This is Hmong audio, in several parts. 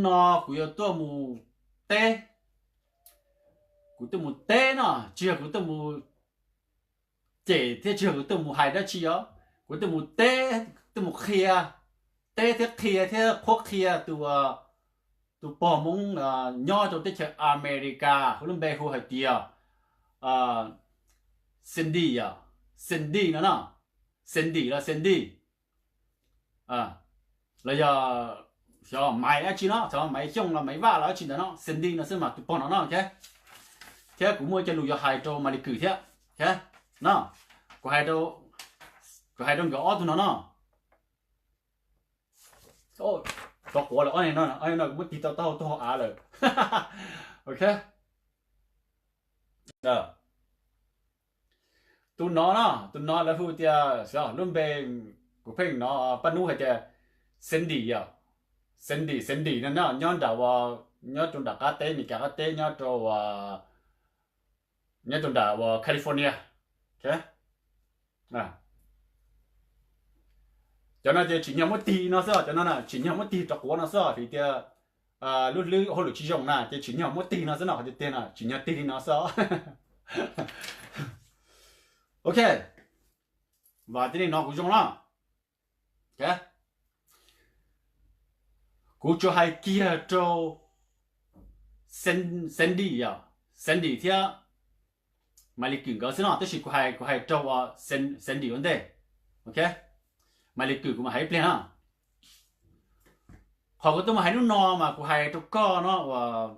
No kuv yuav tuaj mus teb, kuv tuaj mus teb no, tsis yog kuv tuaj mus cem thiab tsis yog kuv tuaj mus hais dab tsi os, kuv tuaj mus teb, tuaj mus qhia, teb thiab qhia thiab qhuab qhia tus, tus pog Hmoob nyob rau teb chaws Amelikas, hu lub npe hu hais tias Cindy, Cindy no no, Cindy los Cindy los yog xyov Maiv dab tsi no, xyov Maiv Xyooj los Maiv Vaj los dab tsi ntawd no, Cindy no xwb mas tus pog no no. Thiab kuv muaj ib co lus yuav hais rau Malis Kwm thiab. No, kuv, kuv hais rau nkawd ob tug no no. Rov quav lawm, ob no kuv muab tig tau taub hau tuaj hauv av lawm. Ok. Tus no no, tus no lawv hu tias, lub npe kuv pheej no, Paj Nub hais tias Cindy yom, Cindy, Cindy no no, nyob nram, nyob rau nram qab teb, Meskas qab teb, nyob rau, nyob rau nram uas California. Cov no ces tsim nyog muab tig no xwb, cov no tsim nyog muab tig rov quav no xwb, vim tias lub hlwb hauj lwm tsis zoo na ces tsim nyog muab tig no xwb no, qhov tiag tiag no tsim nyog tig li no xwb. Ok, vam tias nej hnov kuv zoo na. Kuv tsuas hais kiag rau Sandy, Sandy thiab Malis Kwm nkawd xwb no, tab sis kuv hais, kuv hais rau Sandy ua ntej. Ok, Malis Kwm kuv mam hais ib pliag na. Qhov kuv tuaj mus hais hnub no mas kuv hais rau koj no uas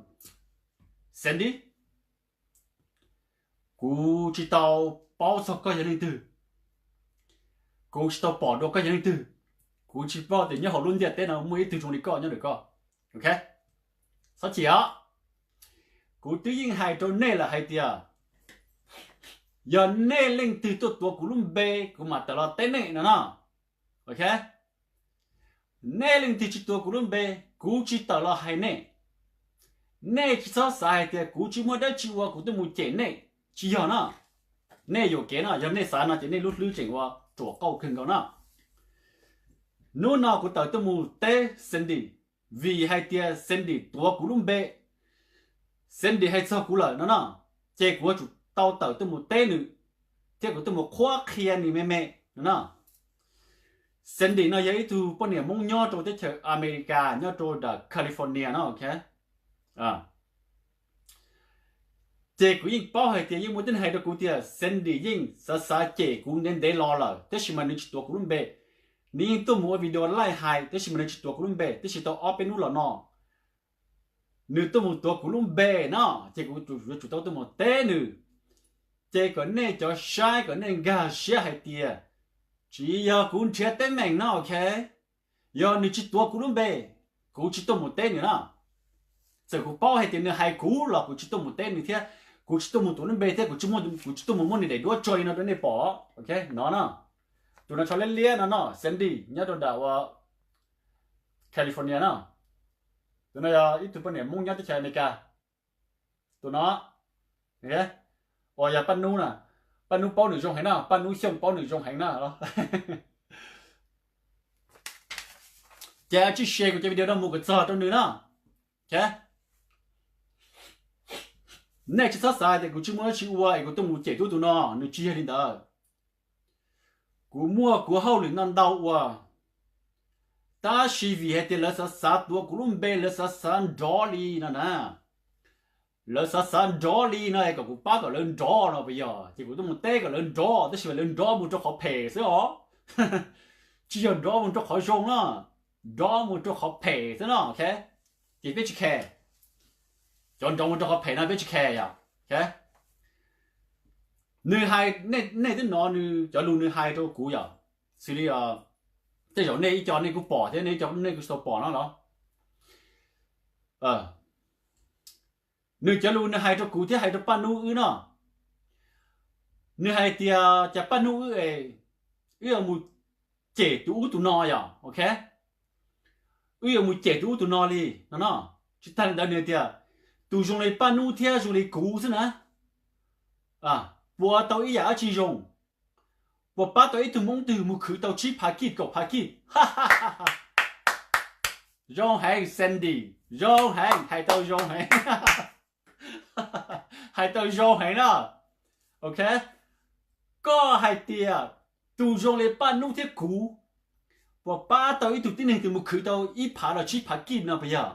Sandy, kuv tsis tau paub txog koj yog leej twg, kuv tsis tau pom dua koj yog leej twg, kuv tsis paub tias nyob hauv lub ntiaj teb no muaj ib tug zoo li koj nyob ntawm koj. Ok, txhob chim os. Kuv twb yeej hais rau nej lawm hais tias yog nej leej twg tuaj tuav kuv lub npe, kuv mam tawm los teb nej no no. Ok, nej leej twg tsis tuav kuv lub npe, kuv tsis tawm los hais nej. Nej tsis txhob xav hais tias kuv tsis muaj dab tsi ua kuv tuaj mus cem nej, tsis yog no. Nej yuam kev no, yog nej xav no ces nej lub hlwb tseem ua ruam qauj kawg nkaus no. Hnub no kuv tawm tuaj mus teb Sandy, vim hais tias Sandy tuav kuv lub npe, Sandy hais txog kuv lawm no no, ces kuv yuav tsum tau tawm tuaj mus teb nws, thiab kuv tuaj mus qhuab qhia nws me me no no. Sandy no yog ib tug poj niam Hmoob nyob rau teb chaws Amelikas, nyob rau nram California no. Ok, ces kuv yeej paub hais tias yeej muaj tib neeg hais rau kuv tias Sandy yeej xav xav cem kuv ntev ntev los lawm, tab sis mas nws tsis tuav kuv lub npe. Nws yeej tuaj mus ua video live hais, tab sis mas nws tsis tuav kuv lub npe, tab sis tau ob peb hnub los no nws tuaj mus tuav kuv lub npe no, ces kuv yuav tsum tau tuaj mus teb nws. Ces kom nej cov saib kom nej nkag siab hais tias tsis yog kuv nrhiav teeb meem no. Ok, yog nws tsis tuav kuv lub npe, kuv tsis tuaj mus teb nws na. Txawm kuv paub hais tias nws hais kuv los kuv tsis tuaj mus teb nws thiab, kuv tsis tuaj mus tuav lub npe thiab, kuv tsis, kuv tsis tuaj mus muab nws daim duab tso li no rau nej pom. Ok no no, tus no tsho liab liab no no, Sandy nyob rau nram ua California no. Tus no yog ib tug poj niam Hmoob nyob teb chaws Amelikas. Tus no, uas yog Paj Nub na, Paj Nub paub nws zoo heev na, Paj Nub Xyooj paub nws zoo heev na. Ces tsij share kuv cov video no mus kom txog rau nws na. Nej tsis txhob xav tias kuv tsis muaj dab tsi ua es kuv tuaj mus cem tub tus no, nws tsis yog li ntawd. Kuv muaj kuv hauj lwm ntau ntau ua, tab sis vim hais tias lawv xav xav tuav kuv lub npe, lawv xav xav nrov li no na. Lawv xav xav nrov li no es kom kuv pab kom lawv nrov no puas yog? Ces kuv tuaj mus teb kom lawv nrov, tab sis mas lawv nrov mus rau qhov phem xwb os. Tsis yog nrov mus rau qhov zoo na, nrov mus rau qhov phem xwb no. Ok, ces peb tsis khe. Cov nrov mus rau qhov phem no peb tsis khe yom. Ok, nws hais, nej twb hnov nws cov lus nws hais rau kuv yom, xws li tej zaum nej ib co nej kuj pom thiab, nej ib co nej kuj tau pom no los. Nws cov lus nws hais rau kuv thiab hais rau Paj Nub wb no, nws hais tias cas Paj Nub wb es wb yuav mus cem tus ub tus no yom. Ok, wb yuav mus cem tus ub tus no li no no. Tsis tag li ntawd nws tias tus zoo li Paj Nub thiab zoo li kuv xwb na, puas tau ib yam dab tsi zoo? Puas pab tau ib tug Hmoob twg mus khwv tau tsib phav kij kaum phav kij? Zoo heev Sandy. Zoo heev, hais tau zoo heev. Hais tau zoo heev na. Ok, koj hais tias tus zoo li Paj Nub thiab kuv puas pab tau ib tug tib neeg twg mus khwv tau ib phav los tsib phav kij no puas yog?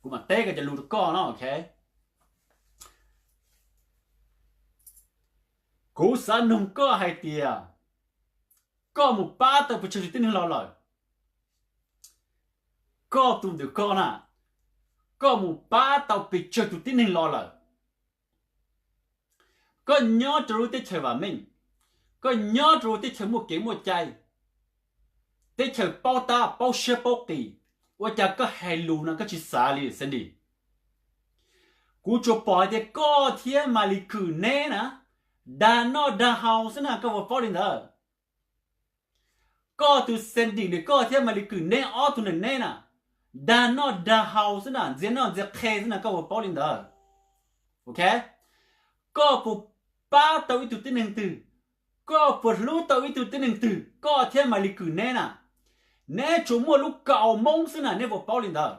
Kuv mam teb koj cov lus rau koj no, ok. Kuv xav nug koj hais tias koj mus pab tau pes tsawg tus tib neeg los lawm? Koj tus ntawm koj na, koj mus pab tau pes tsawg tus tib neeg los lawm? Koj nyob rau lub teb chaws vam meej, koj nyob rau lub teb chaws muaj kev muaj cai, teb chaws paub tab paub siab paub qis, ua cas koj hais lus no koj tsis xav li Sandy? Kuv tsuas pom hais tias koj thiab Malis Kwm neb na, dag noj dag haus xwb na, koj puas paub li ntawd? Koj tus Sandy ntawm koj thiab Malis Kwm neb ob tug ntawm neb na, dag noj dag haus xwb na, ntxias noj ntxias qhe xwb na, koj puas paub li ntawd? Ok, koj puas pab tau ib tug tib neeg twg? Koj puas hlub tau ib tug tib neeg twg? Koj thiab Malis Kwm neb na, neb tsuas muaj lub kaus Hmoob xwb na, neb puas paub li ntawd?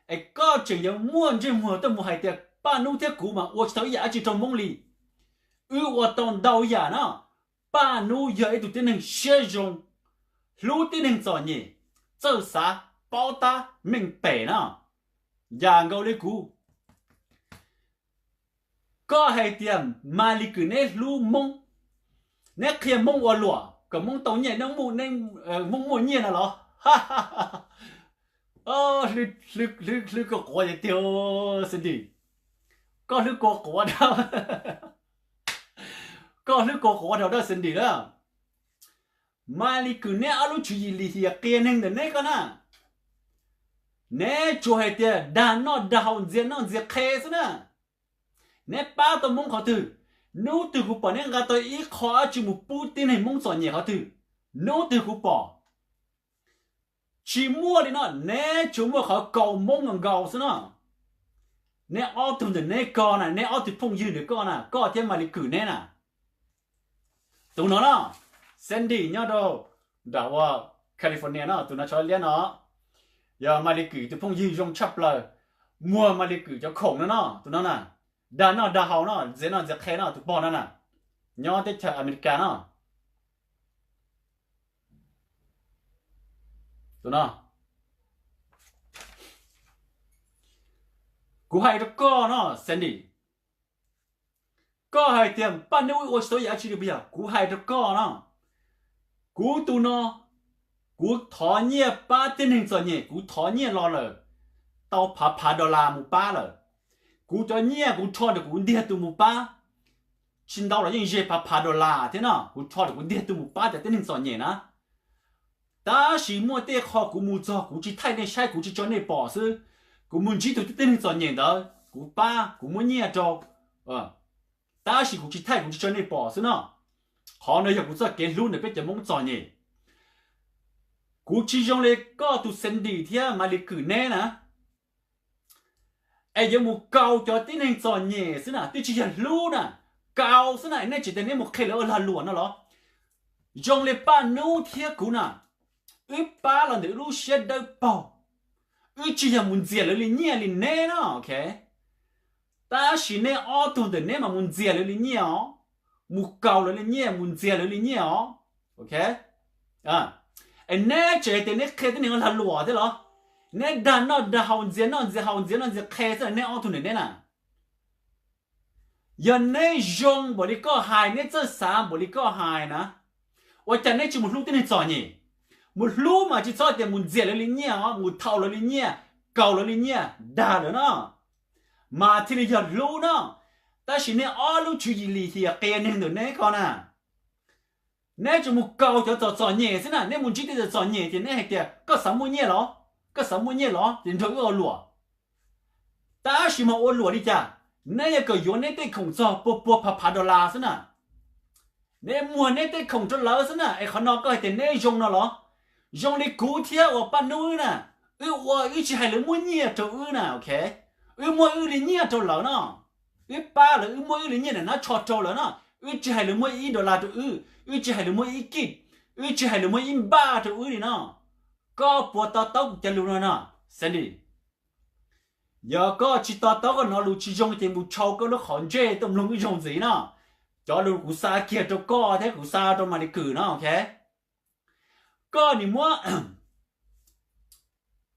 Es koj tseem yuav muaj ntsej muag tuaj mus hais tias Paj Nub thiab kuv mas ua tsis tau ib yam dab tsi rau Hmoob li. Wb ua tau ntau yam no. Paj Nub yog ib tug tib neeg siab zoo, hlub tib neeg txom nyem, txawj xav, paub tab, meej pem no, yam nkaus li kuv. Koj hais tias Malis Kwm neb hlub Hmoob, neb qhia Hmoob ua luam kom Hmoob tau nyiaj, Hmoob muaj nyiaj no los? Hlwb kua quav tiag tiag, Sandy. Koj hlwb kua quav, koj hlwb kua quav dhau dab Sandy lawm. Malis Kwm neb ob lub tswv yim lim hiam qias neeg ntawm neb koj na, neb tsuas hais tias dag noj dag haus ntxias noj ntxias qhe xwb na. Neb pab tau Hmoob qhov twg? Hnub twg kuv pom neb nqa tau ib qho dab tsi mus pub tib neeg Hmoob txom nyem qhov twg? Hnub twg kuv pom? Tsis muaj li no, neb tsuas muaj qhov kaus Hmoob nkaus xwb no. Neb ob tug ntawm neb koj na, neb ob tug phooj ywg ntawm koj na, koj thiab Malis Kwm neb na. Tus no no, Sandy nyob rau nram ua California no, tus no tsho liab no, yog Malis Kwm tus phooj ywg zoo tshaj plaws, muag Malis Kwm cov khoom no no, tus no na, dag noj dag haus no, ntxias noj ntxias qhe no, tus pog no na, nyob teb chaws Amelikas no. Tus no, kuv hais rau koj no, Sandy, koj hais tias Paj Nub ua tsis tau yam dab tsi li puas yog? Kuv hais rau koj no, kuv tus no, kuv thov nyiaj pab tib neeg txom nyem, kuv thov nyiaj los lawm tau phav phav dollar mus pab lawm. Kuv cov nyiaj kuv rho ntawm kuv ntiag tug mus pab, tsis ntau los yeej ze phav phav dollar thiab no, kuv rho ntawm kuv ntiag tug mus pab cov tib neeg txom nyem na. Tab sis muaj tej qho kuv mus txog kuv tsis thaij nej saib, kuv tsis tso nej pom xwb. Kuv mus ntsib tus tib neeg txom nyem ntawd kuv pab, kuv muab nyiaj rau, tab sis kuv tsis thaij, kuv tsis tso nej pom xwb no. Qhov no yog kuv txoj kev hlub ntawm peb cov Hmoob txom nyem. Kuv tsis zoo li koj tus Sandy thiab Malis Kwm neb na, es yuav mus kaus cov tib neeg txom nyem xwb na, twb tsis yog hlub na, kaus xwb na, neb tseem tias neb mus qhia lawv ua lag luam no los? Zoo li Paj Nub thiab kuv na, wb pab los ntawm wb lub siab dawb paug, wb tsis yog mus ntxias lawv li nyiaj li neb no, ok. Tab sis neb ob tug ntawm neb mas mus ntxias lawv li nyiaj os, mus kaus lawv li nyiaj, mus ntxias lawv li nyiaj os, ok. Es neb tseem hais tias neb qhia tib neeg ua lag luam thiab los? Neb dag noj dag haus, ntxias noj ntxias haus, ntxias noj ntxias qhe xwb neb ob tug ntawm neb na. Yog neb zoo npaum li koj hais, neb txawj xav npaum li koj hais na, ua cas neb tsis mus hlub tib neeg txom nyem? Mus hlub mas tsis txhob tias mus ntxias lawv li nyiaj os, mus thau lawv li nyiaj, kaus lawv li nyiaj, dag lawv no, mas thiaj li yog hlub no. Tab sis neb ob lub tswv yim lim hiam qias neeg ntawm neb ko na, neb tsuas mus kaus cov txom txom nyem xwb na. Neb mus ntsib tej txom txom nyem ces neb hais tias koj xav muaj nyiaj los, koj xav muaj nyiaj los ces nrog wb ua luam. Tab sis mas ua luam li cas? Neb yuav kom yuav neb tej khoom txog puag puag phav phav dollar xwb na. Neb muag neb tej khoom rau lawv xwb na, es qhov no koj hais tias neb zoo no los? Zoo li kuv thiab uas Paj Nub wb na, wb ua wb tsis hais lawv muab nyiaj rau wb na, ok. Wb muab wb li nyiaj rau lawv no, wb pab lawv, wb muab wb li nyiaj na, nab tsho rau lawv no. Wb tsis hais lawv muab ib dollar rau wb, wb tsis hais lawv muab ib kij, wb tsis hais lawv muab ib npaj rau wb li no. Koj puas to taub kuv cov lus no no, Sandy? Yog koj tsis to taub koj hnov lus tsis zoo ces mus tshau koj lub qhov ntsej tuaj mloog ib zaug ntxiv no. Cov lus kuv xa kiag rau koj thiab kuv xa rau Maly Kws no, ok. Koj nim muab,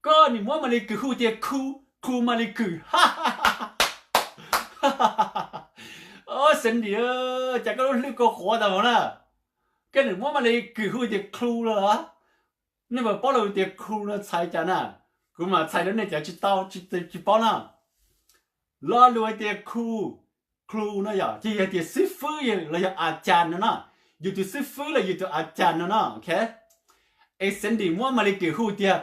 koj nim muab Maly Kws hu tias khu, khu Maly Kws. Xeev Dis, cas koj lub hlwb kua quav tas vauv na. Koj nim muab Maly Kws hu tias khu lawm los? Nej puas paub lus tias khu no txhais cas na? Kuv mam txhais rau nej cov tsis tau, tsis paub na. Lo lus hais tias khu, khu no yog ces yog tias xib fwb los yog a cas no na. Yus tus xib fwb los yus tus a cas no na, ok. Es Xeev Dis muab Maly Kws hu tias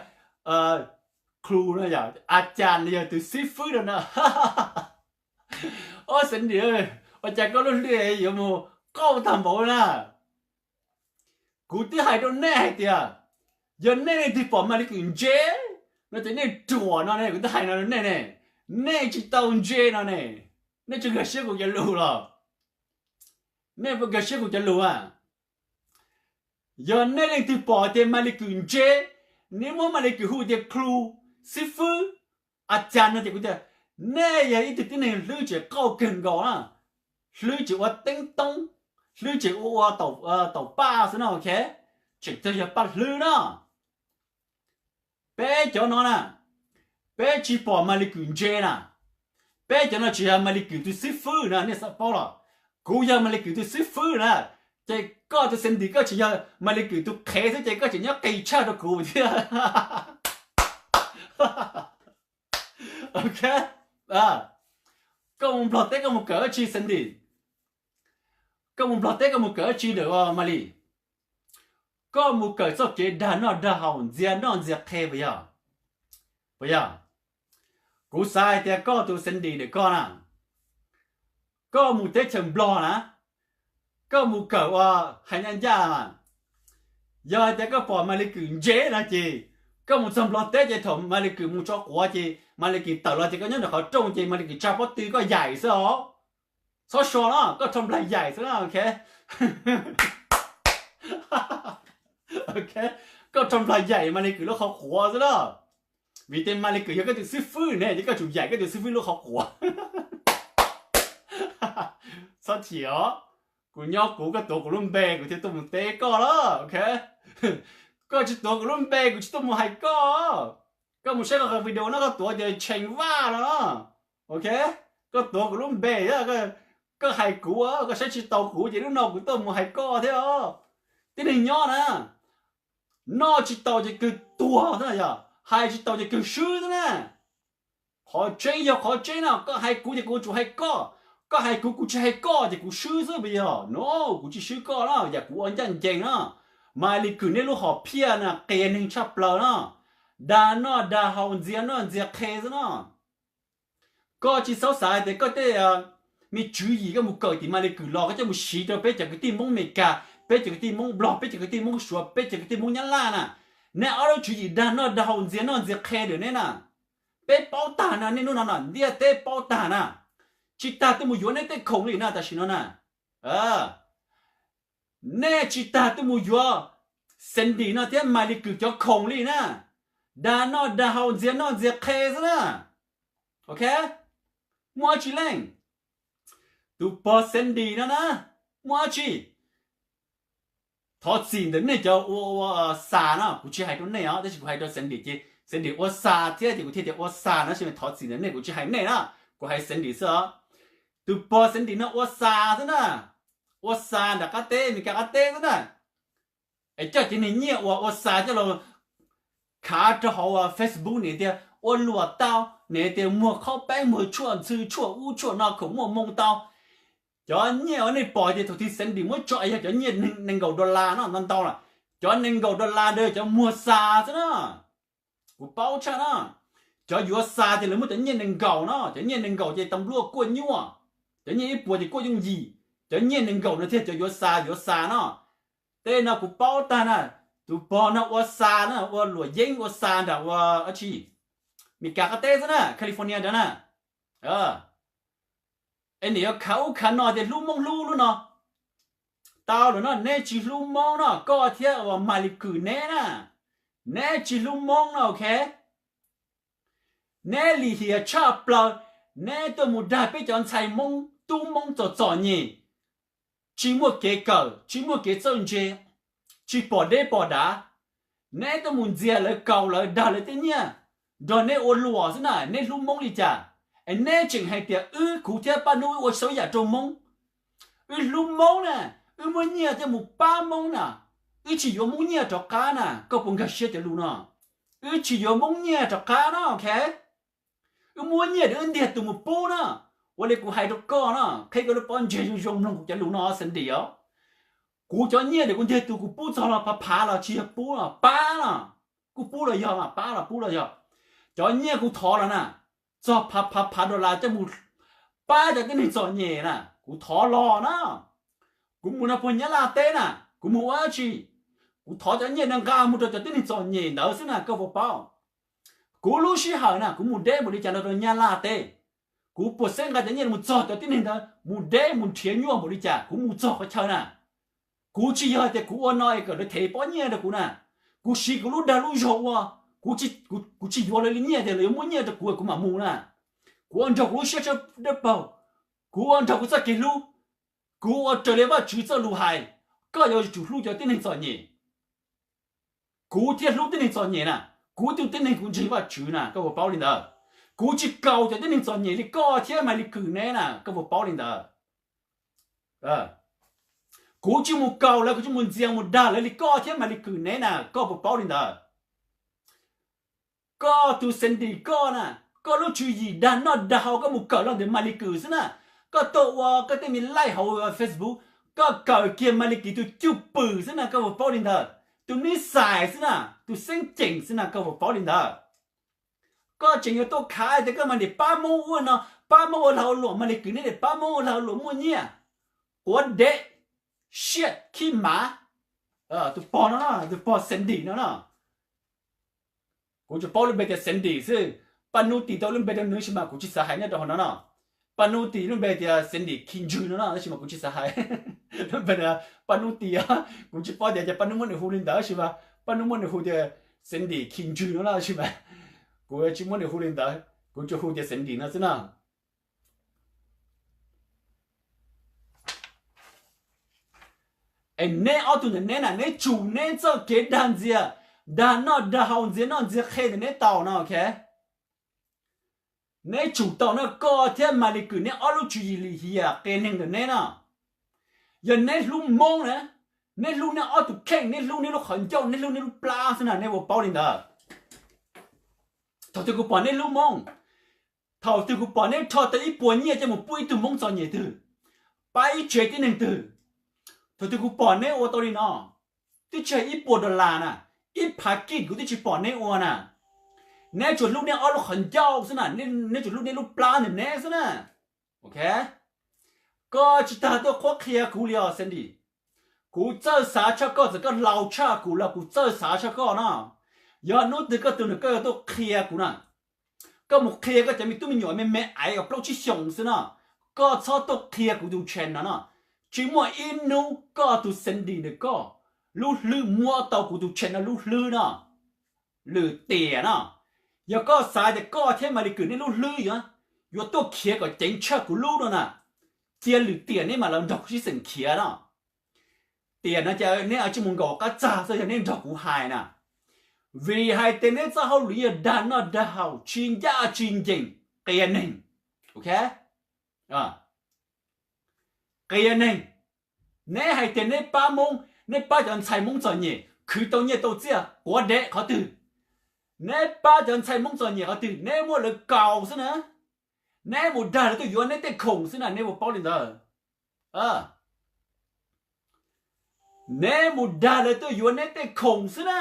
khu no yog a cas no yog tus xib fwb no na. Ob Xeev Dis, ua cas koj lub hlwb yuav mus qauj tag npaum na. Kuv twb hais rau nej hais tias, yog nej leej twg pom Maly Kws ntse no ces nej ruam no ne, kuv twb hais no rau nej ne. Nej tsis tau ntse no ne, nej tsis nkag siab kuv cov lus los? Nej puas nkag siab kuv cov lus a? Yog nej leej twg pom tias Maly Kws ntse, nej muab Maly Kws hu tias khu, xib fwb, a cas no ces kuv tias nej yog ib tug tib neeg hlwb tsis qauj kawg nkaus na. Hlwb tsis ua teeb toob, hlwb tsis ua, ua taum paj xwb no, ok. Tseem txog yog paj hlwb no. Peb cov no na, peb tsis pom Maly Kws ntse na. Peb cov no tsis yog Maly Kws tus xib fwb na, nej xav paub los? Kuv yog Maly Kws tus xib fwb na. Ces koj tus Xeev Dis koj tsis yog Maly Kws tus qhev xwb ces koj tseem nyob qis tshaj rau kuv thiab. Ok, koj mus Nplog teb koj mus kawm dab tsi Xeev Dis? Koj mus Nplog teb koj mus kawm dab tsi ntawm Maly? Koj mus kawm txoj kev dag noj dag haus ntxias noj ntxias qhe puas yog? Puas yog? Kuv xav hais tias koj tus Xeev Dis ntawm koj na, koj mus teb chaws Nplog na, koj mus kawm ua hais ncaj ncaj mas, yog hais tias koj pom Maly Kws ntse no ces koj mus txog Nplog teb ces thaum Maly Kws mus tso quav ces Maly Kws tawm los ces koj nyob ntawm qhov rooj ces Maly Kws tsa pob tw koj yaim xwb os. Txhob so no, koj rho nplag yaim xwb na, ok. Ok, koj rho nplag yaim Maly Kws lub qhov quav xwb na. Vim tias Maly Kws yog koj tus xib fwb ne ces koj tsum yaim koj tus xib fwb lub qhov quav. Txhob chim os, kuv nyob kuv, koj tuav kuv lub npe kuv thiaj tuaj mus teb koj los, ok. Koj tsis tuav kuv lub npe kuv tsis tuaj mus hais koj. Koj mus saib koj qhov video no koj tuav tias Tsheej Vaj no, ok. Koj tuav kuv lub npe, koj hais kuv, koj saib tsis taus kuv ces lub no kuv tuaj mus hais koj thiab os. Tib neeg nyob na, noj tsis taus ces kawg tuag xwb na, yog hais tsis taus ces kawg swb xwb na. Qhov tseeb yog qhov tseeb no, koj hais kuv ces kuv tsum hais koj, koj hais kuv kuv tsis hais koj ces kuv swb xwb puas yog? No, kuv tsis swb koj na, yam kuv ua ncaj ncees na. Maly Kws nej lub hom phiaj na qias neeg tshaj plaws na, dag noj dag haus ntxias noj ntxias qhe xwb na. Koj tsis txhob xav tias koj tej me tswv yim koj mus kawm tim Maly Kws los koj coj mus siv rau peb cov kwv tij Hmoob Meskas, peb cov kwv tij Hmoob Nplog, peb cov kwv tij Hmoob Suav, peb cov kwv tij Hmoob Nyab Laj na. Nej ob lub tswv yim dag noj dag haus ntxias noj ntxias qhe ntawm nej na, peb paub tag na, nej hnub no na ntiaj teb paub tag na. Tsis tas tuaj mus yuav nej tej khoom li na tam sim no na. Nej tsis tas tuaj mus yuav Xeev Dis no thiab Maly Kws cov khoom li na. Dag noj dag haus ntxias noj ntxias qhe xwb na. Ok, muaj dab tsi leej? Tus pog Xeev Dis no na, muaj dab tsi? Thov txim ntawm nej cov ua, ua xa no, kuv tsis hais rau nej os, tab sis kuv hais rau Xeev Dis ces Xeev Dis ua xa thiab ces kuv thiaj tias ua xa no, tab sis thov txim ntawm nej, kuv tsis hais nej na, kuv hais Xeev Dis xwb os. Tus pog Xeev Dis no ua xa xwb na, ua xa nram qab teb, Meskas qab teb xwb na. Es coj cov niag nyiaj uas ua xa coj los khav rau hauv Facebook, nws tias ua luam tau, nws tias muag qhaub peeb, muag tshuaj ntxhw, tshuaj ub tshuaj no, khoom muaj moo tau. Cov nyiaj uas nej pom tias thaum twg Xeev Dis muab tso yog cov nyiaj nees nkaum dollar no ntau ntau lawm. Cov nees nkaum dollar ntawd cov muag xa xwb na. Kuv paub tshaj na. Cov yuav xa ces lawv muab cov nyiaj nees nkaum no, cov nyiaj nees nkaum ces tas npluaj kuaj nyuaj, cov nyiaj ib puas ces kuaj yooj yim. Cov nyiaj nees nkaum no thiaj cov yuav xa, yuav xa no. Tej no kuv paub tag na. Tus pog no ua xa na, ua luam yeeb ua xa nram ua dab tsi, Meskas qab teb xwb na, California ntawd na. Es nws yuav khav ub khav no tias hlub Hmoob hlub lub no. Tau lawm no, neb tsis hlub Hmoob no, koj thiab uas Maly Kws neb na, neb tsis hlub Hmoob no, ok. Neb lim hiam tshaj plaws, neb tuaj mus dag peb cov ntxhais Hmoob tub Hmoob txom txom nyem, tsis muaj kev kawm, tsis muaj kev txawj ntse, tsis pom deb pom dav. Neb tuaj mus ntxias lawv, kaus lawv, dag lawv tej nyiaj, nrog neb ua luam xwb na. Neb hlub Hmoob li cas es neb tseem hais tias wb, kuv thiab Paj Nub wb ua tsis tau ib yam rau Hmoob? Wb hlub Hmoob na, wb muaj nyiaj thiaj mus pab Hmoob na, wb tsis yuav Hmoob nyiaj rov qab na. Koj puas nkag siab cov lus no? Wb tsis yuav Hmoob nyiaj rov qab no, ok? Wb muaj nyiaj ces wb ntiag tus mus pub na. Ua li kuv hais rau koj no, qhia koj lub pob ntseg zoo zoo mloog kuv cov lus no, Sandy os. Kuv cov nyiaj ces kuv ntiag tus kuv pub txog los phav phav los tsis yog pub los pab no, kuj pub los yog mas pab los pub los yog. Cov nyiaj kuv thov los na, txog phav phav phav dollar coj mus pab cov tib neeg txom nyem na, kuv thov los na. Kuv mus no puag Nyab Laj teb na, kuv mus ua dab tsi? Kuv thov cov nyiaj no nqa mus rau cov tib neeg txom nyem ntawd xwb na, koj puas paub? Kuv lub sij hawm na, kuv mus deb npaum li cas no rau Nyab Laj teb, kuv puas xeeb nqa cov nyiaj mus txog cov tib neeg ntawd, mus deb mus nrhiav nyuaj npaum li cas kuv mus txog qhov chaw na. Kuv tsis yog tias kuv ua no es kom lawv thev pob nyiaj rau kuv na. Kuv siv kuv lub dag lub zog ua, kuv tsis yuav lawv li nyiaj tias lawv yuav muab nyiaj rau kuv kuv mam mus na. Kuv ua nrog kuv lub siab tshaj dawb paug, kuv ua nrog kuv txoj kev hlub, kuv ua raws li Vajtswv txoj lus hais. Koj yuav tsum hlub cov tib neeg txom nyem, kuv thiaj hlub tib neeg txom nyem na. Kuv tus tib neeg kuv ntseeg Vajtswv na, koj puas paub li ntawd? Kuv tsis kaus cov tib neeg txom nyem li koj thiab Maiv Lis Kwm neb na, koj puas paub li ntawd? Kuv tsis mus kaus lawv, kuv tsis mus ntxias mus dag lawv li koj thiab Maiv Lis Kwm neb na, koj puas paub li ntawd? Koj tus Sandy koj na, koj lub tswv yim dag noj dag haus, koj mus kawm los ntawm Maiv Lis Kwm xwb na. Koj tuaj ua koj tej me live hauv Facebook, koj kawm kiag Maiv Lis Kwm tus cwj pwm xwb na, koj puas paub li ntawd? Tus nib xais xwb na, tus xeeb ceem xwb na, koj puas paub li ntawd? Koj tseem yuav tuaj khav tias koj mam li pab Hmoob ua no, pab Hmoob ua lag ua luam, Maiv Lis Kwm neb mam pab Hmoob ua lag ua luam muaj nyiaj. Quav dev, siaj khib mav. Tus pog no, tus pog Sandy no no, kuv tsuas paub lub npe tias Sandy xwb. Paj Nub tis tau lub npe rau nws sis mas kuv tsis xav hais nyob rau hauv no no. Paj Nub tis lub npe tias Sandy khi ntswg no no tab sis mas kuv tsis xav hais lub npe. Paj Nub tis, kuv tsis paub tias cas Paj Nub muab nws hu li ntawd sis mas Paj Nub muab nws hu tias Sandy khi ntswg no no sis mas kuv tsis muab nws hu li ntawd, kuv tsuas hu tias Sandy no xwb na. Es neb ob tug ntawm neb na, neb tsum neb txoj kev dag ntxias, dag noj dag haus, ntxias noj ntxias qhe ntawm neb tau no, ok? Neb tsum tau no, koj thiab Maiv Lis Kwm neb ob lub tswv yim lim hiam qias neeg ntawm neb na. Yog neb hlub Hmoob na, neb hlub neb ob tug kheej, neb hlub neb lub qhov ncauj, neb hlub neb lub plab xwb na, neb puas paub li ntawd? Thaum twg kuv pom neb hlub Hmoob? Thaum twg kuv pom neb rho tau ib puas nyiaj coj mus pub ib tug Hmoob txom nyem twg, pab ib tsev tib neeg twg? Thaum twg kuv pom neb ua tau li no? Twb tsis hais ib puas dollar na, ib phav kij kuv twb tsis pom neb ua na. Neb tsuas hlub neb ob lub qhov ncauj xwb na, neb tsuas hlub neb lub plab ntawm neb xwb na. Ok, koj tsis tas tuaj qhuab qhia kuv li os Sandy. Kuv txawj xav tshaj koj, txawm koj laus tshaj kuv los kuv txawj xav tshaj koj no. Yog hnub twg koj tus nws koj yuav tuaj qhia kuv na. Koj mus qhia koj cov me tub me nyuam me me aiv uas plaub tsib xyoos xwb no. Koj txhob tuaj qhia kuv tus channel no no. Tsis muaj ib hnub koj tus Sandy ntawm koj lub hlwb muab tau kuv tus channel no lub hlwb no. Lwm tiam no, yog koj xav tias koj thiab Maiv Lis Kwm neb lub hlwb yuav, yuav tuaj khiav kom ceev tshaj kuv lub no na, cia lwm tiam neb mam los nrog kuv sib xeem khiav no. Tiam no ces neb tsis mus nkaum qab txag xwb yog neb nrog kuv hais na. Vim hais tias neb txoj hauj lwm yog dag noj dag haus tsis ncaj tsis ncees, qias neeg. Ok, qias neeg. Neb hais tias neb pab Hmoob, neb pab cov ntxhais Hmoob txom nyem khwv tau nyiaj tau txiaj, quav dev qhov twg? Neb pab cov ntxhais Hmoob txom nyem qhov twg? Neb muab lawv kaus xwb na. Neb mus dag lawv tuaj yuav neb tej khoom xwb na, neb puas paub li ntawd? Neb mus dag lawv tuaj yuav neb tej khoom xwb na.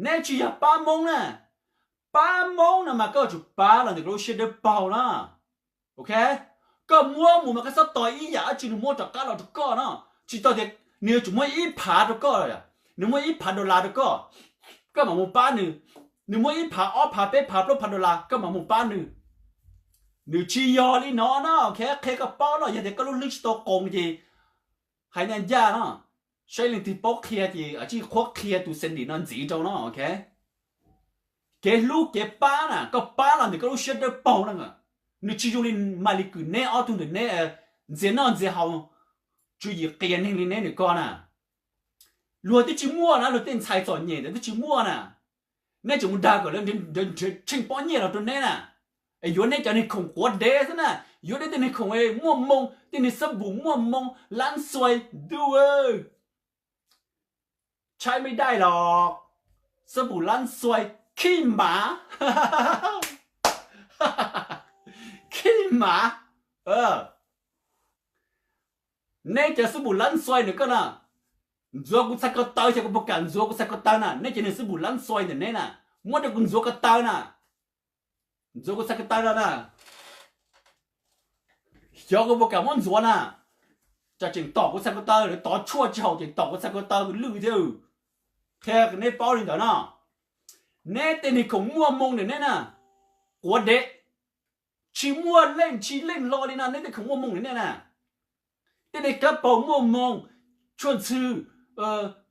Neb tsis yog pab Hmoob na. Pab Hmoob no mas koj tsum pab los ntawm koj lub siab dawb paug na. Ok, koj muab mus mas koj txhob tos ib yam dab tsi nws muab rov qab los rau koj no. Tsis tau tias nws yuav tsum muab ib phav rau koj, nws muab ib phav dollar rau koj, koj mam mus pab nws. Nws muab ib phav ob phav peb phav plaub phav dollar koj mam mus pab nws. Nws tsis yog li no no, ok, qhia koj paub no, yog tias koj lub hlwb tsis tau qoos ces hais ncaj ncaj no, saib leej twg paub qhia ces tsij qhuab qhia tus Sandy no ntxiv rau no, ok. Kev hlub kev pab na, koj pab los ntawm koj lub siab dawb paug na, nws tsis zoo li Maly Kws neb ob tug ntawm neb ntxias noj ntxias haus, tswv yim qias neeg li neb ntawm ko na. Luag twb tsis muaj na, luag tej ntxhais txom nyem ntawd twb tsis muaj na, neb tseem mus dag kom lawv nrhiav tsheej pob nyiaj los rau neb na, es yuav neb cov neeg khoom quav dev xwb na, yuav neb tej neeg khoom muaj moo, tej neeg xab npum muaj moo lab xuai duj, tshaib mej daij los xab npum lab xuai khib mav, khib mav. Neb cov xab npum lab xuai ntawm koj na, ntxuav kuv txhais ko taw, xyov kuv puas kam ntxuav kuv txhais ko taw na, neb cov neeg xab npum lab xuai ntawm neb na, muab rau kuv ntxuav ko taw na, ntxuav kuv txhais ko taw no na. Xyov kuv puas kam muab ntxuav na, tsam tseem tom kuv txhais ko taw, lawv tov tshuaj tsis haum tseem tom kuv txhais ko taw lwj thiab. Qhia neb paub li ntawd no, neb tej neeg khoom muaj moo ntawm neb na, quav dev, tsis muaj leej tsis leej hlo li no, neb tej khoom muaj moo ntawm neb na. Tej neeg kab paug muaj moo, tshuaj ntxhw,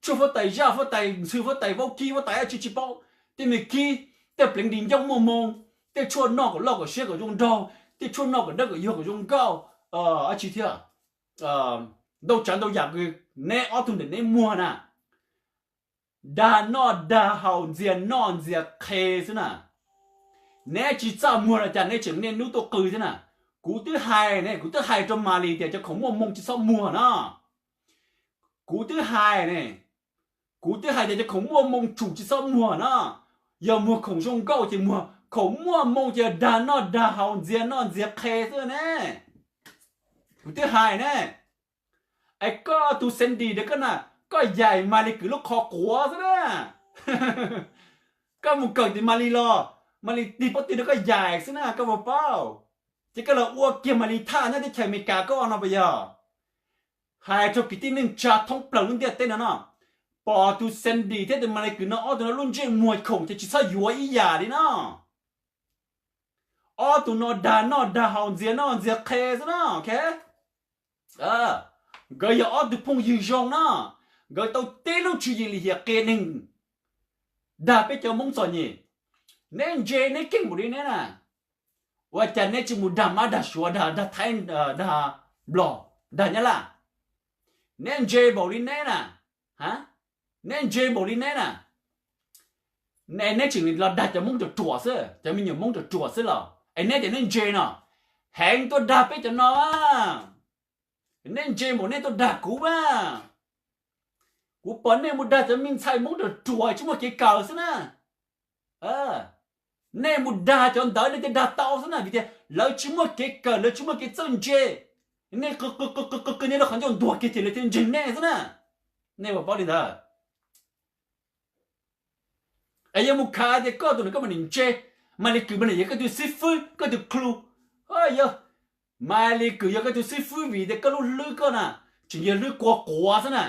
tshuaj huab tais zaj huab tais ntxhw huab tais vaub kib huab tais dab tsi tsis paub, tej me kib, tej pleev di ncauj muaj moo, tej tshuaj noj kom loj kom siab kom zoo nraug, tej tshuaj noj kom dawb kom yuag kom zoo nkauj, dab tsi thiab, ntau tsav ntau yam, neb ob tug ntawm neb muag na. Dag noj dag haus ntxias noj ntxias qhe xwb na. Neb tsis txaj muag los cas neb tseem niaj hnub tuaj qw thiab na. Kuv twb hais ne, kuv twb hais rau Maly tias cov khoom muaj moo tsis txhob muag no. Kuv twb hais ne, kuv twb hais tias cov khoom muaj moo tsum tsis txhob muag no. Yog muag khoom zoo nkauj ces muag, khoom muaj moo ces dag noj dag haus ntxias noj ntxias qhe xwb ne. Kuv twb hais ne. Es koj tus Sandy ntawd koj na, koj yaim Maly Kws lub qhov quav xwb na. Koj mus kawm tim Maly los, Maly tig pob tw rau koj yaim xwb na, koj puas paub? Ces koj los ua kiag Maly thaj nyob teb chaws Amelikas koj no puas yog? Hais rau kwv tij neej tsa thoob plaws lub ntiaj teb no no, pom tus Sandy thiab tus Maly Kws no ob tug no lub ntsej muag khoom ces tsis txhob yuav ib yam li no. Ob tug no dag noj dag haus ntxias noj ntxias qhe xwb no. Nkawd yog ob tug phooj ywg zoo no, nkawd tau tib lub tswv yim lim hiam qia neeg, dag peb cov Hmoob txom nyem. Neb ntse neb keej npaum li neb na, ua cas neb tsis mus dag Mab dag Suav dag Thaib, dag Nplog, dag Nyab Laj? Neb ntse npaum li neb na, neb ntse npaum li neb na, neb tseem los dag cov Hmoob ruam ruam xwb, cov me nyuam Hmoob ruam ruam xwb los es neb tias neb ntse no, heev tuaj dag peb cov no a. Neb ntse npaum nej tuaj dag kuv a. Kuv pom nej mus dag cov me ntxhais Hmoob ruam ruam tsis muaj kev kawm xwb na. Nej mus dag cov ntawd nej thiaj dag tau xwb na, vim tias lawv tsis muaj kev kawm, lawv tsis muaj kev txawj ntse. Nej qw qw qw qw qw nej lub qhov ncauj ntuag kiag ces lawv thiaj ntseeg nej xwb na. Nej puas paub li ntawd? Es yog mus khav tias koj tus ntawm koj mas nim ntse, Maly Kws mas nim yog koj tus xib fwb koj tus clue. Yog Maly Kws yog koj tus xib fwb vim tias koj lub hlwb koj na tseem yog hlwb kua quav xwb na,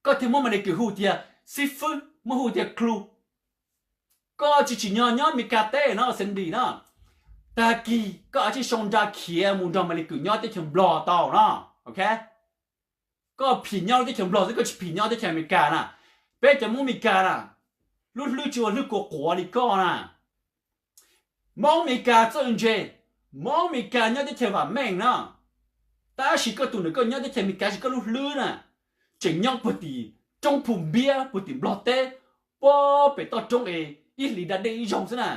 koj thiaj muab Maly Kws hu tias xib fwb, muab hu tias clue. Koj tsis tsim nyog nyob Amelikas teb no Sandy no, tag kis koj a tsij sau nra khiav mus nrog Maly Kws nyob teb chaws Nplog tau no. Ok, koj phim nyob teb chaws Nplog xwb, koj tsis phim nyob teb chaws Amelikas na. Peb cov Hmoob Amelikas na, lub hlwb tsis ua hlwb kua quav li koj na. Hmoob Amelikas txawj ntse, Hmoob Amelikas nyob teb chaws vam meej no. Tab sis koj tus ntawm koj nyob teb chaws Amelikas sis koj lub hlwb na, tseem nyob puag tim roob Phu Npiab puag tim Nplog teb, puag pem toj roob es ib hlis da dej ib zaug xwb na.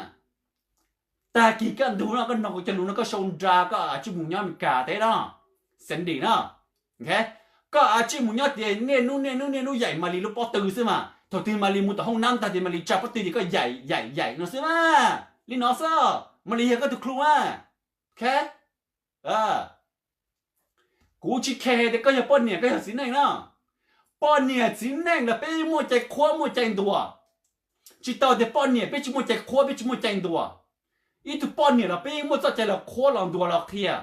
Tag kis kaj ntug no koj hnov kuv cov lus no koj sau nra koj a tsij mus nyob Amelikas teb no, Sandy no. Koj a tsij mus nyob tias niaj hnub niaj hnub niaj hnub yaim Maly lub pob tw xwb mas thaum twg Maly mus tom hoob nab tag tias Maly tsa pob tw ces koj yaim yaim yaim no xwb mas. Li no xwb, Maly yog koj tus clue mas. Ok, kuv tsis khe tias koj yog poj niam koj yog txiv neej no. Poj niam txiv neej los peb muaj cai qhuab muaj cai ntuas. Tsis tau tias poj niam peb tsis muaj cai qhuab peb tsis muaj cai ntuas. Ib tug poj niam los peb muaj txoj cai los qhuab los ntuas los qhia.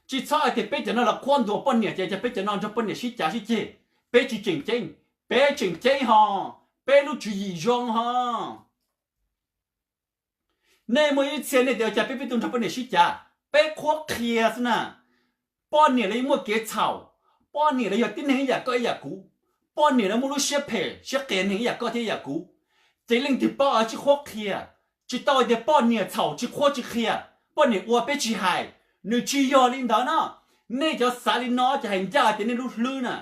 Tsis txhob hais tias peb cov no los qhuab ntuas poj niam ces peb cov no nrog poj niam sib cav sib ceg. Peb tsis tseem ceeb, peb tseem ceeb ho, peb lub tswv yim zoo ho. Nej muaj ib txhia nej tias ua cas peb peb tug nrog poj niam sib cav, peb qhuab qhia xwb na. Poj niam lawv yeej muaj kev txhaum, poj niam lawv yog tib neeg ib yam koj ib yam kuv, poj niam lawv muaj lub siab phem siab qias neeg ib yam koj thiab ib yam kuv. Ces leej twg paub a tsij qhuab qhia, Tsis tau tias poj niam txhaum tsis qhuab tsis qhia, poj niam ua peb tsis hais. Nws tsis yog li ntawd no. Nej cov xav li no ces hais ncaj tias nej lub hlwb na,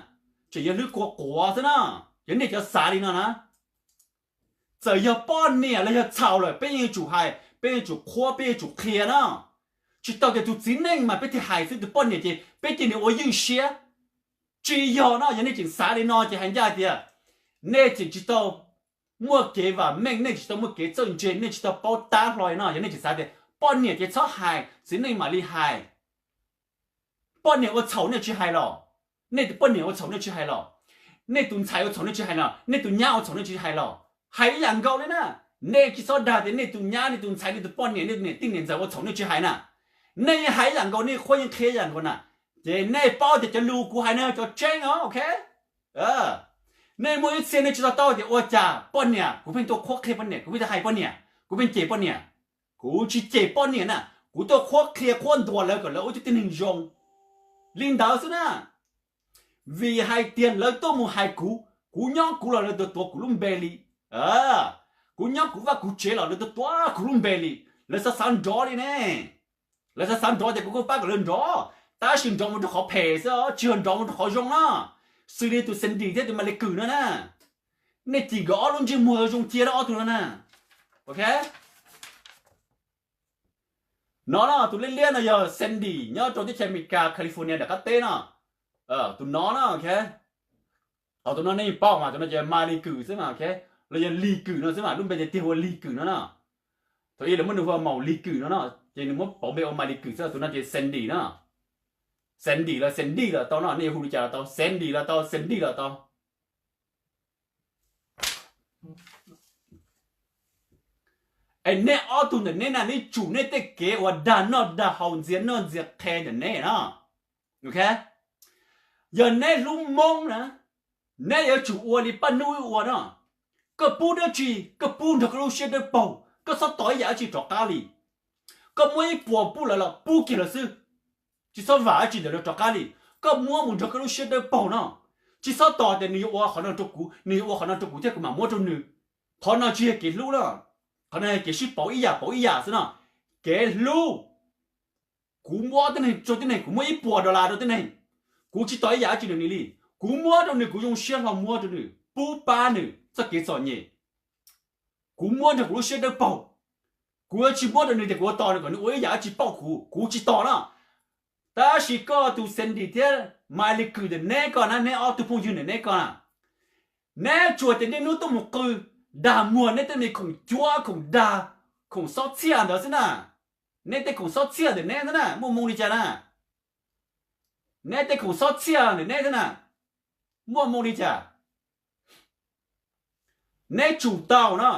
tseem yog hlwb kua quav xwb na. Yog nej cov xav li no na, txawm yog poj niam los yog txhaum lawm peb yeej yuav tsum hais, peb yuav tsum qhuab, peb yuav tsum qhia na. Tsis tau tias tus txiv neej mas peb thiaj hais xwb, tus poj niam ces peb cia nws ua ywj siab. Tsis yog no, yog nej tseem xav li no ces hais ncaj tias nej tseem tsis tau muaj kev vam meej, nej tsis tau muaj kev txawj ntse, nej tsis tau paub tab hlo no. Yog nej tseem xav tias poj niam ces txhob hais, txiv neej mam li hais. Poj niam ua txhaum nej tsis hais los? Nej tus poj niam ua txhaum nej tsis hais los? Nej tus ntxhais ua txhaum nej tsis hais los? Nej tus nyab ua txhaum nej tsis hais los? Hais ib yam nkaus li na. Nej tsis txhob dag tias nej tus nyab, nej tus ntxhais, nej tus poj niam, nej tus niam tij niam ntxawm ua txhaum nej tsis hais na. Nej yeej hais ib yam nkaus, nej qhuab yeej qhia ib yam nkaus na. Ces nej paub tias cov lus kuv hais no yog cov tseeb os, ok? Nej muaj ib txhia nej tsis to taub tias ua cas poj niam, kuv pheej tuaj qhuab qhia poj niam, kuv pheej tuaj hais poj niam, kuv pheej cem poj niam. Kuv tsis cem poj niam na, kuv tuaj qhuab qhia qhuab ntuas lawv kom lawv ua ib tug tib neeg zoo li ntawd xwb na. Vim hais tias lawv tuaj mus hais kuv, kuv nyob kuv los lawv tuav tuav kuv lub npe li. Kuv nyob kuv vaj kuv tsev los lawv tuav tuav kuv lub npe li. Lawv xav xav nrov li ne. Lawv xav xav nrov ces kuv kuj pab kom lawv nrov, tab sis nrov mus rau qhov phem xwb, tsis yog nrov mus rau qhov zoo na. Xws li tus Sandy thiab tus Mas Li Kws no na, nej cim nkawd ob lub ntsej muag zoo cia rau ob tug no na. Ok. No na, tus liab liab no yog Sandy nyob rau teb chaws Amelikas California nram qab teb no. Tus no na, ok. Thaum tus no nej yeej paub mas, tus no ces Mas Li Kws xwb mas, ok. Los yog Li Kws no xwb mas, lub npe tiag tiag hu ua Li Kws no na. Thaum ub lawv muab nws hu ua Maus Li Kws no na, ces nws muab pauv npe ua Mas Li Kws xwb. Tus no ces Sandy na. Sandy los Sandy los tau no, nej yuav hu li cas los tau, Sandy los tau, Sandy los tau. Es nej ob tug ntawm neb na, neb tsum neb tej kev uas dag noj dag haus ntxias noj ntxias qhe ntawm neb na. Ok, yog neb hlub Hmoob na, neb yuav tsum ua li Paj Nub wb ua no. Koj pub dab tsi, koj pub nrog koj lub siab dawb paug, koj txhob tos ib yam dab tsi rov qab li. Koj muab ib puas pub lawv los pub kiag lawm xwb, tsis txhob vam dab tsi ntawm lawv rov qab li. Koj muab mus nrog koj lub siab dawb paug no, tsis txhob tos tias nws yuav ua qhov no rau kuv, nws yuav ua qhov no rau kuv thiab kuv mam muab rau nws. Qhov no tsis yog kev hlub na, qhov no yog kev sib pauv ib yam pauv ib yam xwb no. Kev hlub, kuv muab tib neeg rau tib neeg, kuv muab ib puas dollar rau tib neeg, kuv tsis tos ib yam dab tsi ntawm nws li. Kuv muab rau nws, kuv zoo siab hlo muab rau nws, pub pab nws txoj kev txom nyem. Kuv muab nrog kuv lub siab dawb paug. Kuv yuav tsis muab rau nws tias kuv ua tos nws kom nws ua ib yam dab tsi pauj kuv, kuv tsis tos na. Tab sis koj tus Sandy thiab Mas Li Kws ntawm neb ko na, neb ob tug phooj ywg ntawm neb ko na, neb tsuas tias niaj hnub tuaj mus qw dag muag neb tej me khoom cuab khoom dag, khoom xob txhiaj ntawd xwb na. Neb tej khoom xob txhiaj ntawm neb xwb na, muaj moo li cas na? Neb tej khoom xob txhiaj ntawm neb xwb na, muaj moo li cas? Neb tsum tau no.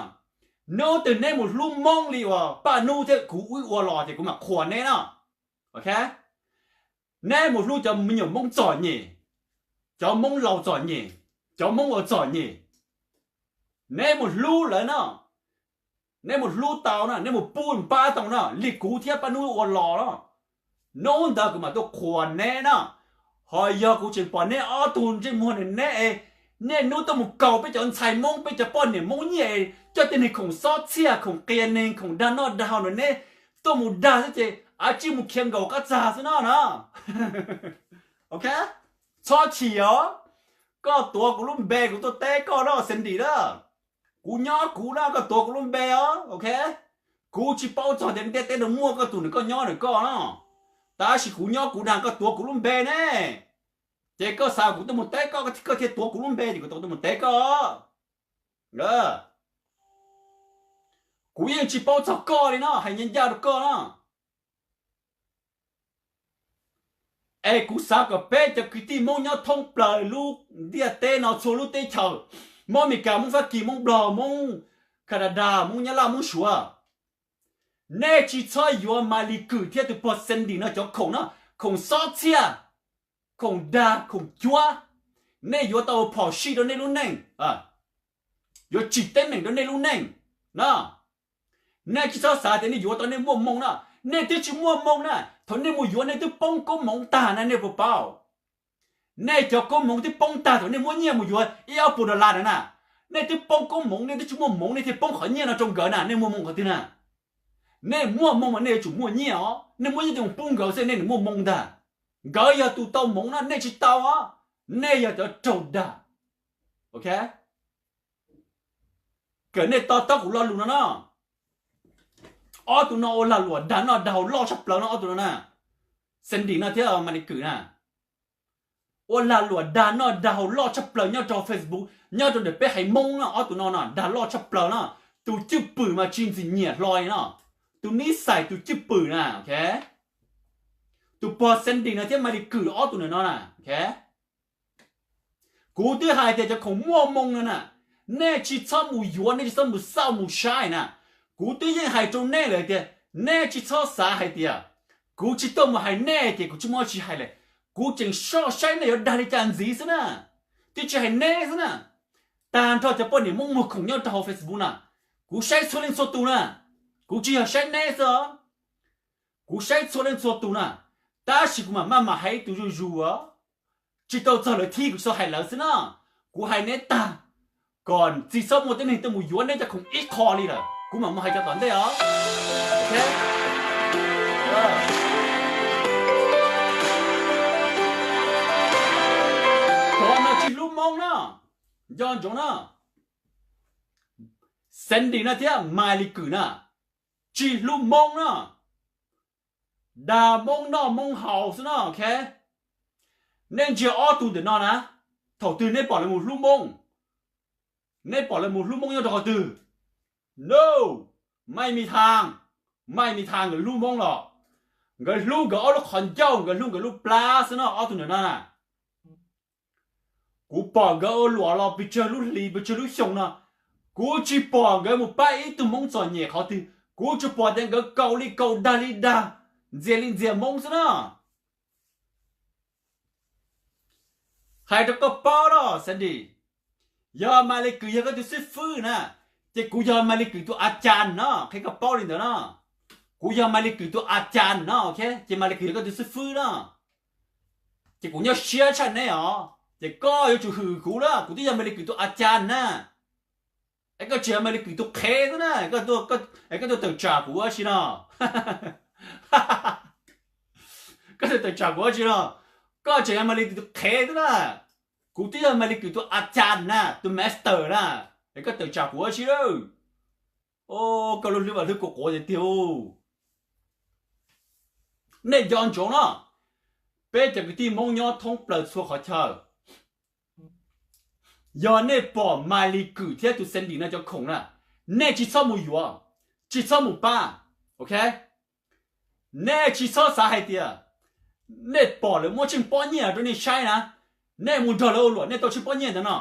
Hnub twg neb mus hlub Hmoob li uas Paj Nub thiab kuv wb ua los ces kuv mam qhuas neb no. Ok, neb mus hlub cov me nyuam Hmoob txom nyem, cov Hmoob laus txom nyem, cov Hmoob uas txom nyem, neb mus hlub lawv no. Neb mus hlub tau na, neb mus pub pab tau na, li kuv thiab Paj Nub ua los no, hnub ntawd kuv mam tuaj qhuas neb na. Ho yog kuv tseem pom neb ob tug ntsej muag neb es niaj hnub tuaj mus kaus peb cov ntxhais Hmoob, peb cov poj niam Hmoob nyiaj, coj tej neeg khoom xob txhiaj, khoom qias neeg, khoom dag noj dag haus ntawm neb tuaj mus dag xwb ces av tsij mus khiav nkaus qab txag xwb no na. Ok, txhob chim os. Koj tuav kuv lub npe, kuv tuaj teb koj no, Sandy na. Kuv nyob kuv na, koj tuav kuv lub npe os, ok. Kuv tsis paub txog tias ntiaj teb no muaj koj tus nws koj nyob nws koj no, tab sis kuv nyob kuv na, koj tuav kuv lub npe ne. Ces koj xav kuv tuaj mus teb koj, koj thiaj tuav kuv lub npe ces kuv tau tuaj mus teb koj. Kuv yeej tsis paub txog koj li no, hais ncaj ncaj rau koj no. Es kuv xav kom peb cov kwv tij Hmoob nyob thoob plaws lub ntiaj teb no, txhua lub teb chaws, Hmoob Amelikas, Hmoob Fab Kis, Hmoob Nplog, Hmoob Canada, Hmoob Nyab Laj, Hmoob Suav, nej tsis txhob yuav Mas Li Kws thiab tus pog Sandy no cov khoom no, khoom xob txhiaj, khoom dag khoom cuab. Nej yuav tau phom sij rau nej lub neej, yuav tsim teeb meem rau nej lub neej no. Nej tsis txhob xav tias nej yuav tau nej muaj moo na. Nej twb tsis muaj moo na, thaum nej mus yuav nej twb poob koob hmoov tag na, nej puas paub? Nej cov koob hmoov twb poob tag thaum nej muab nyiaj mus yuav ib ob puas dollar na. Nej twb poob koob hmoov, nej twb tsis muaj hmoov nej thiaj poob qhov nyiaj no rau nkawd na, nej muaj moo qhov twg na? Nej muaj moo mas nej yuav tsum muaj nyiaj os, nej muaj nyiaj ces mus pub nkawd xwb nej nws muaj moo ntag. Nkawd yog tus tau moov no nej tsis tau os, nej yog cov raug dag. Ok, kom nej to taub kuv lo lus no no. Ob tug no ua lag luam dag noj dag haus loj tshaj plaws no ob tug no na. Sandy no thiab Maiv Lis Kwm na, ua lag luam dag noj dag haus loj tshaj plaws nyob rau Facebook, nyob rau ntawm peb haiv Hmoob no ob tug no no dag loj tshaj plaws no. Tus cwj pwm mas tsis ntxim nyiam hlo li no, tus nib xais tus cwj pwm na. Ok, tus pog Sandy no thiab Maiv Lis Kwm ob tug ntawm no na. Ok, kuv twb hais tias cov khoom muaj moo no na, nej tsis txhob mus yuav, nej tsis txhob mus xauj mus saib na. Kuv twb yeej hais rau nej lawm tias nej tsis txhob xav hais tias kuv tsis tuaj mus hais nej ces kuv tsis muaj tsis hais lawm. Kuv tseem soj saib nej yuav dag li cas ntxiv xwb na, twb tsis hais nej xwb na. Tag nrho cov poj niam Hmoob muag khoom nyob rau hauv Facebook na, kuv saib txhua leej txhua tus na, kuv tsis yog saib nej xwb os. Kuv saib txhua leej txhua tus na, tab sis kuv mam maj mam hais ib tus zuj zus os. Tsis tau txog lawv thib kuv tsis tau hais lawv xwb na. Kuv hais neb tag, kom tsis txhob muaj tib neeg tuaj mus yuav neb cov khoom ib qho li lawm kuv mam mus hais cov tom ntej os. Cov no tsis hlub Hmoob na, nco ntsoov na. Sandy no thiab Maiv Lis Kwm na, tsis hlub Hmoob na, dag Hmoob noj Hmoob haus xwb no. Ok, nej ntsia ob tug ntawm no na, thaum twg neb pom lawv mus hlub Hmoob? Neb pom lawv mus hlub Hmoob nyob rau qhov twg? No, Maiv Lis Kwm, Maiv Lis Kwm nkawd hlub Hmoob los? Nkawd hlub nkawd ob lub qhov ncauj, nkawd hlub nkawd lub plab xwb no ob tug ntawm no na. Kuv pom nkawd ua luam los pes tsawg lub hlis pes tsawg lub xyoo no, kuv tsis pom nkawd mus pab ib tug Hmoob txom nyem qhov twg, kuv tsuas pom tias nkawd kaus li kaus dag li dag, ntxias li ntxias Hmoob xwb na. Hais rau koj paub los Sandy, yog Maiv Lis Kwm yog koj tus xib fwb na, ces kuv yog Maiv Lis Kwm tus a cas no, qhia koj paub li ntawd no. Kuv yog Maiv Lis Kwm tus a cas no, ok, ces Maiv Lis Kwm yog koj tus xib fwb no, ces kuv nyuaj siab tshaj neb os. Ces koj yuav tsum hwm kuv na, kuv twb yog Maiv Lis Kwm tus a cas na. Es koj tseem yog Maiv Lis Kwm tus qhev xwb na, es koj tuaj tawm tsam kuv ua si no? Koj tuaj tawm tsam kuv ua si no? Koj tseem yog Maiv Lis Kwm tus qhev xwb na. Kuv twb yog Maiv Lis Kwm tus a cas na, tus master na, es koj tawm tsam kuv ua si lawm. Koj lub hlwb mas hlwb kuv quav tiag tiag. Nej nco ntsoov no, peb cov kwv tij Hmoob nyob thoob plaws txhua qhov chaw, yog nej pom Maiv Lis Kwm thiab tus Sandy no cov khoom na, nej tsis txhob mus yuav, tsis txhob mus pab. Ok, nej tsis txhob xav hais tias nej pom lawv muab tsheej pob nyiaj rau nej saib na, nej mus nrog lawv ua luam nej tau tsheej pob nyiaj ntawd no.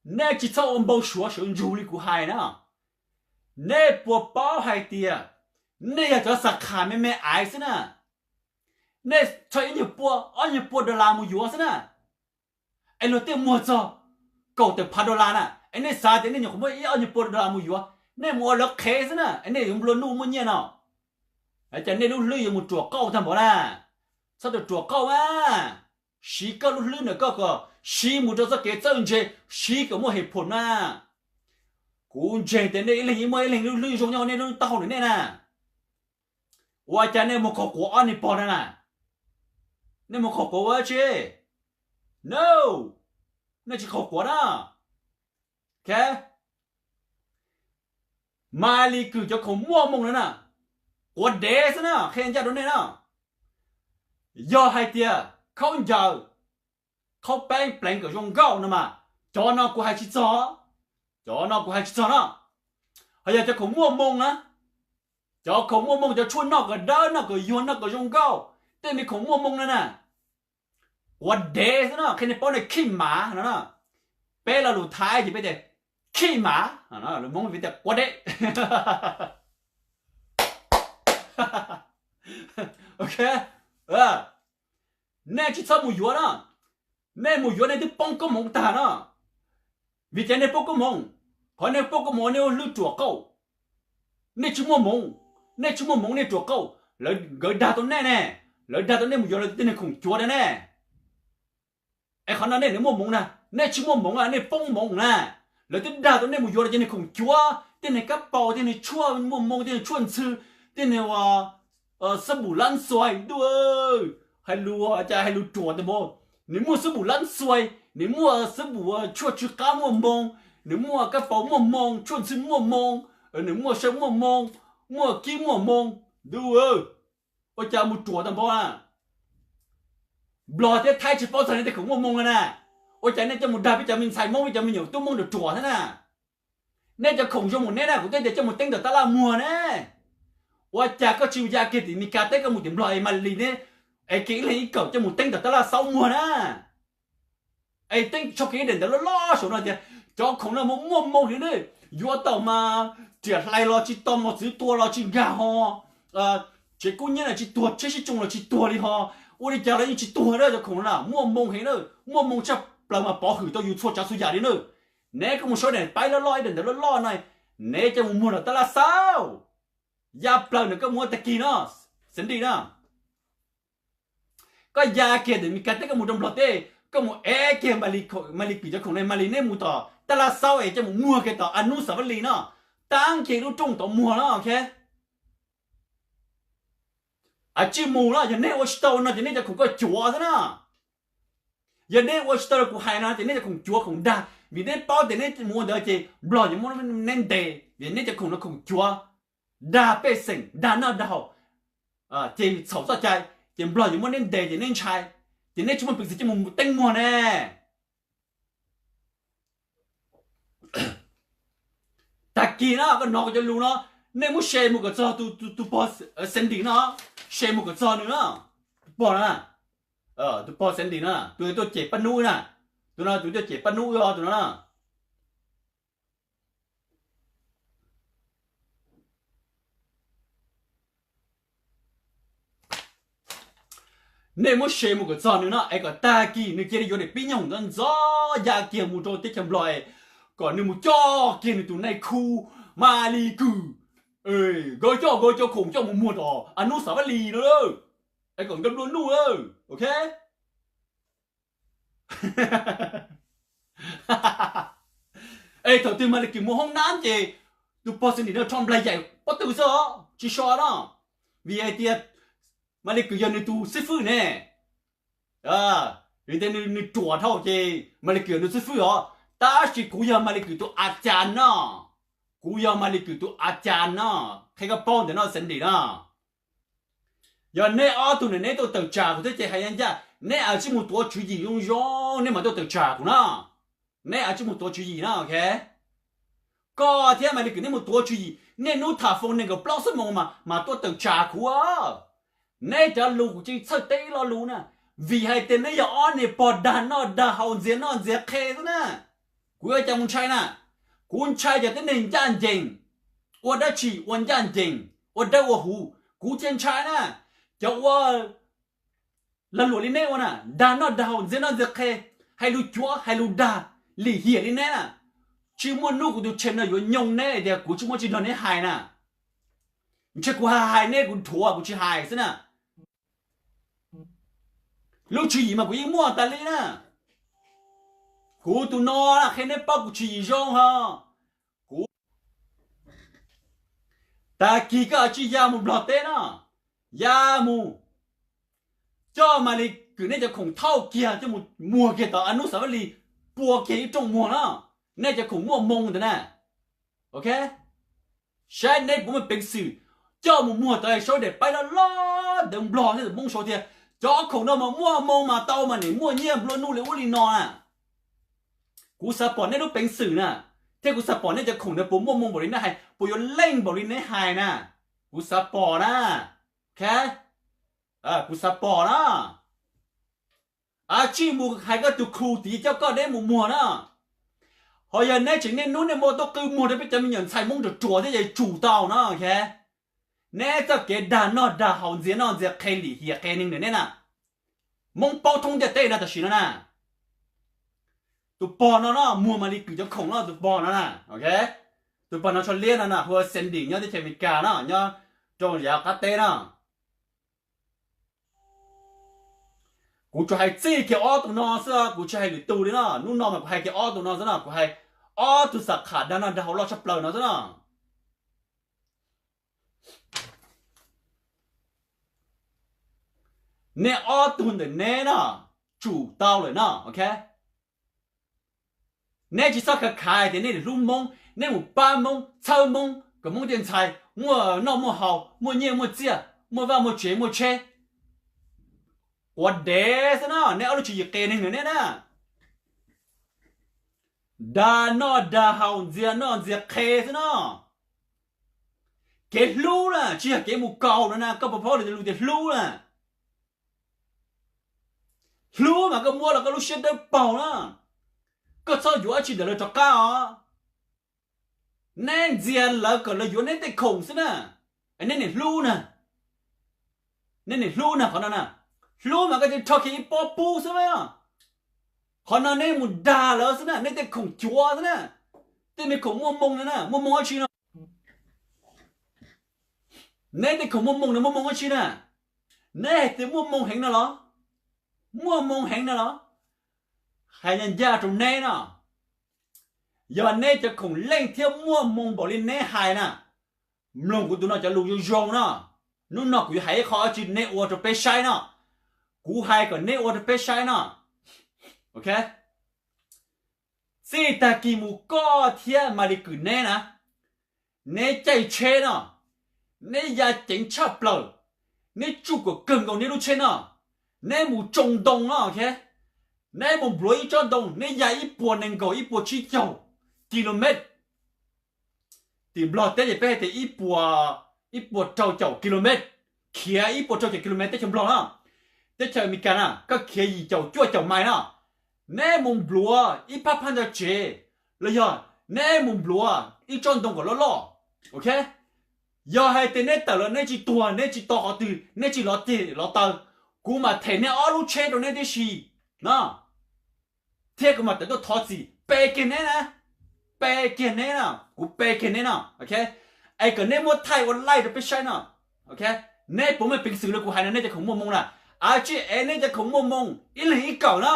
Nej tsis txhob ua npau suav sawv ntsug li kuv hais na. Nej puas paub hais tias nej yog cov xa khas me me aiv xwb na. Nej tso ib nyuag pua ob nyuag pua dollar mus yuav xwb na, es luag tej muag txog kaum tawm phav dollar na, es nej xav tias nej nyuam qhuav muab ib ob nyuag pua dollar mus yuav, nej mus ua lawv qhev xwb na, es nej yuav nplua nuj muaj nyiaj no. Cas nej lub hlwb yuav mus ruam qauj tag npaum na? Txhob ruam ruam qauj mas. Siv koj lub hlwb ntawm koj kom siv mus rau txoj kev txawj ntse, siv kom muaj hem phom na. Kuv ntseeg tias nej ib leeg muaj ib leeg lub hlwb zoo nyob nej lub taub hau ntawm nej na. Ua cas nej mus khaus quav ob niag pog no na? Nej mus khaus quav ua dab tsi? No, nej tsis khaus quav na. Ok, Maiv Lis Kwm cov khoom muaj moo no na, quav dev xwb na, qhia ncaj rau nej na. Yog hais tias khaub ncaws, khaub peeb pleev kom zoo nkauj no mas, cov no kuv hais tsis txog, cov no kuv hais tsis txog no. Ho yog cov khoom muaj moo na, cov khoom muaj moo, cov tshuaj noj kom dawb, noj kom yuag, noj kom zoo nkauj, tej me khoom muaj moo na na, quav dev xwb no, qhia nej paub nej khij mav no na. Peb lo lus Thaib ces peb tias khij mav, lus Hmoob peb tias quav dev. Ok, nej tsis txhob mus yuav na. Nej mus yuav nej twb poob koob hmoov tag na. Vim tias nej poob koob hmoov, qhov nej poob koob hmoov nej ua hlwb ruam qauj. Nej tsis muaj hmoov, nej tsis muaj hmoov nej ruam qauj, lawv nkawd dag tau nej ne, lawv dag tau nej mus yuav lawv tej niag khoom cuav na ne. Es qhov no nej nws muaj hmoov na, nej tsis muaj hmoov, nej poob hmoov na. Lawv twb dag tau nej mus yuav lawv tej niag khoom cuav, tej niag kab paus, tej niag tshuaj muaj moo, tej niag tshuaj ntxhw, tej niag ua xab npum lab xuais ntuj, hais lus cas hais lus ruam tag npaum. Nws muaj xab npum lab xuais, nws muaj xab npum tshuaj tsw qab muaj moo, nws muaj kab paus muaj moo, tshuaj ntxhw muaj moo, nws muaj saw muaj moo, muaj kib muaj moo ntuj. Ua cas mus ruam tag npaum na? Nplog thiab Thaib tsis paub txog nej tej khoom muaj moo na. Ua cas nej coj mus dag peb cov me ntxhais Hmoob, peb cov me nyuam tub Hmoob ruam ruam thiab na? Nej cov khoom zoo mus neb na, kuv twb tias coj mus teeb tom tab laj muag ne. Ua cas koj tsis ya kiag tim Meskas teb, koj mus tim Nplog es Malis neb es kiag ib leeg ib kawm coj mus teeb tom tab laj xaub muag na? Es teeb tso kiag ib daim ntawv loj loj saum no tias cov khoom no mas muaj moo heev na, yuav tau mas riam hlais los tsis tau, mos txwv tua los tsis nkag ho, tsev kub nyiab los tsis tuag, tsheb sib tsoo los tsis tuag li ho, ua li cas los yeej tsis tuag na, cov khoom no na muaj moo heev na, muaj moo tshaj plaws mas pov hwm tau yus txhua tsav txhua yam li na. Neb koj mus sau daim paib loj loj, ib daim ntawv loj loj no, neb coj mus muag tom tab laj xaub. Ya plaws ntawm koj mus ua tag kis no, Sandy na. Koj ya kiag ntawm Meskas teb koj mus rau Nplog teb, koj mus ev kiag Malis Kwm cov khoom na, Malis neb mus tom tab laj xaub es coj mus muag kiag tom Anub Xav Vaj Lis no, taab kiag lub rooj tod muag no, ok. Ab, tsis mus no, yog neb ua tsis tau no ces neb cov khoom koj cuav xwb na. Yog neb ua tsis tau li kuv hais no ces neb cov khoom cuav khoom dag, vim neb paub tias neb mus ua ntawd ces Nplog yuav muab neb ntes, vim neb cov khoom no khoom cuav, dag pej xeem, dag noj dag haus, ces txhaum txoj cai, ces Nplog yuav muab neb ntes ces neb ntshai, ces neb tsis muaj peev xwm coj mus teeb muag ne. Tag kis no koj hnov kuv cov lus no, nej muab share mus kom txog tus pog Sandy no, share mus kom txog nws no, tus pog no, tus pog Sandy no, tus tuaj cem Paj Nub na, tus no tus tuaj cem Paj Nub os, tus no na. Nej muab share mus kom txog nws no es kom tag kis nws cia li yuav niam pib nyoog ntxov ntxov ya kiag mus rau teb chaws Nplog es kom nws mus coj kiag nws tus nai khu Malis Kwm, nkawd coj nkawd cov khoom coj mus muag tom Anub Xav Vaj Lis no, es kom nkawd nplua nuj, ok. Es thaum twg Malis Kwm mus hoob nab ces tus pog Sandy no rho nplaig yaim pob tw xwb os, tsis so no, vim hais tias Malis Kwm yog nws tus xib fwb ne. Vim tias nws ruam dhau ces Malis Kwm yog nws xib fwb os, tab sis kuv yog Malis Kwm tus a cas no, kuv yog Malis Kwm tus a cas no, qhia koj paub ntawm no Sandy no. Yog neb ob tug ne neb tuaj tawm tsam kuv thiab ces hais ncaj, neb a tsij mus tuav tswv yim zoo zoo neb mam tuaj tawm tsam kuv no. Neb a tsij mus tuav tswv yim no, ok. Koj thiab Malis Kwm neb mus tuav tswv yim, niaj hnub tham foos nees nkaum plaub xuab moos mas tuaj tawm tsam kuv. Neb cov lus kuv tsis txhawj teb ib lo lus na, vim hais tias neb yog ob niag pog dag noj dag haus ntxias noj ntxias qhe xwb na. Kuv yuav cas mus ntshai na? Kuv ntshai cov tib neeg ncaj ncees, ua dab tsi ua ncaj ncees, ua dawb ua huv, kuv thiaj ntshai na. Cov ua lag luam li neb ua na, dag noj dag haus ntxias noj ntxias qhe, hais lus cuav hais lus dag, lim hiam li neb na, tsis muaj hnub kuv tus channel no yuav nyoo neb tias kuv tsis muaj tsis nrog neb hais na. Ntshe kuv hais hais neb kuv dhuav kuv tsis hais xwb na. Lub tswv yim mas kuv yeej muaj tas li na. Kuv tus no na qhia neb paub kuv tswv yim zoo ho. Kuv, tag kis koj a tsij ya mus Nplog teb no, ya mus coj Malis Kwm neb cov khoom thauj kiag coj mus muag kiag tom Anub Xav Vaj Lis, pua kiag ib rooj muag no, neb cov khoom muaj moo ntawd na, ok. Saib neb puas muaj peev xwm coj mus muag tod, sau daim paib loj loj ntawd Nplog thiab Hmoob sau tias cov khoom no mas muaj moo mas tau mas nim muaj nyiaj nplua nuj li ub li no na. Kuv xav pom neb lub peev xwm na, thiab kuv xav pom neb cov khoom ntawd puas muaj moo npaum li neb hais, puas yuav leej npaum li neb hais na. Kuv xav pom na, ok. Kuv xav pom na. A tsij mus hais koj tus khu tid coj koj neb mus muag na. Ho yog neb tseem niaj hnub niaj hmo tuaj qw muag rau peb cov me nyuam ntxhais Hmoob ruam ruam thiab ces tsum tau no, ok. Neb txoj kev dag noj dag haus ntxias noj ntxias qhe lim hiam qhe neeg ntawm neb na, Hmoob paub thoob ntiaj teb no tam sim no na. Tus pog no no muag Malis Kwm cov khoom no tus pog no na, ok. Tus pog no tsho liab no na hu ua Sandy nyob teb chaws Amelikas no, nyob rau yav qab teb no. Kuv tsuas hais txij kiag ob tug no xwb, kuv tsis hais lwm tus li no. Hnub no mas kuv hais kiag ob tug no xwb no, kuv hais ob tug xam kham dag noj dag haus loj tshaj plaws no xwb no. Nej ob tug ntawm neb no tsum tau lawm no, ok. Neb tsis txhob khav khav tias nej hlub Hmoob, neb mus pab Hmoob, txhawb Hmoob, kom Hmoob tej ntxhais muaj noj muaj haus, muaj nyiaj muaj txiaj, muaj vaj muaj tsev muaj tsheb. Quav dev xwb no, neb ob lub tswv yim qias neeg ntawm neb na. Dag noj dag haus, ntxias noj ntxias qhev xwb no. Kev hlub na tsis yog kev mus kaus no na, koj puas paub lus tias hlub na? Hlub mas koj muab los koj lub siab dawb paug na, koj txhob yuav dab tsi ntawm lawv rov qab os. Neb ntxias lawv kom lawv yuav neb tej khoom xwb na, neb niam hlub na. Neb niam hlub na qhov no na, hlub mas koj cia li rho kiag ib pob pub xwb na. Qhov no neb mus dag lawv xwb na, neb tej khoom cuav xwb na, tej me khoom muaj moo no na, muaj moo dab tsi no? Neb tej khoom muaj moo no muaj moo dab tsi na? Neb hais tias muaj moo heev no los? Muaj moo heev no los? Hais ncaj ncaj rau neb no, yog neb cov khoom leej thiab muaj moo npaum li neb hais na, mloog kuv tus no cov lus zoo zoo no. Hnub no kuv yuav hais ib qho dab tsi neb ua rau peb saib no. Kuv hais kom neb ua rau peb saib no, ok. Txij tag kis mus koj thiab Malis Kwm neb na, neb caij tsheb no, neb ya ceev tshaj plaws, neb tsuj kom kawg nkaus neb lub tsheb no, neb mus tsoo ntoo no, ok. Neb mus npluav ib tsob ntoo, neb ya ib puas nees nkaum ib puas tsib caug kilomev. Tim Nplog teb ces peb hais tias ib puas, ib puas rau caum kilomev, khiav ib puas rau caum kilomev teb chaws Nplog na. Teb chaws Amelikas na koj khiav yim caum cuaj caum mais no, neb mus npluav ib phab phab ntsa tsev, los yog neb mus npluav ib tsob ntoo kom loj loj, ok. Yog hais tias neb tawm los neb tsis tuag, neb tsis to qhov twg, neb tsis lov ceg lov taw, kuv mam them neb ob lub tsheb rau neb tib si no, thiab kuv mam tawm tuaj thov txim pe kiag neb na, pe kiag neb na, kuv pe kiag neb no, ok. Es kom neb muab thaij ua laij rau peb saib no, ok. Neb puas muaj peev xwm li kuv hais no, neb cov khoom muaj moo na? Ab tsi, es neb cov khoom muaj moo ib leeg ib kawm no,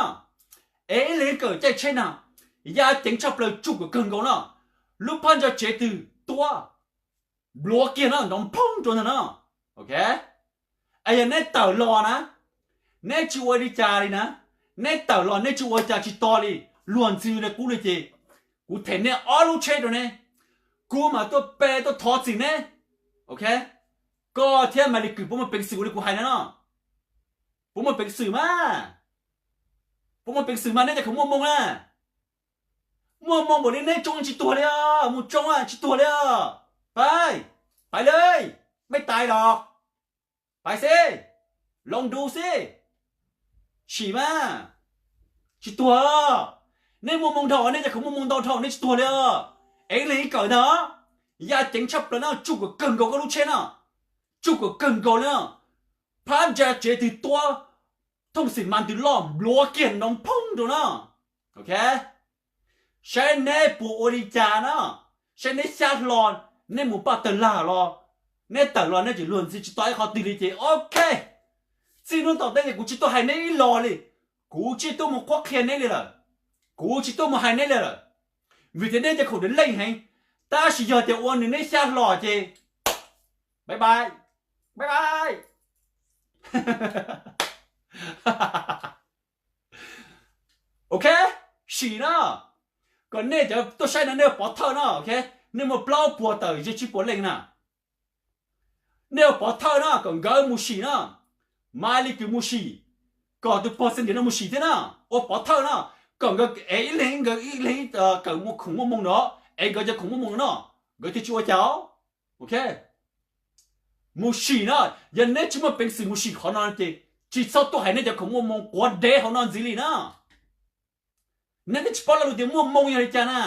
es ib leeg ib kawm caij tsheb na, ya ceev tshaj plaws tsuj kom kawg nkaus no, lub phab ntsa tsev twg tuab, npluav kiag no nrov phoob rau ntag no, ok. Es yog neb tawm los na, neb tsis ua li cas li na, neb tawm los neb tsis ua cas tsis to li, luag ntxhi li qub li ces kuv them neb ob lub tsheb rau neb, kuv mam tuaj pe tuaj thov txim neb, ok. Koj thiab Malis Kwm puas muaj peev xwm ua li kuv hais no no? Puas muaj peev xwm mas? Puas muaj peev xwm mas neb cov khoom muaj moo na? Muaj moo npaum li neb tsoo tsis tuag li os, mus tsoo tsis tuag li os. Pais, pais li, mej tais los, pais xij, loos nrus xij, sim mas, tsis tuag. Neb muaj moo dhau, neb cov khoom muaj moo ntau dhau, neb tsis tuag li os. Ev leeg ib kawm ntag, ya ceev tshaj plaws no, tsuj kom kawg nkaus koj lub tsheb no, tsuj kom kawg nkaus li no, phab ntsa tsev twg tuab, thooj xim mas ntws loj npluav kiag nrov phoob rau no, ok. Saib neb puas ua li cas no, saib neb xyab hlo, neb mus paj tawg lag los, neb tawm los neb tseem luag ntxhi tsis to ib qhov twg li ces ok. Txij hnub tom ntej ces kuv tsis tuaj hais neb ib los li, kuv tsis tuaj mus qhuab qhia neb li lawm, kuv tsis tuaj mus hais neb li lawm, vim tias neb cov khoom dawb leej heev. Tab sis yog tias ua nws neb xyab hlo ces bye bye, bye bye. Ok, sim no, kom nej cov tuaj saib no nej ua pov thawj no, ok, nej muaj plaub puas tawm ze tsib puas leej na, nej ua pov thawj no kom nkawd mus sim no, Malis Kwm mus sim, kom tus pog Xeeb Diam no mus sim thiab na, ua pov thawj no, kom nkawd ev ib leeg nkawd ib leeg kawm muaj khoom muaj moo no, ev nkawd cov khoom muaj moo no, nkawd thiaj tsis ua cas, ok. Mus sim no, yog neb tsis muaj peev xwm mus sim qhov no ces tsis txhob tuaj hais neb cov khoom muaj moo quav dev hauv no ntxiv li na. Neb twb tsis paub lo lus tias muaj moo yog li cas na.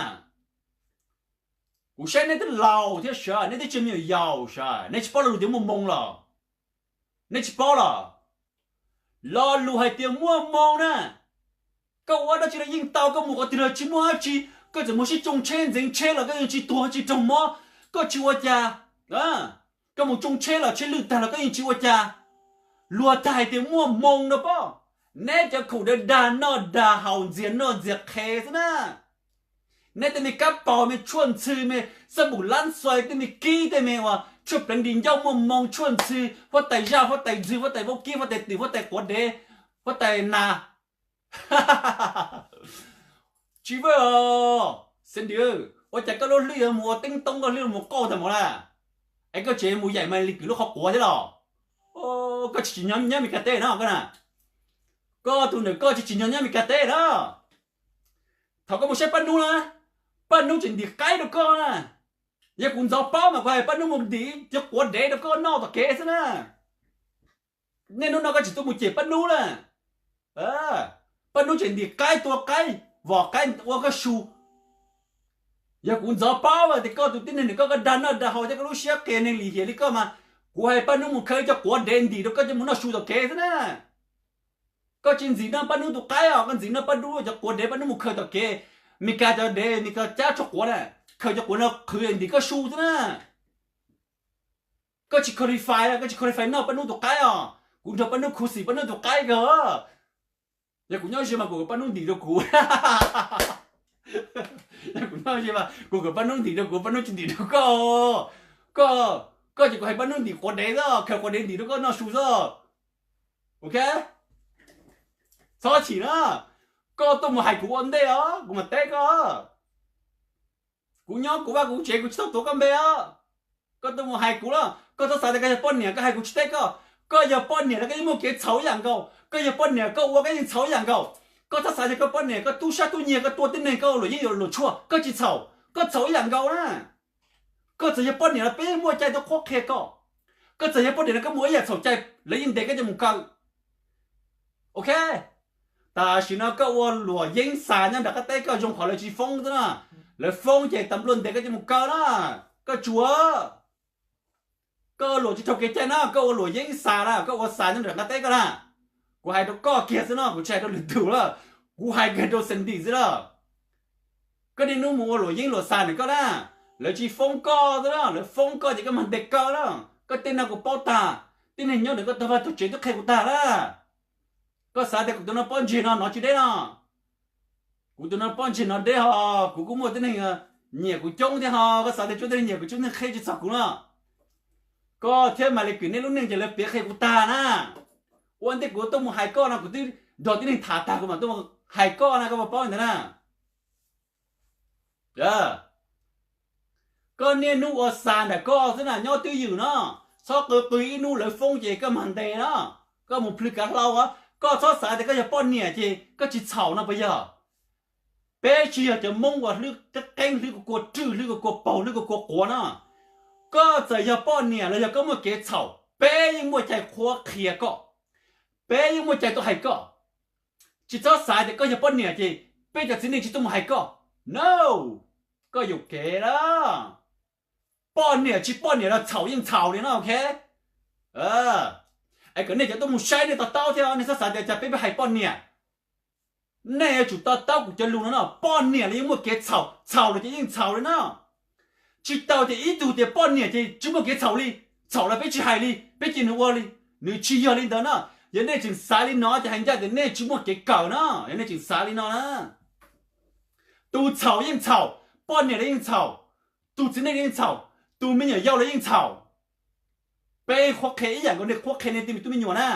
Kuv saib neb twb laus thiab sav, neb twb tsis me nyuam yaus sav, neb tsis paub lo lus tias muaj moo los? Neb tsis paub los? Lo lus hais tias muaj moo na, koj ua dab tsi los yeej tau, koj mus qhov twg los tsis muaj dab tsi, koj txawm mus sib tsoo tsheb ntxeev tsheb los koj yeej tsis tuag tsis raug mob, koj tsis ua cas. Koj mus tsoo tsheb los tsheb lwj tag los koj yeej tsis ua cas. Luag tag hais tias muaj moo no pob. Neb cov khoom dag dag noj dag haus ntxias noj ntxias qhev xwb na. Nej tej me kab paus me tshuaj ntxhw me xab npum lab xais tej me kib tej me uas tshuaj pleev di ncauj muaj moo tshuaj ntxhw, huab tais zaj huab tais ntxhw huab tais vaub kib huab tais twm huab tais quav dev huab tais nas. Tsis vwj os, Sandy, ua cas koj lub hlwb yuav mus ua teeb toob, koj hlwb mus qauj tag mus na? Es koj tseem mus yaim Malis Kwm lub qhov quav thiab los? Koj tsis tsim nyog nyob Meskas teb no koj na. Koj tus ntawm koj tsis tsim nyog nyob Meskas teb na. Thaum koj mus saib Paj Nub na, Paj Nub tseem ntim qaib rau koj na. Yog kuv ntxov paub mas kuv hais Paj Nub mus ntim cov quav dev rau koj noj tom kev xwb na. Niaj hnub no koj tsis tuaj mus cem Paj Nub na. Paj Nub tseem ntim qaib tua qaib, vom qaib ua koj su. Yog kuv ntxov paub tias koj tus tib neeg ntawm koj, koj dag noj dag haus thiab koj lub siab qias neeg lim hiam li koj mas, kuv hais Paj Nub mus khaws cov quav dev ntim rau koj coj mus noj su tom kev xwb na. Koj tsis ntxim noj Paj Nub tus qaib os, koj ntxim noj Paj Nub cov quav dev Paj Nub mus khaws tom kev. Meskas cov dev, Meskas cab tshuaj quav na, khaws cov quav no qhwv ntim koj su xwb na. Koj tsis qualify, koj tsis qualify noj Paj Nub tus qaib os. Kuv nrog Paj Nub khuv xim Paj Nub tus qaib kawg. Yog kuv nyob ze mas kuv kom Paj Nub ntim rau kuv. Yog kuv nyob ze mas kuv kom Paj Nub ntim rau kuv, Paj Nub tsis ntim rau koj. Koj, koj ces kuv hais Paj Nub ntim quav dev xwb, khaws quav dev ntim rau koj noj su xwb. Ok, txhob chim na. Koj tuaj mus hais kuv ua ntej os, kuv mam teb koj. Kuv nyob kuv vaj kuv tsev, kuv tsis tau tuav koj npe os. Koj tuaj mus hais kuv los koj txhob xav tias koj yog poj niam koj hais kuv tsis teb koj. Koj yog poj niam los koj yeej muaj kev txhaum ib yam nkaus, koj yog poj niam koj ua koj yeej txhaum ib yam nkaus. Koj txhob xav tias koj poj niam koj tub sab tub nyiag koj tua tib neeg koj ua luam yeeb ua luam tshuaj koj tsis txhaum, koj txhaum ib yam nkaus na. Koj txawm yog poj niam los peb yeej muaj cai tuaj qhuab qhia koj. Koj txawm yog poj niam los koj muaj ib yam txhaum cai lawv yeej ntes koj coj mus kaw. Ok, tam sim no koj ua luam yeeb xa nyob nram qab teb koj zoo qhov lawv tsis foob xwb na. Lawv foob ces tas nplua ntes koj coj mus kaw na. Koj tsuas, koj ua luam tsis raug kev cai na, koj ua luam yeeb xa na, koj ua xa nyob nram qab teb koj na. Kuv hais rau koj kiag xwb no, kuv tsis hais rau lwm tus lawm, kuv hais kiag rau Sandy xwb na. Koj niaj hnub mus ua luam yeeb luam xa ntawm koj na, lawv tsis foob koj xwb na, lawv foob koj ces koj mag ntes kaw na. Koj tej no kuv paub tag, tib neeg nyob ntawm koj tog vaj tog tsev twb qhia kuv tag lawm. Koj xav tias kuv tus no pob ntseg no hnov tsis deb no? Kuv tus no pob ntseg hnov deb ho, kuv kuj muaj tib neeg nyiam kuv coob thiab ho, koj xav tias tsuas tib neeg nyiam kuv coob tib neeg qhia tsis txog kuv no? Koj thiab Malis Kwm nej lub neej ces lawv piav qhia kuv tag na. Ua ntej kuv tuaj mus hais koj no kuv twb nrog tib neeg tham tag kuv mam tuaj mus hais koj na, koj puas paub li ntawd na? Koj niaj hnub ua xa ntawm koj xwb na, nyob twj ywm no, txhob qw qw ib hnub lawv foob ces koj mag ntes no. Koj mus plhws kav hlau, koj txhob xav tias koj yog poj niam ces koj tsis txhaum no puas yog? Peb tsis yog cov Hmoob uas hlwb qeeb qeeb, hlwb kua kua rwj, hlwb kua kua paug, hlwb kua kua quav no. Koj txawm yog poj niam los yog koj muaj kev txhaum, peb yeej muaj cai qhuab qhia koj, peb yeej muaj cai tuaj hais koj. Tsis txhob xav tias koj yog poj niam ces peb cov txiv neej tsis tuaj mus hais koj. No, koj yuam kev lawm. Poj niam tsis poj niam los txhaum yeej txhaum li no, ok? Es kom nej cov tuaj mus saib nej to taub thiab, nej txhob xav tias cas peb peb hais poj niam. Nej yuav tsum to taub kuv cov lus no no, poj niam los yeej muaj kev txhaum, txhaum los ces yeej txhaum li no. Tsis tau tias ib tug tias poj niam ces tsis muaj kev txhaum li, txhaum los peb tsis hais li, peb cia nws ua li. Nws tsis yog li ntawd no. Yog nej tseem xav li no ces hais ncaj tias nej tsis muaj kev kawm no, yog nej tseem xav li no na. Tus txhaum yeej txhaum, poj niam los yeej txhaum, tus txiv neej los yeej txhaum, tus me nyuam yaus los yeej txhaum. Peb qhuab qhia ib yam nkaus nej qhuab qhia nej tus me tub me nyuam na.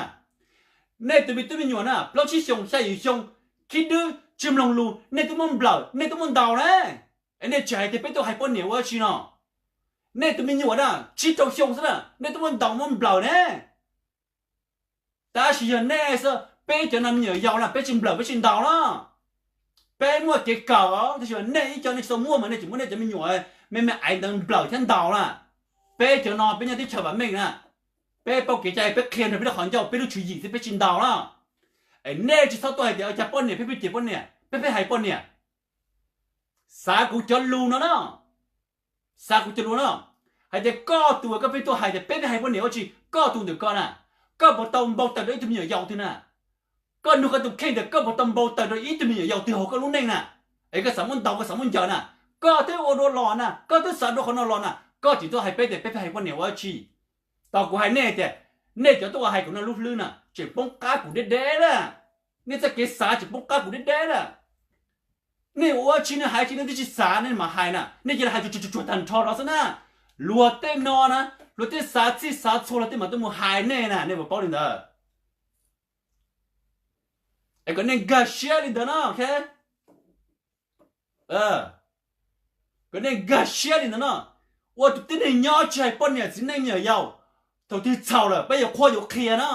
Nej tus me tub me nyuam na, plaub tsib xyoos xya yim xyoo, khib dwb tsis mloog lus, nej twb muab nplawm, nej twb muab ntaus ne. Es nej tsis hais tias peb tuaj hais poj niam ua dab tsi no? Nej tus me nyuam na, tsib rau xyoo xwb na, nej twb muab ntaus muab nplawm ne. Tab sis yog nej xwb, peb cov no me nyuam yaus na peb tsis nplawm peb tsis ntaus na. Peb muaj kev kawm, tab sis nej ib co nej tsis tau muaj mas nej tseem muab nej cov me nyuam me me aiv ntawd nplawm thiab ntaus na. Peb cov no peb nyob teb chaws vam meej na, peb paub kev cai, peb qhia nrog peb lub qhov ncauj, peb lub tswv yim xwb, peb tsis ntaus na. Es nej tsis txhob tuaj hais tias cas poj niam peb peb cem poj niam, peb peb hais poj niam. Xav kuv cov lus no na, xav kuv cov lus no, hais tias koj tus uas koj pheej tuaj hais tias peb peb hais poj niam ua tsi, koj tus ntawm koj na, koj puas tau npau taws rau ib tug me nyuam yaus twg na? Koj nug koj tus kheej tias koj puas tau npau taws rau ib tug me nyuam yaus twg hauv koj lub neej na? Es koj xav muab ntaus koj xav muab ncaws na, koj twb ua dua los na, koj twb xav dua qhov no los na, koj tseem tuaj hais peb tias peb peb hais poj niam ua dab tsi? Tos kuv hais nej tias, nej cov tuaj ua hais kuv no lub hlwb na tseem poob qab kuv deb deb na. Nej txoj kev xav tseem poob qab kuv deb deb na. Nej ua tsi nej hais tsi nej twb tsis xav nej mam hais na, nej cia li hais tsuag tsuag tag nrho los xwb na. Luag tej no na, luag tej xav txhij xav txhua luag tej mam tuaj mus hais nej na, nej puas paub li ntawd? Es kom nej nkag siab li ntawd no, ok? Kom nej nkag siab li ntawd no. Ua tus tib neeg nyob tsis hais poj niam txiv neej me nyuam yaus, thaum twg txhaum lawm peb yuav qhuab yuav qhia no.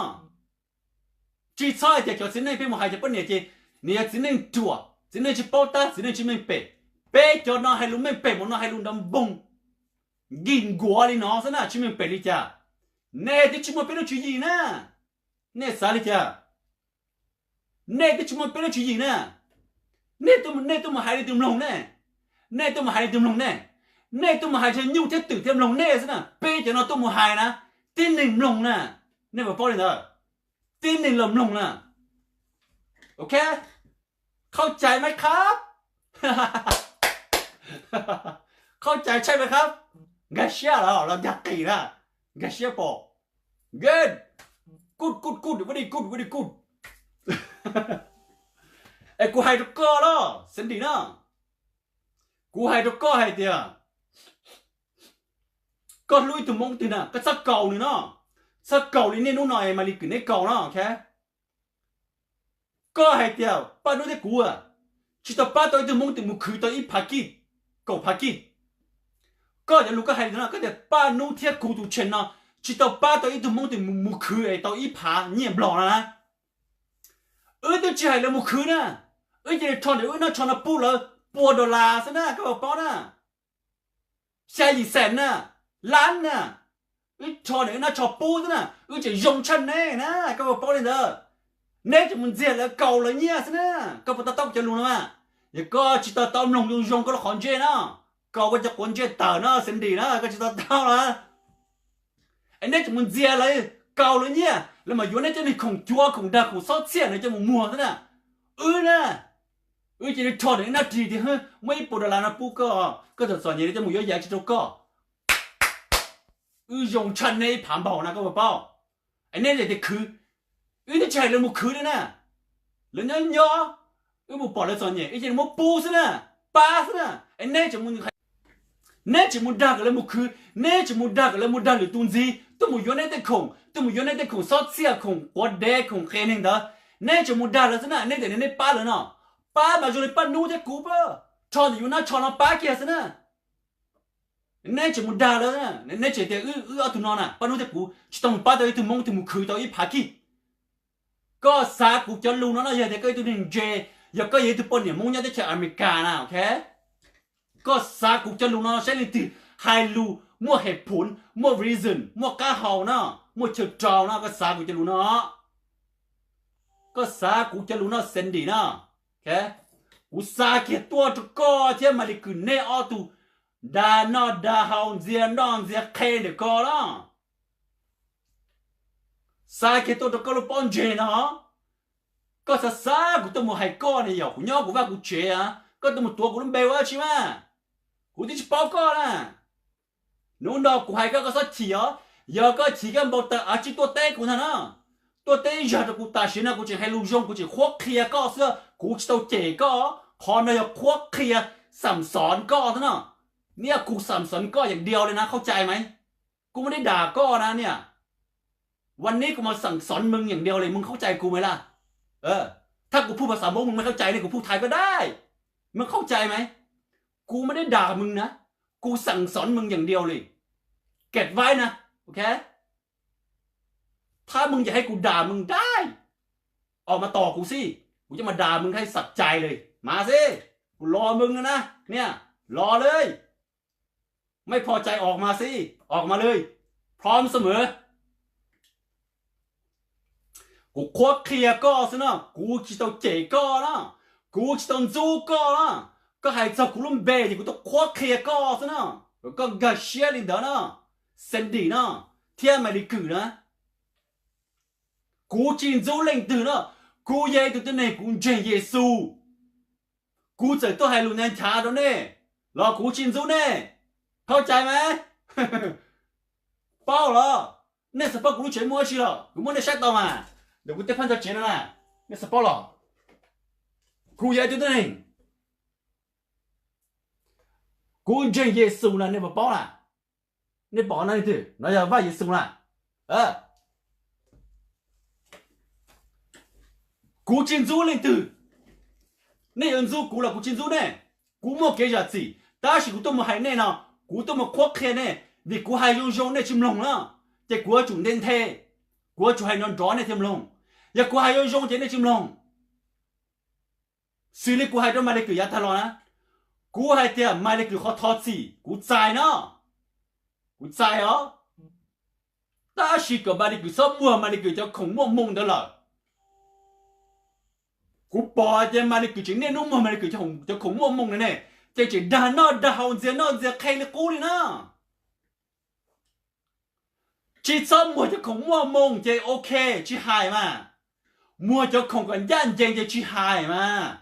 Tsis txhob hais tias cov txiv neej peb mus hais cov poj niam ces nws yog txiv neej ruam, txiv neej tsis paub tab, txiv neej tsis meej pem. Peb cov no hais lus meej pem mus no hais lus nrov npoog, nkig nkuav li no xwb na, tsis meej pem li cas. Nej twb tsis muaj peb lub tswv yim na. Nej xav li cas? Nej twb tsis muaj peb lub tswv yim na. Nej tuaj, nej tuaj mus hais li twg mloog nej? Nej tuaj mus hais li twg mloog nej? Nej tuaj mus hais ntshe nyuj thiab twm thiaj mloog nej xwb na. Peb cov no tuaj mus hais na, tib neeg mloog na. Nej puas paub li ntawd? Tib neeg los mloog na. Ok, เข้าใจไหมครับ? เข้าใจใช่ไหมครับ? Nkag siab los los nkag qis na, nkag siab pom. Good, good, good, good, very good, very good. Es kuv hais rau koj los Sandy na, kuv hais rau koj hais tias koj hlub ib tug Hmoob twg na koj txhob kaus nws no, txhob kaus li niaj hnub no Maly Kwm neb kaus no, ok? Koj hais tias Paj Nub thiab kuv tsis tau pab tau ib tug Hmoob twg mus khwv tau ib phav kij, kaum phav kij. Koj cov lus koj hais li no, koj tias Paj Nub thiab kuv tus channel no tsis tau pab tau ib tug Hmoob twg mus khwv es tau ib phav nyiaj Nplog no na. Wb twb tsis hais lawv mus khwv na, wb cia li rho ntawm wb nab tsho no pub lawv pua dollar xwb na, koj puas paub na? Xya yim xees na, lab na, wb rho ntawm wb nab tsho pub xwb na, wb tseem zoo tshaj neb na, koj puas paub li ntawd? Neb tseem mus ntxias lawv kaus lawv nyiaj xwb na, koj puas to taub kuv cov lus no mas? Yog koj tsis to taub mloog zoo zoo koj lub qhov ntsej no, kaus koj cov quav ntsej tawm no Sandy na, koj tsis to taub los. Es neb tseem mus ntxias lawv kaus lawv nyiaj, lawv mam yuav neb cov neeg khoom cuav khoom dag khoom xob txhiaj no coj mus muag xwb na. Wb na, wb cia li rho ntawm wb nab ris tias muaj ib puas dollar no pub koj, koj txom txom nyem coj mus yuav yam tsis rau koj. Wb zoo tshaj neb ib phav npaug na koj puas paub? Es neb tias khwv, wb twb tsis hais lawv mus khwv li na. Lawv nyob nyob, wb mus pom lawv txom nyem wb cia li muab pub xwb na, pab xwb na. Es neb tseem mus, neb tseem mus dag kom lawv mus khwv, neb tseem mus dag kom lawv mus dag lwm tus ntxiv, tuaj mus yuav neb tej khoom, tuaj mus yuav neb tej khoom xob txhiaj khoom quav dev khoom qe neeg ntawd. Neb tseem mus dag lawv xwb na, neb tias neb pab lawv no. Pab mas zoo li Paj Nub thiab kuv pab, rho ntawm yus nab tsho no pab kiag xwb na. Neb tseem mus dag lawv, neb tseem tias wb, wb ob tug no na, Paj Nub thiab kuv tsis tau mus pab tau ib tug Hmoob twg mus khwv tau ib phav kij. Koj xav kuv cov lus no no yog tias koj ib tug neeg ntse, yog koj yog ib tug poj niam Hmoob nyob teb chaws America na, ok? Koj xav kuv cov lus no saib leej twg hais lus muaj hev phuv, muaj reason, muaj qab hau no, muaj chaw rau no, koj xav kuv cov lus no. Koj xav kuv cov lus no Sandy no, ok? Kuv xa kiag tuaj rau koj thiab Maly Kwm neb ob tug dag noj dag haus ntxias noj ntxias qhe ntawm ko los. Xa kiag tuaj rau koj lub pob ntseg no. Koj xav xav kuv tuaj mus hais koj ne, yog kuv nyob kuv vaj kuv tsev, koj tuaj mus tuav kuv lub npe ua dab tsi mas? Kuv twb tsis paub koj na. Hnub no kuv hais koj, koj txhob chim os. Yog koj chim koj npau taws av tsij tuaj teb kuv ntag na. Tuaj teb ib zaug rau kuv, tam sim no kuv tseem hais lus zoo, kuv tseem qhuab qhia koj xwb, kuv tsis tau cem koj. Qhov no yog qhuab qhia xam xov koj xwb no. Niaj kuv xam xov koj yeem diau li na, เข้าใจไหม? Kuv muaj dej dam koj na niaj. Vas nib kuv mas xam xov mws yeem diau li, mws เข้าใจ kuv mas laj. Thaj kuv phuj phas xav Hmoob mws mws เข้าใจ ne, kuv phuj thaiv koj dai, mws เข้าใจ mas. Kuv muaj dej dam mws na, kuv xam xov mws yeem diau li. Kem vaib na, ok. Thaj mws yam hais kuv dam mws dai, os mas tos kuv xij, kuv coj mas dam mws hais xam cai li mas xij. Kuv los mws na niaj, los li. ไม่พอใจ os mas xij, os mas li. พร้อมเสมอ. Kuv qhuab qhia koj xwb no, kuv tsis tau cem koj na, kuv tsis tau ntxub koj na. Koj hais txog kuv lub npe ces kuv tau qhuab qhia koj xwb no. Koj nkag siab li ntawd no, Sandy no, thiab Maiv Lis Kwm na. Kuv tsis ntxub leej twg no, kuv yog ib tug tib neeg kuv ntseeg Yexus. Kuv txawm tuaj hais lus nyav nchav rau nej los kuv tsis ntxub nej, เข้าใจ mas. Paub los? Nej xav paub kuv lub tsev muaj dab tsi los kuv muab nej saib tau mas. Ntawm kuv tej phab ntsa tsev no na, nej xav paub los? Kuv yog ib tug tib neeg Kuv ntseeg Yexus na, nej puas paub na? Nej pom no leej twg? No yog Vaj Yexus na. Kuv tsis ntxub leej twg. Nej yuav ntxub kuv los kuv tsis ntxub nej. Kuv muaj kev zam txim, tab sis kuv tuaj mus hais nej no, kuv tuaj mus qhuab qhia nej, vim kuv hais zoo zoo nej tsis mloog na, ces kuv yuav tsum nthe nthe, kuv yuav tsum hais nrov nrov nej thiaj mloog. Yog kuv hais zoo zoo ces nej tsis mloog. Xws li kuv hais rau Malis Kwm yav tag los na, kuv hais tias Malis Kwm qhov thov txim kuv txais no, kuv txais os, tab sis kom Malis Kwm txhob muag Malis Kwm cov khoom muaj moo ntawd lawm. Kuv pom tias Malis Kwm tseem niaj hnub muag Malis Kwm cov khoom muaj moo na ne, ces tseem dag noj dag haus ntxias noj ntxias qhe li qub li na. Tsis txhob muag cov khoom muaj moo ces ok, tsis hais mas. Muag cov khoom kom ncaj ncees ces tsis hais mas.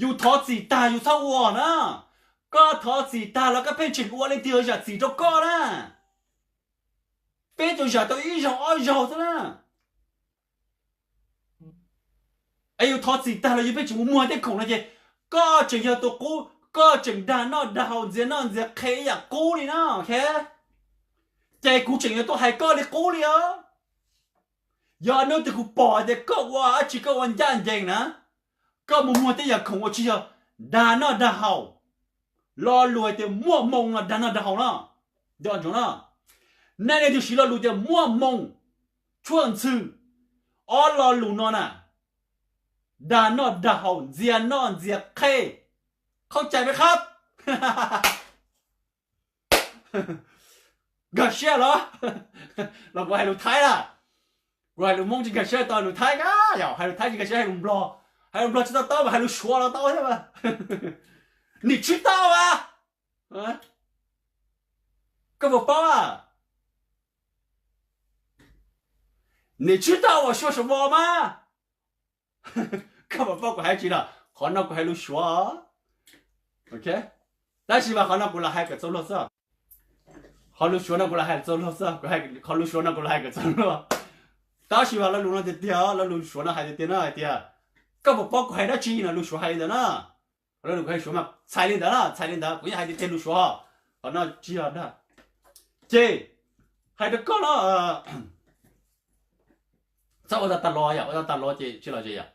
Yus thov txim tag yus txhob ua na. Koj thov txim tag los koj pheej tseem ua leej twg zam txim rau koj na. Peb tsuas zam tau ib zaug ob zaug xwb na. Es yus thov txim tag los yus pheej tseem mus muag tej khoom no ces koj tseem yog tus qub, koj tseem dag noj dag haus ntxias noj ntxias qhe ib yam qub li na. Ces kuv tseem yuav tuaj hais koj li qub li os. Yog hnub twg kuv pom tias koj ua dab tsi koj ua ncaj ncees na, koj mus muag tej yam khoom uas tsis yog dag noj dag haus, lo lus hais tias muaj moo no dag noj dag haus no, nco ntsoov no. Nej leej twg siv lo lus tias muaj moo, tshuaj ntxhw, ob lo lus no na, dag noj dag haus ntxias noj ntxias qhe, khaub cai me khab. Nkag siab los, los kuv hais lus Thaib na. Kuv hais lus Hmoob tsis nkag siab tau lus Thaib, yog hais lus Thaib tsis nkag siab hais lus Nplog, hais lus Nplog tsis tau tau mas hais lus Suav los tau thiab mas. Nim tswb tau mas, koj puas paub a? Nim tswb tau uas sua sa vos mas. Koj puas paub kuv hais tsi los? Qhov no kuv hais lus Suav, tab sis mas qhov no kuv lam hais kom txaus luag xwb. Qhov lus Suav no kuv lam hais txaus luag xwb, qhov lus Suav no kuv lam hais kom txaus luag. Tab sis mas lo lus no tiag tiag, lo lus Suav no hais tiag tiag no hais tias, koj puas paub kuv hais dab tsi no, lus Suav hais li ntawd na. Qhov lo lus kuv hais Suav mas txhais li ntawd na, txhais li ntawd kuv yeej hais tiag tiag lus Suav. Qhov no tsis yog dag. Ces hais rau koj no, txhob ua tau tas los yom, ua tau tas los ces tsis los ces yom.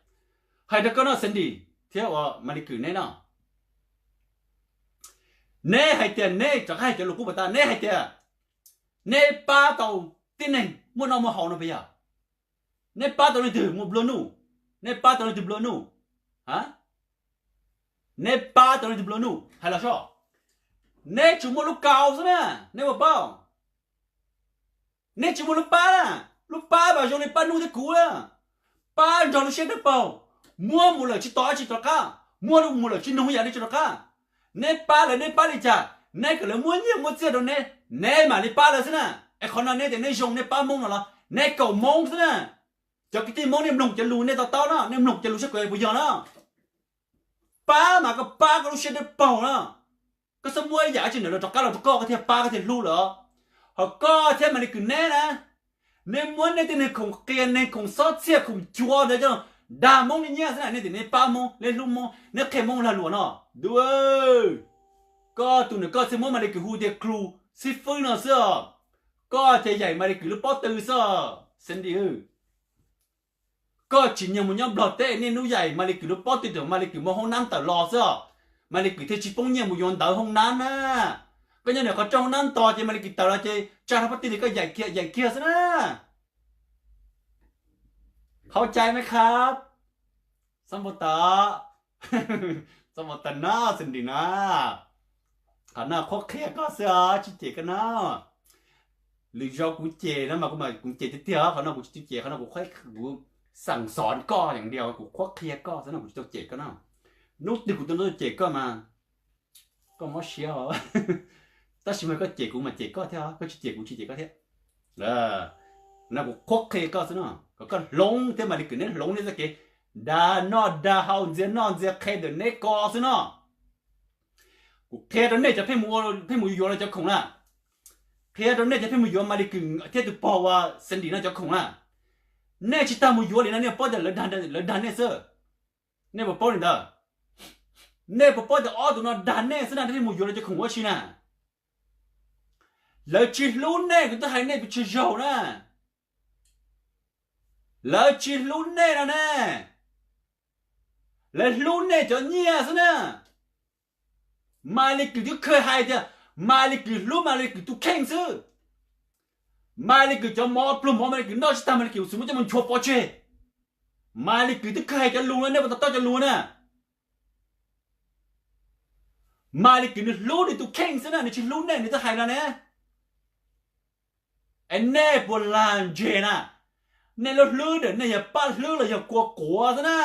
Hais rau koj no Sandy thiab uas Malis Kwm neb no, neb hais tias neb rov qab hais cov lus qub pas tas, neb hais tias neb pab tau tib neeg muaj noj muaj haus no puas yog? Neb pab tau leej twg muaj nplua nuj? Neb pab tau leej twg nplua nuj? Neb pab tau leej twg nplua nuj hais los soj. Neb tsuas muaj lub kaus xwb na, neb puas paub? Neb tsis muaj lub pab na. Lub pab mas zoo li pab hnub thiab kuv na, pab nrog lub siab dawb paug, muab mus lawm tsis tos dab tsi rov qab, muab mus lawm tsis nug yam dab tsi rov qab. Neb pab lawv, neb pab li cas? Neb kom lawv muab nyiaj muab txiaj rau neb, neb mam li pab lawv xwb na. Es qhov no neb tias neb zoo neb pab Hmoob no los neb kaum Hmoob xwb na. Cov kwv tij Hmoob nej mloog cov lus nej to taub no, nej mloog cov lus saib kuv puas yog no. Pab mas koj pab koj lub siab dawb paug na. Koj txhob muab ib yam dab tsi ntawm lawv rov qab los rau koj, koj thiaj pab koj thiaj hlub lawm. Ho koj thiab Malis Kwm neb na, neb muab neb tej neeg khoom qias, neeg khoom xob txhiaj, khoom cuav ntawd coj dag Hmoob li nyiaj xwb na. Nej tias nej pab Hmoob, nej hlub Hmoob, neb qhia Hmoob lag luam no, du, koj tus ntawm koj thiaj muab Malis Kwm hu tias klus xib fwb no xwb os. Koj ces yaim Malis Kwm lub pob tw xwb os Sandy. Koj tsis nyiag mus nyob Nplog teb, niaj hnub yaim Malis Kwm lub pob tw, tam Malis Kwm muaj hoob nab tawm los xwb os. Malis Kwm thiaj tsis poob nyiaj mus yuav ntawv hoob nab na. Koj nyob nim qhov rooj hoob nab tos ces Malis Kwm tawm los ces tsa rau pob tw li koj yaim kiag yaim kiag xwb na. Qhov cai me khab, xab npau taws, xab npau taws na Sandy na. Qhov no qhuab qhia koj xwb os, tsis cem koj na. Lwm zaus kuv cem no mas kuv cem tiag tiag, qhov no kuv tsis tau cem, qhov no kuv, kuv xeem xov koj yeem dias, kuv qhuab qhia koj xwb no, kuv tsis tau cem koj na. Hnub twg kuv tau cem koj mas koj mob siab os. Tab sis mas koj cem kuv mas cem koj thiab, koj tsis cem kuv tsis cem koj thiab. No kuv qhuab qhia koj xwb no, kom koj hloov thiab Malis Kwm neb hloov nej txoj kev dag noj dag haus ntxias noj ntxias qhe ntawm neb ko xwb no. Kuv qhia rau nej cov pheej mus yuav los cov khoom na, qhia rau nej cov pheej mus yuav Malis Kwm thiab tus pog uas Sandy no cov khoom na, nej tsis tas mus yuav li no nej paub tias lawv dag nej xwb. Nej puas paub li ntawd? Nej puas paub tias ob tug no dag nej xwb na, nej thiaj mus yuav lawv cov khoom ua si na? Lawv tsis hlub nej, kuv twb hais nej pes tsawg zaug na. Lawv tsis hlub nej no ne. Lawv hlub nej cov nyiaj xwb na. Maiv Lis Kws twb kheev hais tias Maiv Lis Kws hlub Maiv Lis Kws tus kheej xwb. Maiv Lis Kws cov mov pluag mov Maiv Lis Kws noj tsis tag Maiv Lis Kws xub muab coj mus nchuav pov tseg. Maiv Lis Kws twb kheev hais cov lus no, nej puas to taub cov lus na? Maiv Lis Kws nws hlub nws tus kheej xwb na, nws tsis hlub nej, nws twb hais no ne. Es nej puas lag ntseg na? Nej lub hlwb ntawm nej yog paj hlwb los yog kua quav xwb na.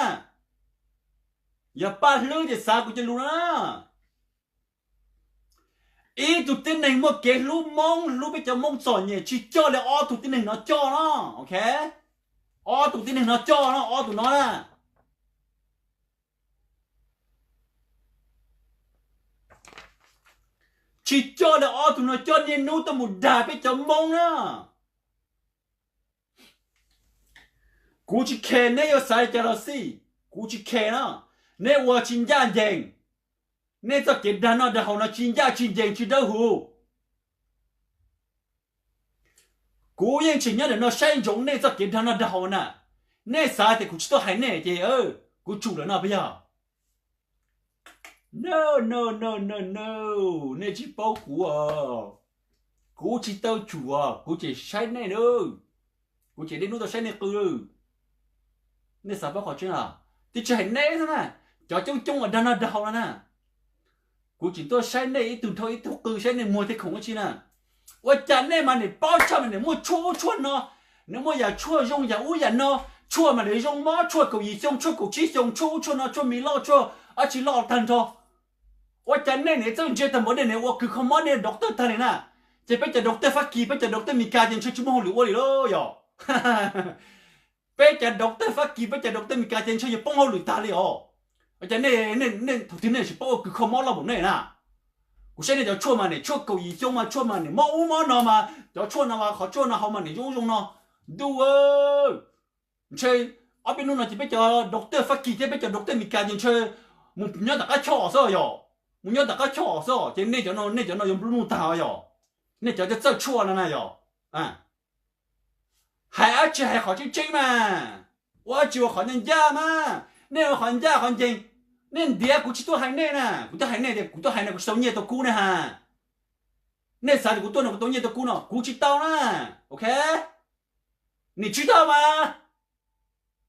Yog paj hlwb ces xav kuv cov lus no na. Ib tug tib neeg muaj kev hlub Hmoob, hlub peb cov Hmoob txom nyem tsis coj li ob tug tib neeg no coj no, ok? Ob tug tib neeg no coj no, ob tug no na. Tsis coj li ob tug no coj, niaj hnub tuaj mus dag peb cov Hmoob na. Kuv tsis khe neb yuav xav li cas los xij, kuv tsis khe na. Neb ua tsis ncaj ncees, nej txoj kev dag noj dag haus no tsis ncaj tsis ncees tsis dawb huv. Kuv yeej tseem nyob ntawm no saib ntsoov nej txoj kev dag noj dag haus na. Nej xav tias kuv tsis tuaj hais nej ces kuv tsum lawm no puas yog? No, no, no, no, no, nej tsis paub kuv os. Kuv tsis tau tsum os, kuv tseem saib nej na. Kuv tseem niaj hnub tuaj saib nej qw. Nej xav paub qhov tseeb los? Twb tsis hais nej xwb na, cov coob coob uas dag noj dag haus no na. Kuv tseem tuaj saib nej ib tug dhau ib tug qw, saib nej muag tej khoom ua si na. Ua cas nej mas nim paub tshaj mas nim muaj tshuaj ub tshuaj no, nim muaj yam tshuaj zoo yam ub yam no, tshuaj mas nim zoo mob, tshuaj kaum yim xyoo, tshuaj kaum tsib xyoo, tshuaj ub tshuaj no, tshuaj mis loj, tshuaj dab tsi loj tag nrho. Ua cas nej nim txawj ntse tag npaum, nej nim ua kws kho mob nej doctor tag li na? Ces peb cov doctor Fab Kis, peb cov doctor Mis Kas ces ntshe tsis muaj hauj lwm ua li lauj yog? Peb cov doctor Fab Kis, peb cov doctor Mis Kas ces ntshe yuav poob hauj lwm tag li os. Ua cas nej, nej thaum twg nej tsis paub ua kws kho mob loj npaum nej na? Kuv saib nej cov tshuaj mas nim tshuaj kaum yim xyoo mas tshuaj mas nim mob ub mob no mas cov tshuaj no mas qhov tshuaj no hau mas nim zoo zoo no. Ntuj, ntshe ob peb hnub no ces peb cov doctor Fab Kis thiab peb cov doctor Mis Kas ces ntshe mus nyob tom qab choj xwb yog? Mus nyob tom qab choj xwb ces nej cov no, nej cov no yuav nplua nuj tag yog? Nej cov txawj tshuaj no na yog? Hais dab tsi hais qhov tseeb tseeb mas, ua dab tsi ua qhov ncaj ncaj mas. Nej ua qhov ncaj qhov ncees, nej ntiav kuv tsis tuaj hais nej na. Kuv tuaj hais nej tias kuv tuaj hais no kuv tsis tau nyiaj tau kub ne ha. Nej xav tias kuv tuaj no kuv tau nyiaj tau kub no, kuv tsis tau na. Ok, nim tsis tau mas,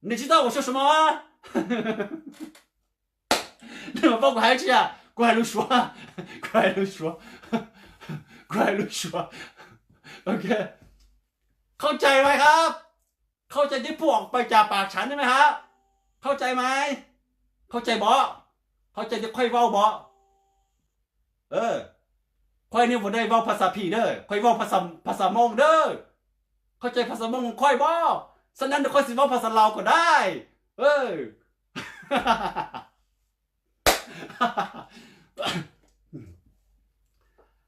nim tsis tau ua xyov xyov mas. Nej mas paub kuv hais tsi a? Kuv hais lus Suav, kuv hais lus Suav, kuv hais lus Suav. Ok, เข้าใจไหมครับ? เข้าใจที่ผมออกไปจากปากฉันใช่ไหมครับ? เข้าใจไหม? เข้าใจบ่? เข้าใจที่ข้อยเว้าบ่? ข้อยนี่บ่ได้เว้าภาษาผีเด้อ ข้อยเว้าภาษา ภาษามงเด้อ เข้าใจภาษามงของข้อยบ่? ฉะนั้นข้อยสิเว้าภาษาลาวก็ได้ เออ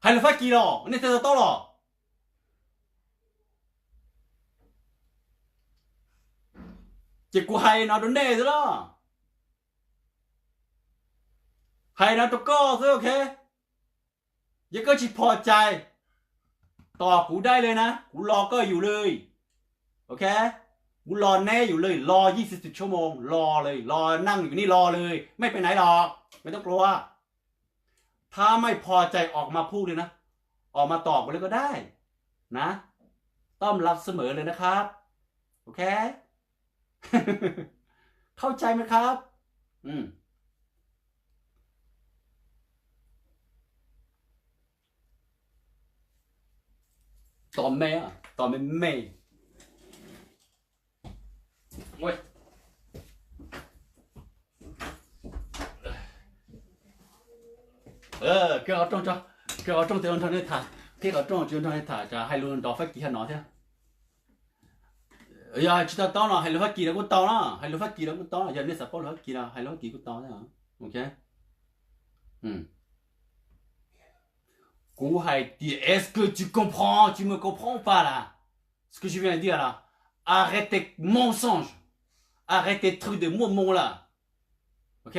Hais lus Fab Kis los nej thiaj to taub los? Ces kuv hais no rau nej xwb los, hais no rau koj xwb, ok? Yog koj tsis phom cai, tos kuv dai li na, kuv los koj yus li, ok? Kuv los neb yus li, los yim siv txwm tshuaj moos los li, los neej yus ni los li, mej pem naiv los, mej toob kluav. Tha mej phom cai ออกมาพูดเลยนะ ออกมาตอบกันเลยก็ได้นะ ต้อนรับเสมอเลยนะครับ โอเค เข้าใจไหมครับ Tos me, tos me me. Kiag qhov rooj, kiag qhov rooj tsis nrog nej tham, kiag qhov rooj tsis nrog nej tham, tsam hais lus nrov Fab Kis hab no thiab. Yog tsis tau taub no hais lus Fab Kis los kuj tau na, hais lus Fab Kis los kuj tau, yog nej xav paub lus Fab Kis los hais lus Fab Kis kuj tau. Ok. Kuv hais tias, est-ce que tu comprends, tu me comprends pas là? Ce que je viens de dire là? Arrête tes mensonges. Arrête tes trucs de maumon là. Ok?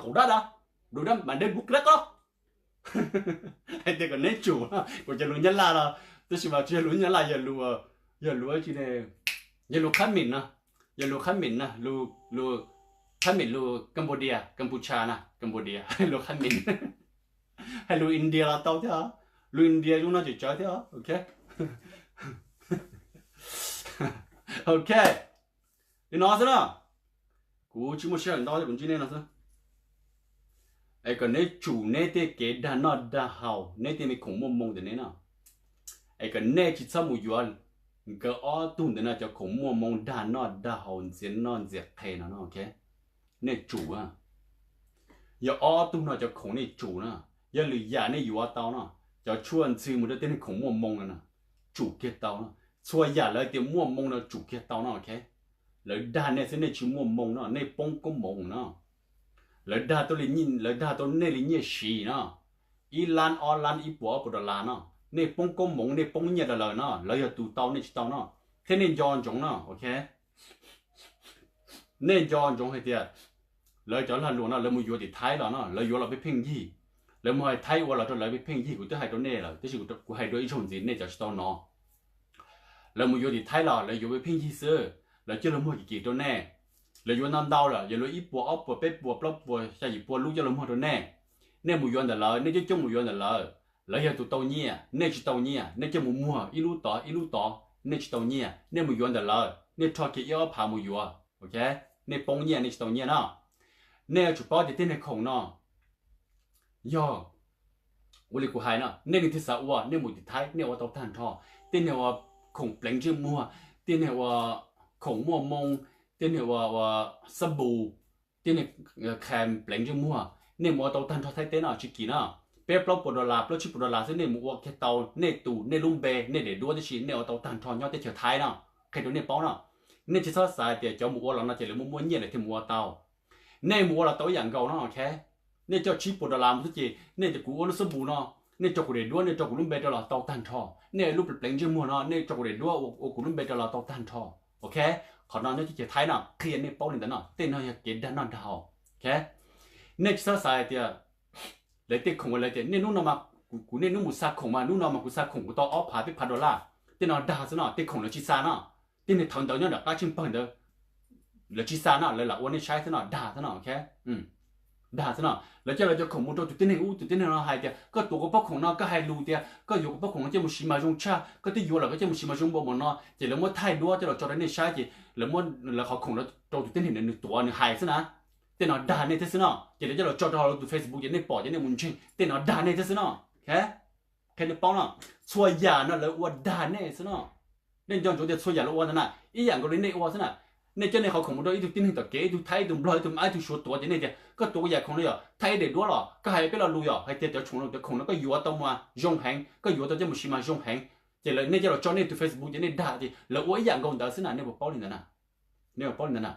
kaum dab da, du dab mas deb bub klab ko. Hais tias kom neb tsum no, kuv cov lus Nyab Laj los tab sis mas tsis yog lus Nyab Laj, yog lus, yog lus tsi ne, yog lus Khab Mim no, yog lus Khab Mim no, lus, lus Khab Mim, lus Cambodia, Kampuchea na, Cambodia, lus Khab Mim. Hais lus India los tau thiab, lus India zoo no tseem tsawv thiab, ok. Ok, li no xwb na, kuv tsis muaj sij hawm ntau thiab, kuv ntsib nej no xwb. Es kom neb tsum neb tej kev dag noj dag haus, neb tej me khoom muaj moo ntawm neb no, es kom nej tsis txhob mus yuav nkawd ob tug ntawd no cov khoom muaj moo dag noj dag haus ntxias noj ntxias qhe no, ok. Nej tsum, yog ob tug no cov khoom nej tsum na, yog lwm yam nej yuav tau no, cov tshuaj ntxhw mus rau tej neeg khoom muaj moo no na, tsum kiag tau no. Txhua yam lawv tias muaj moo no tsum kiag tau no, ok. Lawv dag nej xwb, nej tsis muaj moo no, nej poob koob moov no. Lawv dag tau li, lawv dag tau nej li nyiaj siv no, ib lab ob lab ib puas ob puas dollar no, nej poob koob moov, nej poob nyiaj rau lawv no, lawv yog tus tau, nej tsis tau no. Thiab nej nco ntsoov no, ok. Nej nco ntsoov hais tias lawv cov lag luam no lawv mus yuav tim Thaib los no, lawv yuav los pheej pheej yig, lawv mus hais Thaib ua los rau lawv pheej pheej yig. Kuv twb hais rau nej lawm tab sis kuv hais dua ib zaug ntxiv nej cov tsis tau hnov. Lawv mus yuav tim Thaib los lawv yuav pheej pheej yig xwb, lawv coj los muag kim kim rau nej. Lawv yuav ntau ntau lawm, yuav luag ib puas ob puas peb puas plaub puas xya yim pua lub coj los muag rau nej. Nej mus yuav ntawm lawv, nej coob coob mus yuav ntawm lawv, lawv yog tus tau nyiaj, nej tsis tau nyiaj, nej coj mus muag ib lub tod ib lub tod, nej tsis tau nyiaj. Nej mus yuav ntawm lawv, nej rho kiag ib ob phav mus yuav, ok, nej poob nyiaj, nej tsis tau nyiaj no. Nej yuav tsum paub tias tej neeg khoom no yog ua li kuv hais no, nej leej twg xav ua, nej mus tim Thaib nej ua tau tag nrho. Tej neeg ua khoom pleev ntsej muag, tej neeg ua khoom muaj moo, tej neeg ua, ua xab npus, tej neeg kha pleev ntsej muag, nej mus ua tau tag nrho Thaib teb no tsis kim no. Peb plaub puas dollar, plaub tsib puas dollar xwb nej mus ua kiag tau nej tus, nej lub npe, nej daim duab tib si nej ua tau tag nrho nyob teb chaws Thaib no. Qhia rau nej paub no, nej tsis txhob xav tias cov mus ua los no ces lawv muaj muaj nyiaj lawm thiaj mus ua tau. Nej mus ua los tau ib yam nkaus no, ok. Nej coj tsib puas dollar mus xwb ces nej tias kuv ua lub xab npus no, nej tso kuv daim duab, nej tso kuv lub npe rau los tau tag nrho. Nej lub pleev ntsej muag no, nej tso kuv daim duab ua kuv lub npe rau los tau tag nrho, ok. Qhov no nyob teb chaws Thaib no, qhia nej paub li ntawd no, tej no yog kev dag noj dag haus, ok. Nej tsis txhob xav hais tias lawv tej khoom uas lawv tias nej hnub no mas, kuv niaj hnub mus xa khoom mas hnub no mas kuv xa khoom kuv tau ob phav peb phav dollar, tej no dag xwb no, tej khoom lawv tsis xa no. Tej neeg thawv ntawv nyob nram qab tsheej pawg ntawd, lawv tsis xa no, lawv lam ua nej saib xwb no, dag xwb no, ok. Dag xwb no, lawv coj lawv cov khoom mus rau tus tib neeg ub, tus tib neeg no hais tias koj tuav kuv pob khoom no, koj hais lus tias koj yuav kuv pob khoom no coj mus siv mas zoo tshaj, koj twb yuav lawm koj coj mus siv mas zoo npaum no, ces lawv muab thaij duab coj los tso rau nej saib ces lawv muab lawv qhov khoom rau tus tib neeg ntawd nws tuav nws hais xwb na. Tej no dag nej thiab xwb no, ces lawv coj los tso rau hauv lawv tus Facebook ces nej pom ces nej mus ntseeg, tej no dag nej thiab xwb no. Qhia nej paub no, txhua yam no lawv ua dag nej xwb no. Nej nco ntsoov tias txhua yam lawv ua ntawd na, ib yam nkaus li nej ua xwb na. Nej coj nej qhov khoom mus rau ib tug tib neeg tom kev, ib tug Thaib, ib tug Mab, ib tug Suav tuav ces nej tias koj tuav kuv yam khoom no yom, thaij ib daim duab los koj hais peb lo lus yom, hais tias cov khoom no koj yuav tau mas zoo heev, koj yuav tau coj mus siv mas zoo heev. Ces lawv nej coj los tso nej tus Facebook ces nej dag ces lawv ua ib yam nkaus ntawd xwb na, nej puas paub li ntawd na? Nej puas paub li ntawd na?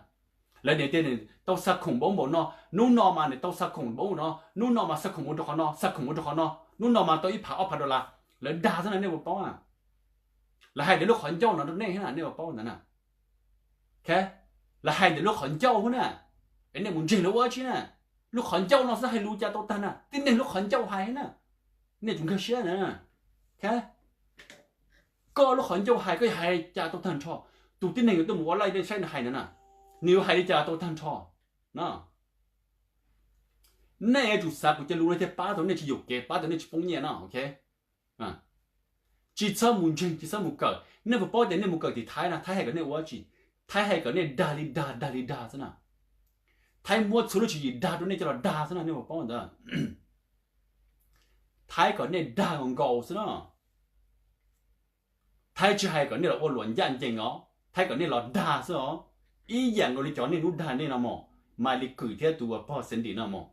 Lawv niam tias nws tau xa khoom npaum npaum no, hnub no mas nws tau xa khoom npaum no, hnub no mas xa khoom mus rau qhov no, xa khoom mus rau qhov no, hnub no mas tau ib phav ob phav dollar. Lawv dag xwb na, nej puas paub na? Lawv hais tias lub qhov ncauj no rau nej thiab na, nej puas paub ntawd na? Lawv hais tias lub qhov ncauj thiab na, es nej mus ntseeg lawv ua dab tsi na? Lub qhov ncauj no xwb hais lus cas tau tag na, tib neeg lub qhov ncauj hais na. Nej tsum nkag siab na. Koj lub qhov ncauj hais koj yuav hais cas tau tag nrho? Tus tib neeg yuav tuaj mus ua laij nej saib nws hais ntawd na, nws yuav hais li cas tau tag nrho no? Nej yuav tsum xav kuv cov lus no thiaj pab tau nej tsis yuam kev, pab tau nej tsis poob nyiaj no, ok? Tsis txhob mus ntseeg, tsis txhob mus kawm. Nej puas paub tias nej mus kawm tim Thaib na, Thaib hais kom nej ua tsi? Thaib hais kom nej dag li dag, dag li dag xwb na. Thaib muab txhua lub tswv yim dag rau nej coj los dag xwb na, nej puas paub ntawd? Thaib kom nej dag nkaus nkaus xwb na. Thaib tsis hais kom nej los ua luam ncaj ncees os, Thaib kom nej los dag xwb os. Ib yam nkaus li cov nej hnub dag nej no mos, Malis Kwm thiab tus uas pog Xees Dim no mos.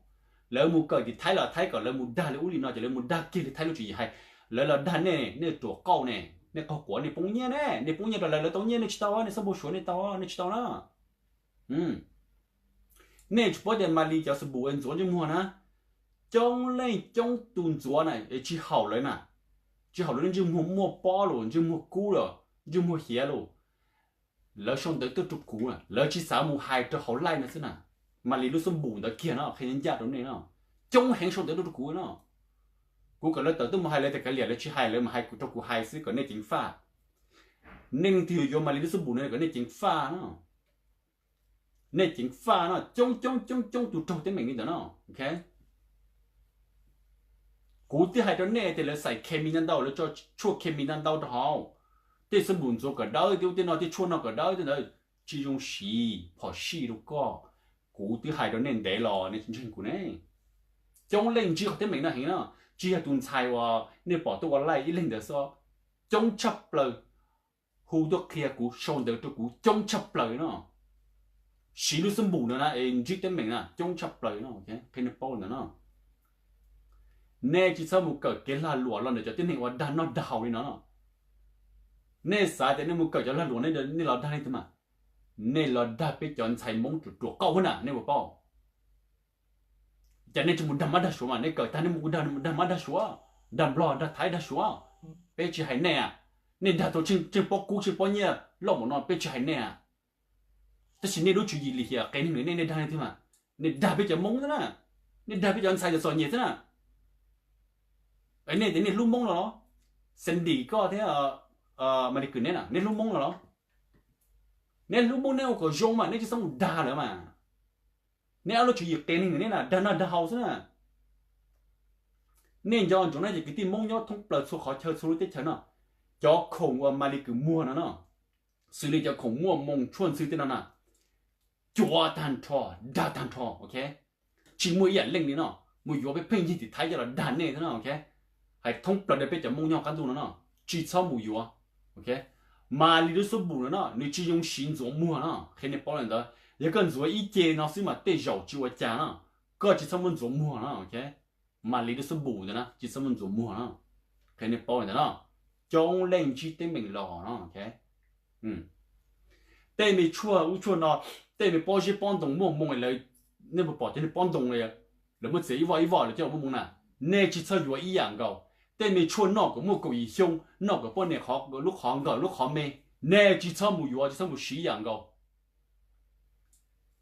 Lawv mus kawm tim Thaib los Thaib kom lawv mus dag li ub li no, ces lawv mus dag kiag li Thaib lub tswv yim hais. Lawv los dag nej, nej ruam qauj ne, nej qaug quav, nej poob nyiaj ne, nej poob nyiaj rau lawv, lawv tau nyiaj nej tsis tau, nej xab npau suav nej tau, nej tsis tau na. Nej tsis paub tias Malis cov xab npum ntxuav ntsej muag na, coob leej coob tus ntxuav na es tsis haum lawv na, tsis haum lawv ntsej muag muaj pob los, ntsej muag kub los, ntsej muag hiav los. Lawv sau ntawv tuaj rau kuv, lawv tsis xav mus hais rau hauv live no xwb na. Malis lub xab npum ntawd kiag no qhia ncaj rau nej no, coob heev sau ntawv tuaj rau kuv no. Kuv kom lawv tawm tuaj mus hais lawv tias kav liam, lawv tsis hais, lawv mas hais rau kuv hais xwb kom nej ceev faj. Nej leej twg yuav Malis lub xab npum no kom nej ceev faj no. Nej ceev faj no, coob coob coob coob tus raug teeb meem li ntawd no, ok. Kuv twb hais rau nej tias lawv xais khes mis ntau ntau, lawv tso tshuaj khes mis ntau ntau rau hauv. Tej xab npum ntxuav kom dawb, tej ub tej no, tej tshuaj no kom dawb tej ntawd, tsis zoo siv, phom sij rau koj. Kuv twb hais rau nej ntev los nej tsis ntseeg kuv ne. Coob leej ntsib qhov teeb meem no heev no, tsis yog tus ntxhais uas nej pom tuaj ua live ib leeg ntawd xwb, coob tshaj plaws hu tuaj qhia kuv, sau ntawv rau kuv coob tshaj plaws no. Siv lub xab npum ntawd na es ntsib teeb meem na coob tshaj plaws no, qhia nej paub ntawd no. Nej tsis txhob mus kawm kev lag luam los ntawm cov tib neeg uas dag noj dag haus li no. Nej xav tias nej mus kawm cov lag luam nej los dag leej twg mas? Nej los dag peb cov ntxhais Hmoob ruam ruam qauj na, nej puas paub? Cas nej tsis mus dag mab dag suav mas, nej kawm tag nej mus dag, dag mab dag suav, dag Nplog, dag Thaib, dag Suav. Peb tsis hais nej a. Nej dag tau tsheej pob kub tsheej pob nyiaj loj npaum no peb tsis hais nej a. Tab sis nej lub tswv yim lim hiam qias neeg li nej, nej dag leej twg mas? Nej dag peb cov Hmoob xwb na, nej dag peb cov ntxhais txom nyem xwb na. Nej tias nej hlub Hmoob no los? Xees Dim koj thiab Malis Kwm neb na, nej hlub Hmoob no los? Nej hlub Hmoob nej ua kom zoo mas nej tsis txhob mus dag lawm mas. Nej ob lub tswv yim qias neeg li nej na, dag noj dag haus xwb na. Nej nco ntsoov na, ces kwv tij Hmoob nyob thoob plaws txhua qhov chaw txhua lub teb chaws no, cov khoom uas Malis Kwm muag no no, xws li cov khoom muaj moos tshuaj ntxhw tej no na, cuav tag nrho, dag tag nrho, ok. Tsis muaj ib yam leej li no mus yuav peb pheej yig tim Thaib coj los dag nej thiab no, ok. Hais thoob plaws rau peb cov Hmoob nyob qab ntuj no no, tsis txhob mus yuav, ok. Malis lub xab npum no no nws tsis zoo siv ntxuav muag no, qhia nej paub li ntawd. Yog koj ntxuav ib ce no xwb mas tej zaum tsis ua cas no, koj tsis txhob muab ntxuav muag no, ok. Malis lub xab npum ntawd na tsis txhob muab ntxuav muag no, qhia nej paub li ntawd no. Coob leej ntsib teeb meem los no, ok. Tej me tshuaj ub tshuaj no, tej me pob zeb pob ntoo muaj moos, nej puas pom cov niag pob ntoo lawv muab txiav ib voj ib voj lawv coj muaj moos na? Nej tsis txhob yuav ib yam nkaus. Tej me tshuaj noj kom muaj kaum yim xyoo, noj kom poj niam lub qhov nkawm lub qhov me, nej tsis txhob mus yuav, tsis txhob mus siv ib yam nkaus.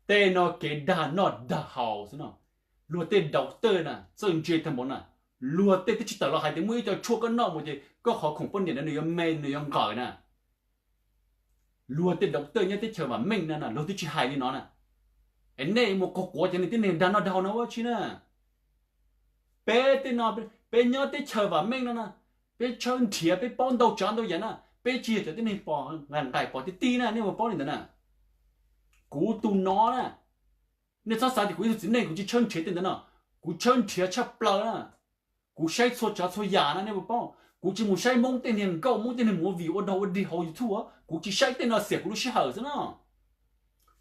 Tej no kev dag noj dag haus xwb no. Luag tej doctor na txawj ntse tag npaum na, luag tej twb tsis tawm los hais tias muaj ib co tshuaj koj noj mus ces koj qhov khoom poj niam ntawd nws yuav me nws yuav nqawm na. Luag tej doctor nyob teb chaws vam meej no na luag twb tsis hais li no na. Es nej mus qaug quav cov niag tib neeg dag noj dag haus no ua tsi na? Peb tej no, peb nyob teb chaws vam meej no na, peb tshawb nrhiav peb paub ntau tsav ntau yam na, peb tsis yog cov tib neeg pom nqaim pom ti ti na, nej ua paub li ntawd na. Kuv tus no na, nej txhob xav tias kuv ib tug txiv neej kuv tsis tshawb nrhiav tej ntawd no. Kuv tshawb nrhiav tshaj plaws na. Kuv saib txhua tsav txhua yam na, nej puas paub? Kuv tsis mus saib Hmoob tej niag nkauj, Hmoob tej niag movie ua dog ua dig hauv YouTube, kuv tsis saib tej no, xiam kuv lub sij hawm xwb no.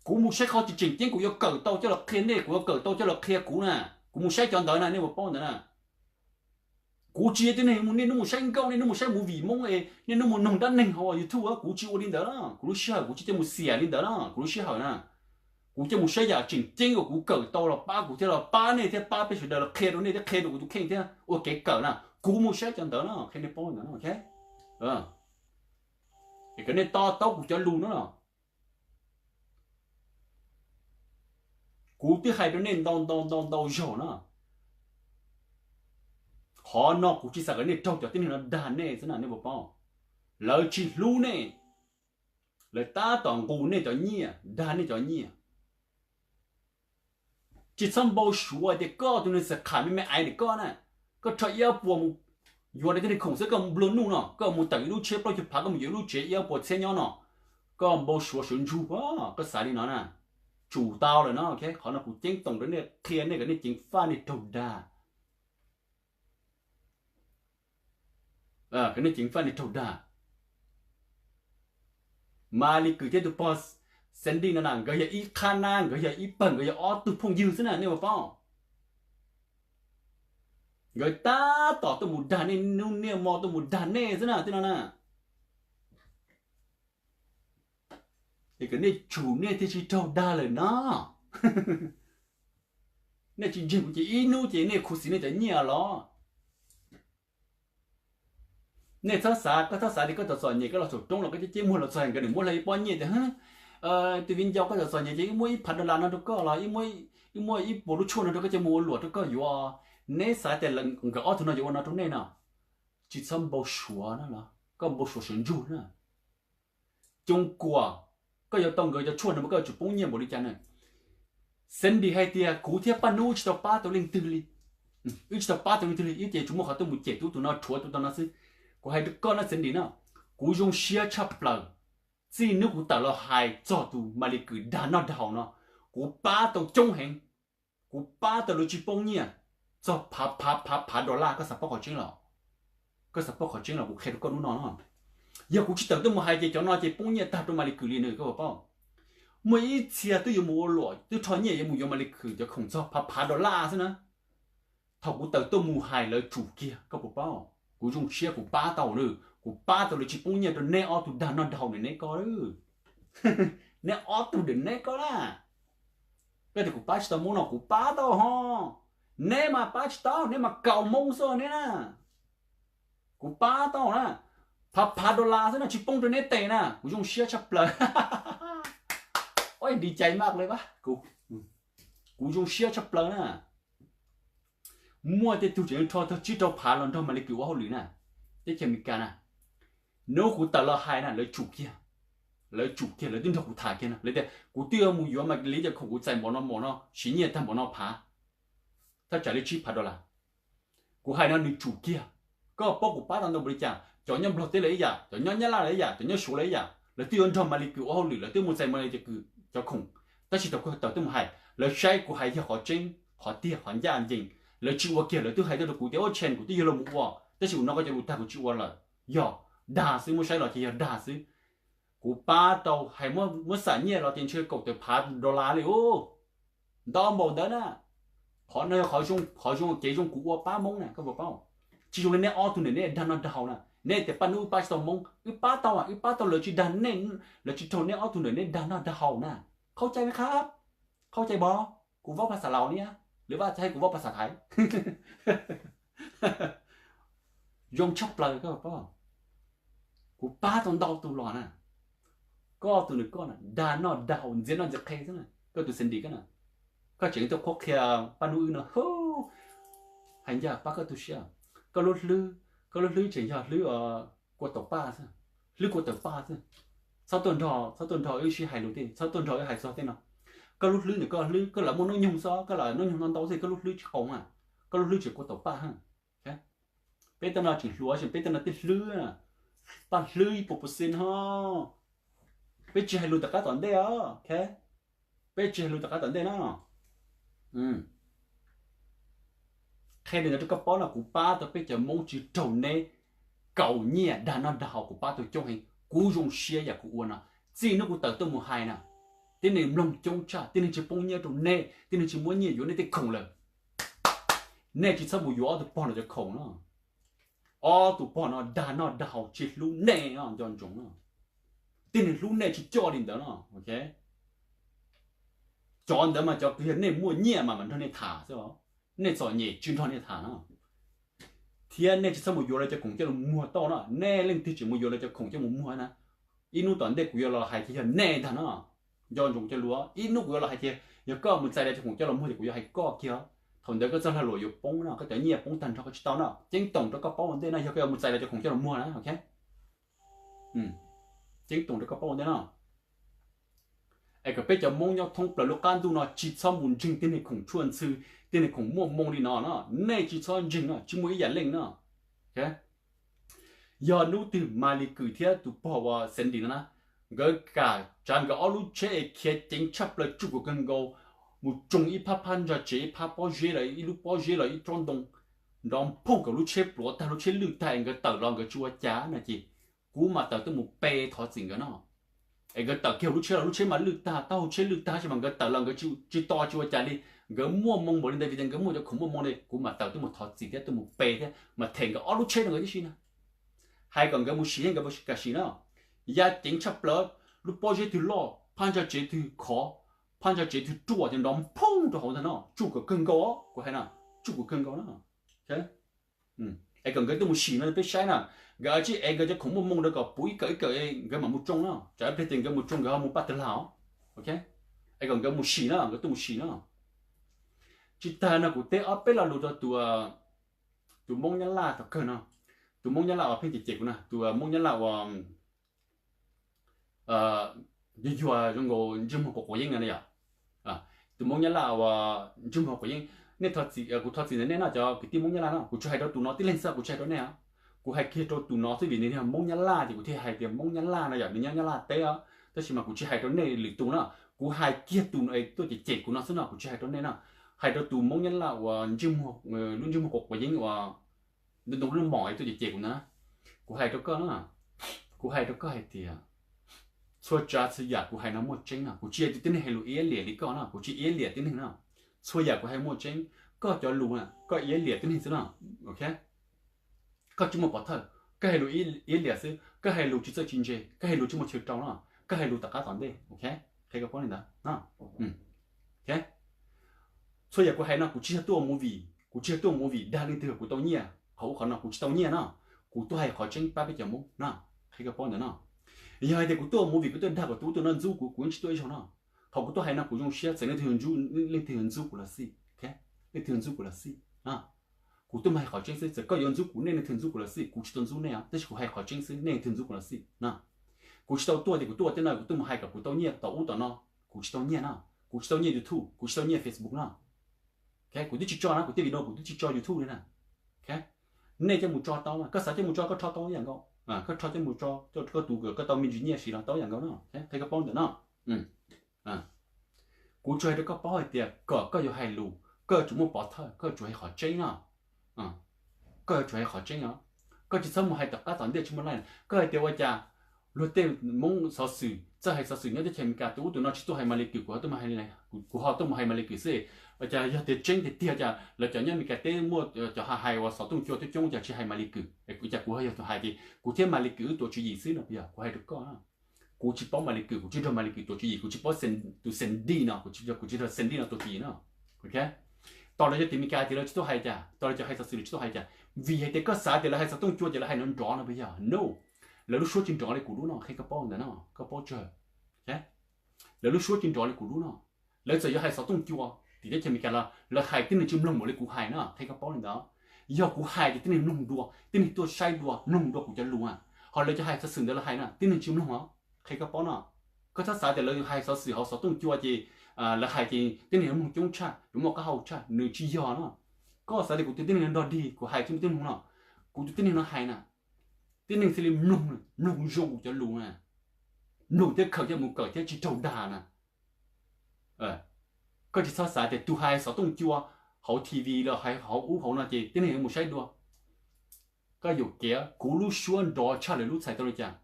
Kuv mus saib qhov tseem tseem ceeb kuv yuav kawm tau coj los qhia nej, kuv yuav kawm tau coj los qhia kuv na. Kuv mus saib cov ntawd na, nej puas paub ntawd na. Kuv tsis yog tej neeg niaj hnub mus saib nkauj, niaj hnub mus saib movie Hmoob, niaj hnub mus noog dab neeg hauv YouTube, kuv tsis ua li ntawd na. Kuv lub sij hawm kuv tsis coj mus xiam li ntawd na, kuv lub sij hawm na. Kuv coj mus saib yam tseem ceeb uas kuv kawm tau los pab kuv thiab los pab nej thiab pab peb sawv daws los qhia rau nej thiab qhia rau kuv tus kheej thiab ua kev kawm na. Kuv mus saib cov ntawd no, qhia nej paub ntawd no, ok. Es kom nej to taub kuv cov lus no los. Kuv twb hais rau nej ntau ntau ntau ntau zaug na. Qhov no kuv tsis xav kom nej raug cov tib neeg no dag nej xwb na, nej puas paub? Lawv tsis hlub nej, lawv tab tom nqus nej cov nyiaj, dag nej cov nyiaj. Tsis txhob npau suav tias koj tus neeg xam kham me me aiv ntawm koj na, koj rho ib ob puas mus yuav tej neeg khoom xwb, koj mus nplua nuj no, koj mus tawm ib lub tsheb plaub caug phav, koj mus yuav ib lub tsev ib ob puas txhiab nyob no, koj npau suav sawv ntsug, koj xav li no na, tsum tau lawm no. Qhov no kuv ceeb toom rau nej, qhia nej kom nej ceev faj nej raug dag. Kom nej ceev faj nej raug dag. Mas Lis Kwm thiab tus pog Sandy no na, nkawd yog ib qhab nab, nkawd yog ib pawg, nkawd yog ob tug phooj ywg xwb na, nej puas paub? Nkawd tab tom tuaj mus dag nej, hnub niaj hmo tuaj mus dag nej xwb na, tej no na. Es kom nej tsum nej thiaj tsis raug dag lawm no. Nej tsis ntseeg kuv ces ib hnub ces nej khuv xim nej cov nyiaj los. Nej txhob xav, koj txhob xav tias koj txom txom nyem koj los saum roob los koj ceb ceb muag los txog nkawd nws muab hla ib pob nyiaj tias, tus viv ncaus, koj txom txom nyem ces wb muab ib phav dollar no rau koj los wb muab ib puas lub tshuaj no rau koj coj mus ua luam rau koj yuav. Neb xav tias nkawd ob tug no yuav ua no rau nej no? Tsis txhob npau suav na los koj npau suav sawv ntsug na. Coo kuas koj yuav tau nkawd cov tshuaj no mas koj yuav tsum poob nyiaj npaum li cas na. Sandy hais tias kuv thiab Paj Nub wb tsis tau pab tau leej twg li. Wb tsis tau pab tau leej twg li, wb ces tsuas muaj qhov tuaj mus cem tub tus no, rhuav tub tus no xwb. Kuv hais rau koj na Sandy na, kuv zoo siab tshaj plaws. Txij hnub kuv tawm los hais txog tus Malis Kwm dag noj dag haus no, kuv pab tau coob heev. Kuv pab tau lawv tsis poob nyiaj txog phav phav phav phav dollar, koj xav paub qhov tseeb los? Koj xav paub qhov tseeb los kuv qhia rau koj hnub no no. Yog kuv tsis tawm tuaj mus hais ces cov no ces poob nyiaj tag rau Malis Kwm li na, koj puas paub? Muaj ib txhia twb yuav mus ua luam, twb rho nyiaj yuav mus yuav Malis Kwm cov khoom txog phav phav dollar xwb na. Thaum kuv tawm tuaj mus hais lawv tsum kiag, koj puas paub? Kuv zoo siab kuv pab tau na, kuv pab tau lawv tsis poob nyiaj rau neb ob tug dag noj dag haus ntawm neb ko. Neb ob tug ntawm neb ko na. Koj tias kuv pab tsis tau Hmoob no kuv pab tau ho. Neb mas pab tsis tau, neb mas kaus Hmoob xwb neb na. Kuv pab tau na, phav phav dollar xwb no tsis poob rau neb tes na, kuv zoo siab tshaj plaws. Ua li cai maj li, kuv zoo siab tshaj plaws na. Muaj tej tug tseem rho tag tsib rau phav los nrog Malis Kwm ua hauj lwm na, teb chaws Amelikas na. Hnub kuv tawm los hais na lawv tsum kiag, lawv tsum kiag, lawv twb nrog kuv tham kiag na, lawv tias kuv twb yuav mus yuav Malis cov khoom, kuv txais npaum no npaum no, siv nyiaj tag npaum no phav, thaj tsam li tsib phav dollar. Kuv hais no nws tsum kiag. Koj paub kuv pab tau ntau npaum li cas? Cov nyob Nplog teb lawv ib yam, cov nyob Nyab Laj lawv ib yam, cov nyob Suav lawv ib yam, lawv twb yuav nrog Malis Kwm ua hauj lwm, lawv twb mus txais Malis Kwm cov khoom, tab sis thaum kuv tawm tuaj mus hais, lawv saib kuv hais yog qhov tseeb, qhov tiag, qhov ncaj ncees, lawv tsis ua kiag, lawv twb hais tuaj rau kuv tias, ua tshee, kuv twb yuav los mus ua, tab sis kuv no koj cov lus tag kuv tsis ua lawm. Yog dag xwb, muab saib los ces yog dag xwb. Kuv pab tau hais muab xam nyiaj los ces ntshe kaum tawm phav dollar li ub. Ntau npaum ntawd na. Qhov no yog qhov zoo, kev zoo kuv ua pab Hmoob na, koj puas paub? Tsis zoo li neb ob tug ntawm neb dag noj dag haus na. Neb tias Paj Nub wb pab tsis tau Hmoob, wb pab tau, wb pab tau lawv tsis dag nej, lawv tsis raug neb ob tug ntawm neb dag noj dag haus na. Qhau cai me qhab, qhau cai pov, kuv vaub phas xas Laus niab, lwm vaj txhais hais kuv vaub phas xas Thaiv. Zoo tshaj plaws koj puas paub? Kuv pab tau ntau tus los na. Koj tus ntawm koj na dag noj dag haus ntxias noj ntxias qhe xwb na, koj tus Sandy koj na. Koj tseem tuaj qhuab qhia Paj Nub wb no, hais ncaj pab koj tu siab. Koj lub hlwb, koj lub hlwb tseem yog hlwb kua tau paj xwb, hlwb kua tau paj xwb. Txhob tuaj nrog, txhob tuaj nrog wb sib hais lus tej, txhob tuaj nrog wb hais txog tej no. Koj lub hlwb ntawm koj hlwb, koj lam muaj hnub nyoog xwb, koj lam hnub nyoog ntau ntau xwb, koj lub hlwb tsis qoos na. Koj lub hlwb tseem kua tau paj. Peb tej no tseem hluas, peb tej no tej hlwb, paj hlwb ib puas percent ho. Peb tsis hais lus tom qab tom ntej os. Peb tsis hais lus tom qab tom ntej na. Qhia li ntawd rau koj paub no, kuv pab tau peb cov Hmoob tsis raug neb kaus nyiaj dag noj dag haus, kuv pab tau coob heev, kuv zoo siab yam kuv ua no. Txij hnub kuv tawm tuaj mus hais na, tib neeg mloog coob tshaj, tib neeg tsis poob nyiaj rau nej, tib neeg tsis muab nyiaj yuav nej tej khoom lawm. Nej tsis txhob mus yuav ob tug pog no cov khoom no. Ob tug pog no dag noj dag haus tsis hlub nej no, nco ntsoov no. Tib neeg hlub nej tsis coj li ntawd no. Cov ntawd mas cov kwv yog nej muaj nyiaj mas mam nrog nej tham xwb os. Nej txom nyem tsis nrog nej tham no. Thiab nej tsis txhob mus yuav lawv cov khoom coj los muag tau no. Nej leej twg tseem mus yuav lawv cov khoom coj mus muag na, ib hnub tom ntej kuv yuav los hais tias yog nej ntag no. Nco ntsoov cov lus, ib hnub kuv yuav los hais tias yog koj mus txais lawv cov khoom coj los muag ces kuv yuav hais koj kiag. Thaum ntawd koj txoj lag luam yuav poob no, koj cov nyiaj poob tag nrho koj tsis tau no. Ceeb toom rau koj paub ua ntej no, yog koj yuav mus txais lawv cov khoom coj los muag na, ok. Ceeb toom rau koj paub ua ntej no. Es kom peb cov Hmoob nyob thoob plaws lub qab ntuj no tsis txhob mus ntseeg tej neeg khoom tshuaj ntxhw, tej neeg khoom muaj moo li no no, nej tsis txhob ntseeg no, tsis muaj ib yam leej no. Yog hnub twg Maly Kue thiab tus pog uas Sandy no na, nkawd kam tsav nkawd ob lub tsheb es khiav ceev tshaj plaws tsuj kom kawg nkaus, mus tsoo ib phab phab ntsa tsev, ib phab pob zeb los ib lub pob zeb los ib tsob ntoo, nrov phooj kom lub tsheb pluav tag, lub tsheb lwj tag es nkawd tawm los nkawd tsis ua cas no ces kuv mam tawm tuaj mus pe thov txim nkawd no. Es nkawd tawm kiag lub tsheb los lub tsheb mas lwj tag, taub hau tsheb lwj tag, tab sis mas nkawd tawm los nkawd tsis to tsis ua cas li. Nkawd muaj moo npaum li ntawd vim tias nkawd muaj cov khoom muaj moo li, kuv mam tawm tuaj mus thov txim thiab tuaj mus pe thiab mam them nkawd ob lub tsheb rau nkawd tib si na. Hais kom nkawd mus sim thiab nkawd kam sim na. Ya ceev tshaj plaws, lub pob zeb twg loj, phab ntsa tsev twg khov, phab ntsa tsev twg ruaj ces nrov phooj rau hauv ntag no, tsuj kom kawg nkaus os, kuv hais na, tsuj kom kawg nkaus na. Es kom nkawd tuaj mus sim no peb saib na, nkawd tsis ev nkawd cov khoom muaj moo rau kom puv ib kawm ib kawm nkawd mam mus tsoo na, tsam ib pliag ces nkawd mus tsoo nkawd ho mus paj tag lag os. Es kom nkawd mus sim na, nkawd tuaj mus sim na. Tsis tag no kuv teb ob peb lo lus rau tus, tus Hmoob Nyab Laj tom kawg no, tus Hmoob Nyab Laj uas pheej cem cem kuv na, tus Hmoob Nyab Laj uas yuag yuag zoo nkaus ntsej muag quav quav yeeb no na yom. Tus Hmoob Nyab Laj uas ntsej muag quav yeeb, nej, kuv thov txim ntawm nej no cov kwv tij Hmoob Nyab Laj no, kuv tsis hais rau tus no tib leeg xwb, kuv tsis hais rau nej os. Kuv hais kiag rau tus no xwb vim nws yog Hmoob Nyab Laj ces kuv thiaj hais tias Hmoob Nyab Laj no yom, nws nyob Nyab Laj teb os. Tab sis mas kuv tsis hais rau nej lwm tus na, kuv hais kiag tus no es tuaj cem cem kuv no xwb no, kuv tsis hais rau nej na. Hais rau tus Hmoob Nyab Laj uas ntsej muag, lub ntsej muag quav quav yeeb uas ntoo ntoo lub mom es tuaj cem cem kuv ntawd na. Kuv hais rau koj na, kuv hais rau koj hais tias txhua tsav txhua yam kuv hais no muaj tseeb na, kuv tsis yog tus tib neeg hais lus iab liam li koj na, kuv tsis iab liam tib neeg na. Txhua yam kuv hais muaj tseeb, koj cov lus na koj iab liam tib neeg xwb na. Koj tsis muaj pov thawj, koj hais lus iab liam xwb, koj hais lus tsis txawj tsis ntse, koj hais lus tsis muaj chaw rau no, koj hais lus tom qab tom ntej. Qhia koj paub li ntawd. Txhua yam kuv hais no kuv tsis yog tuaj ua movie, kuv tsis yog tuaj ua movie dag leej twg kuv tau nyiaj, qhov ub qhov no kuv tsis tau nyiaj no. Kuv tuaj hais qhov tseeb pab peb cov Hmoob no, qhia koj paub ntawd no. Yog hais tias kuv tuaj ua movie kuv tuaj dag kom tus ub tus no ntxub kuv, kuv yeej tsis tuaj ib zaug no. Thaum kuv tuaj hais no kuv zoo siab txawm leej twg ntxub kuv los xij, leej twg ntxub kuv los xij. Kuv tuaj mus hais qhov tseeb xwb, txawm koj yuav ntxub kuv, nej leej twg ntxub kuv los xij, kuv tsis tau ntxub nej, tab sis kuv hais qhov tseeb xwb, nej leej twg ntxub kuv los xij no. Kuv tsis tau tuaj tias kuv tuaj ua tej no kuv tuaj mus hais kom kuv tau nyiaj tom ub tom no, kuv tsis tau nyiaj no. Kuv tsis tau nyiaj YouTube, kuv tsis tau nyiaj Facebook no. Kuv twb tsis tso na, kuv tej video kuv twb tsis tso YouTube li na. Nej coj mus tso tau, koj xav coj mus tso koj rho tau ib yam nkaus, koj rho coj mus tso, koj tus koj tau me ntsis nyiaj siv los tau ib yam nkaus no. Qhia koj paub ntawm no. Kuv tsuas hais rau koj paub hais tias kom koj yuav hais lus koj yuav tsum muaj pov thawj, koj yuav tsum hais qhov tseeb no. Koj yuav tsum hais qhov tseeb os. Koj tsis txhob mus hais tom qab tom ntej tsis muaj laij. Koj hais tias ua cas luag tej Hmoob xov xwm txawj hais xov xwm nyob teb chaws Amelikas, tus ub tus no tsis tuaj hais Maly Kue, kuv ho tuaj mus hais, kuv ho tuaj mus hais Maly Kue xwb. Ua cas yog tias tseeb tiag tiag cas lawv cov nyob Amelikas teb muaj cov hais uas xov tooj cua coob coob cas tsis hais Maly Kue, ua cas kuv ho yog tus hais ces kuv thiab Maly Kue wb tuav tswv yim xwb no puas yog? Kuv hais rau koj, kuv tsis paub Maly Kue, kuv tsis nrog Maly Kue tuav tswv yim, kuv tsis paub tus Sandy no, kuv tsis nrog Sandy no tuav tswv yim no. Tau lawv cov tim Amelikas tias lawv tsis tuaj hais cas, tau lawv cov hais xov xwm lawv tsis tuaj hais cas? Vim hais tias koj xav tias lawv hais xov tooj cua ces lawv hais nrov nrov no puas yog? No, lawv lub suab tsis nrov li kuv lub no, qhia koj paub ntawm no, koj paub tsawg? Lawv lub suab tsis nrov li kuv lub no. Lawv txawm yuav hais xov tooj cua tim teb chaws Amelikas los lawv hais tib neeg tsis mloog npaum li kuv hais no, qhia koj paub li ntawd. Yog kuv hais ces tib neeg mloog dua, tib neeg tuaj saib dua, mloog dua kuv cov lus na. Ho lawv cov hais xov xwm ntawd lawv hais na tib neeg tsis mloog os, qhia koj paub no. Koj txhob xav tias lawv hais xov xwm hauv xov tooj cua ces lawv hais ces tib neeg mloog coob tshaj, yuav muaj qab hau tshaj, nws tsis yog no. Koj xav tias kuv tus tib neeg no nrog dig kuv hais tsis muaj tib neeg mloog no. Kuv tus tib neeg no hais na, tib neeg thiaj li mloog, mloog zoo kuv cov lus na, mloog thiab khaws coj mus kawm thiab tsis raug dag na. Koj tsis txhob xav tias tus hais xov tooj cua hauv T V los hais hauv ub hauv no ces tib neeg yuav mus saib dua. Koj yuam kev, kuv lub suab nrov tshaj lawv lub txhais tau li cas?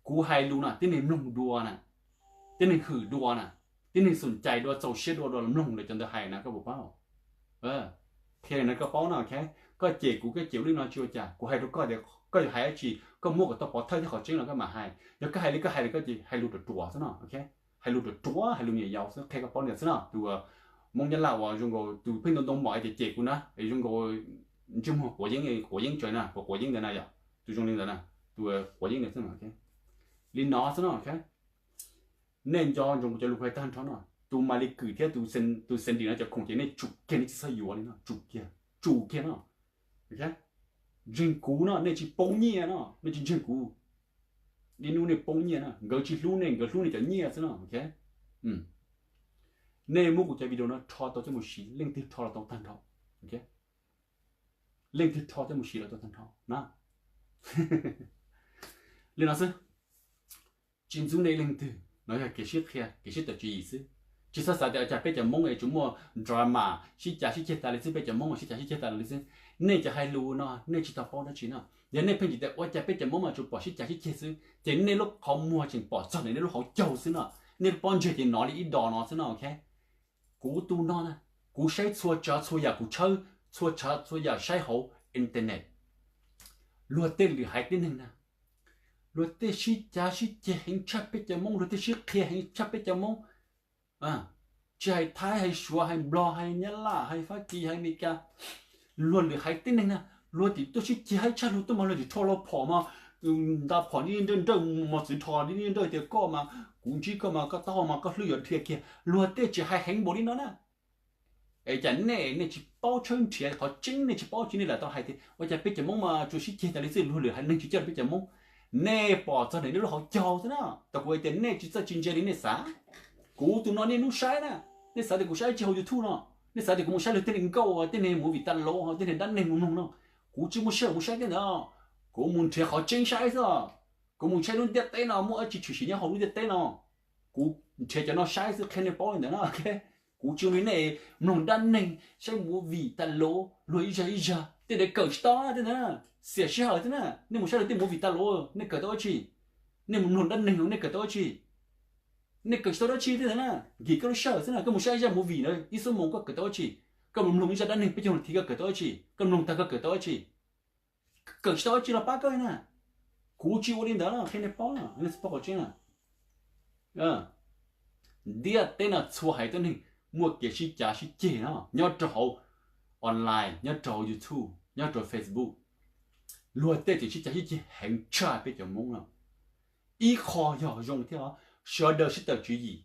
Kuv hais lus na tib neeg mloog dua na, tib neeg hwm dua na, tib neeg xum cais dua, txaus siab dua, dua mloog lawv cov ntawd hais na, koj puas paub? Qhia li no koj paub no. Koj cem kuv, koj cem li no tsis ua cas, kuv hais rau koj tias koj yuav hais dab tsi koj muab kom tau pov thawj thiab qhov tseeb los koj mam hais. Yog koj hais li koj hais li koj ces hais lus ruam ruam xwb no. Hais lus ruam ruam, hais lus me nyuam yaus xwb, qhia koj paub li ntawd xwb no. Tus Hmoob Nyab Laj uas zoo nkaus tus pheej ntoo ntoo mom tias cem kuv na, zoo nkaus ntsej muag quav yeeb, quav yeeb tsaws na, quav quav yeeb ntawd na yom, tus zoo li ntawd na, tus quav yeeb ntawd xwb no. Li no xwb no. Nej nco ntsoov kuv cov lus kuv hais tag nrho no, tus Maly Kue thiab tus Sandy no cov khoom ces nej tsum kiag, nej tsis txhob yuav li no, tsum kiag, tsum kiag no. Ntseeg kuv no nej tsis poob nyiaj no, nej tsis ntseeg kuv, ib hnub nej poob nyiaj na. Nkawd tsis hlub nej, nkawd hlub nej cov nyiaj xwb no. Nej muab kuv cov video no rho tau coj mus siv, leej twg rho los tau tag nrho. Leej twg rho coj mus siv los tau tag nrho na. Li no xwb, tsis ntxub nej leej twg, no yog kev sib qhia, kev sib tawm tswv yim xwb. Tsis txhob xav tias cas peb cov Hmoob es tsuas muaj drama sib cav sib ceg tas li xwb, peb cov Hmoob sib cav sib ceg tas li xwb. Nej cov hais lus no nej tsis tau paub dab tsi no. Yog nej pheej tsis tias ua cas peb cov Hmoob mas tsuas pom sib cav sib ceg xwb, ces nej lub qhov muag tseem pom txog ntawm nej lub hauv caug xwb no. Nej lub pob ntseg ces nov li ib dos no xwb no, ok. Kuv tus no na, kuv saib txhua tsav txhua yam, kuv tshawb txhua tsav txhua yam saib hauv internet. Luag tej lwm haiv tib neeg na, luag tej sib cav sib ceg heev tshaj peb cov Hmoob, luag tej sib qhia heev tshaj peb cov Hmoob. Tsis hais Thaib, hais Suav, hais Nplog, hais Nyab Laj, hais Fab Kis, hais Amelikas, luag lwm haiv tib neeg na, luag tim tuaj sib ceg heev tshaj, luag tuaj mas luag tim rho los phom mas, nta phom nrawj nrawj, mos txwv rho nrawj nrawj tias koj mas kuv ntsib koj mas koj taub hau mas koj hlwb yuav dhia kiag. Luag tej tsis hais heev npaum li no na. Es cas nej, nej tsis paub tshawb nrhiav qhov tseeb, nej tsis paub tsis, nej lam tau hais tias ua cas peb cov Hmoob mas tsuas sib ceg tas li xwb, luag lwm haiv neeg tsis coj peb cov Hmoob. Nej pom txog ntawm nej lub hauv caug xwb na. Tau kuv hais tias nej tsis txawj tsis ntse li nej xav. Kuv tus no nej hnub saib na, nej xav tias kuv saib tsis hauv YouTube no, nej xav tias kuv mus saib luag tej neeg nkauj, tej neeg movie tas los, tej neeg dab neeg mus mloog no. Kuv tsis muaj sij hawm mus saib tej ntawd. Kuv mus nrhiav qhov tseeb saib xwb. Kuv mus saib lub ntiaj teb no muaj dab tsi tshwm sim nyob hauv lub ntiaj teb no. Kuv nrhiav cov no saib xwb, qhia nej paub li ntawd na. Kuv tsis zoo li nej mloog dab neeg, saib movie tas los, luag ib zaj ib zaj, tej ntawd kawm tsis tau tej ntawd, xiam sij hawm xwb na. Nej mus saib luag tej movie tas los nej kawm tau dab tsi? Nej mus mloog dab neeg nej kawm tau dab tsi? Nej kawm tsis tau dab tsi tej ntawd na. Nkim koj lub sij hawm xwb na, koj mus saib ib zaj movie na ib xuab moos koj kawm tau dab tsi? Koj mus mloog ib zaj dab neeg peb caug nas this koj kawm tau dab tsi? Koj mloog tag koj kawm tau dab tsi? Kawm tsis tau dab tsi los pab koj na. Kuv tsis ua li ntawd no, qhia nej paub, nej tsis paub qhov tseeb na. Ntiaj teb no txhua haiv tib neeg muaj kev sib cav sib ceg no nyob rau hauv online, nyob rau hauv YouTube, nyob rau Facebook. Luag tej tseem sib cav sib ceg heev tshaj peb cov Hmoob no. Ib qho yog zoo thiab os, sawv daws sib tawm tswv yim,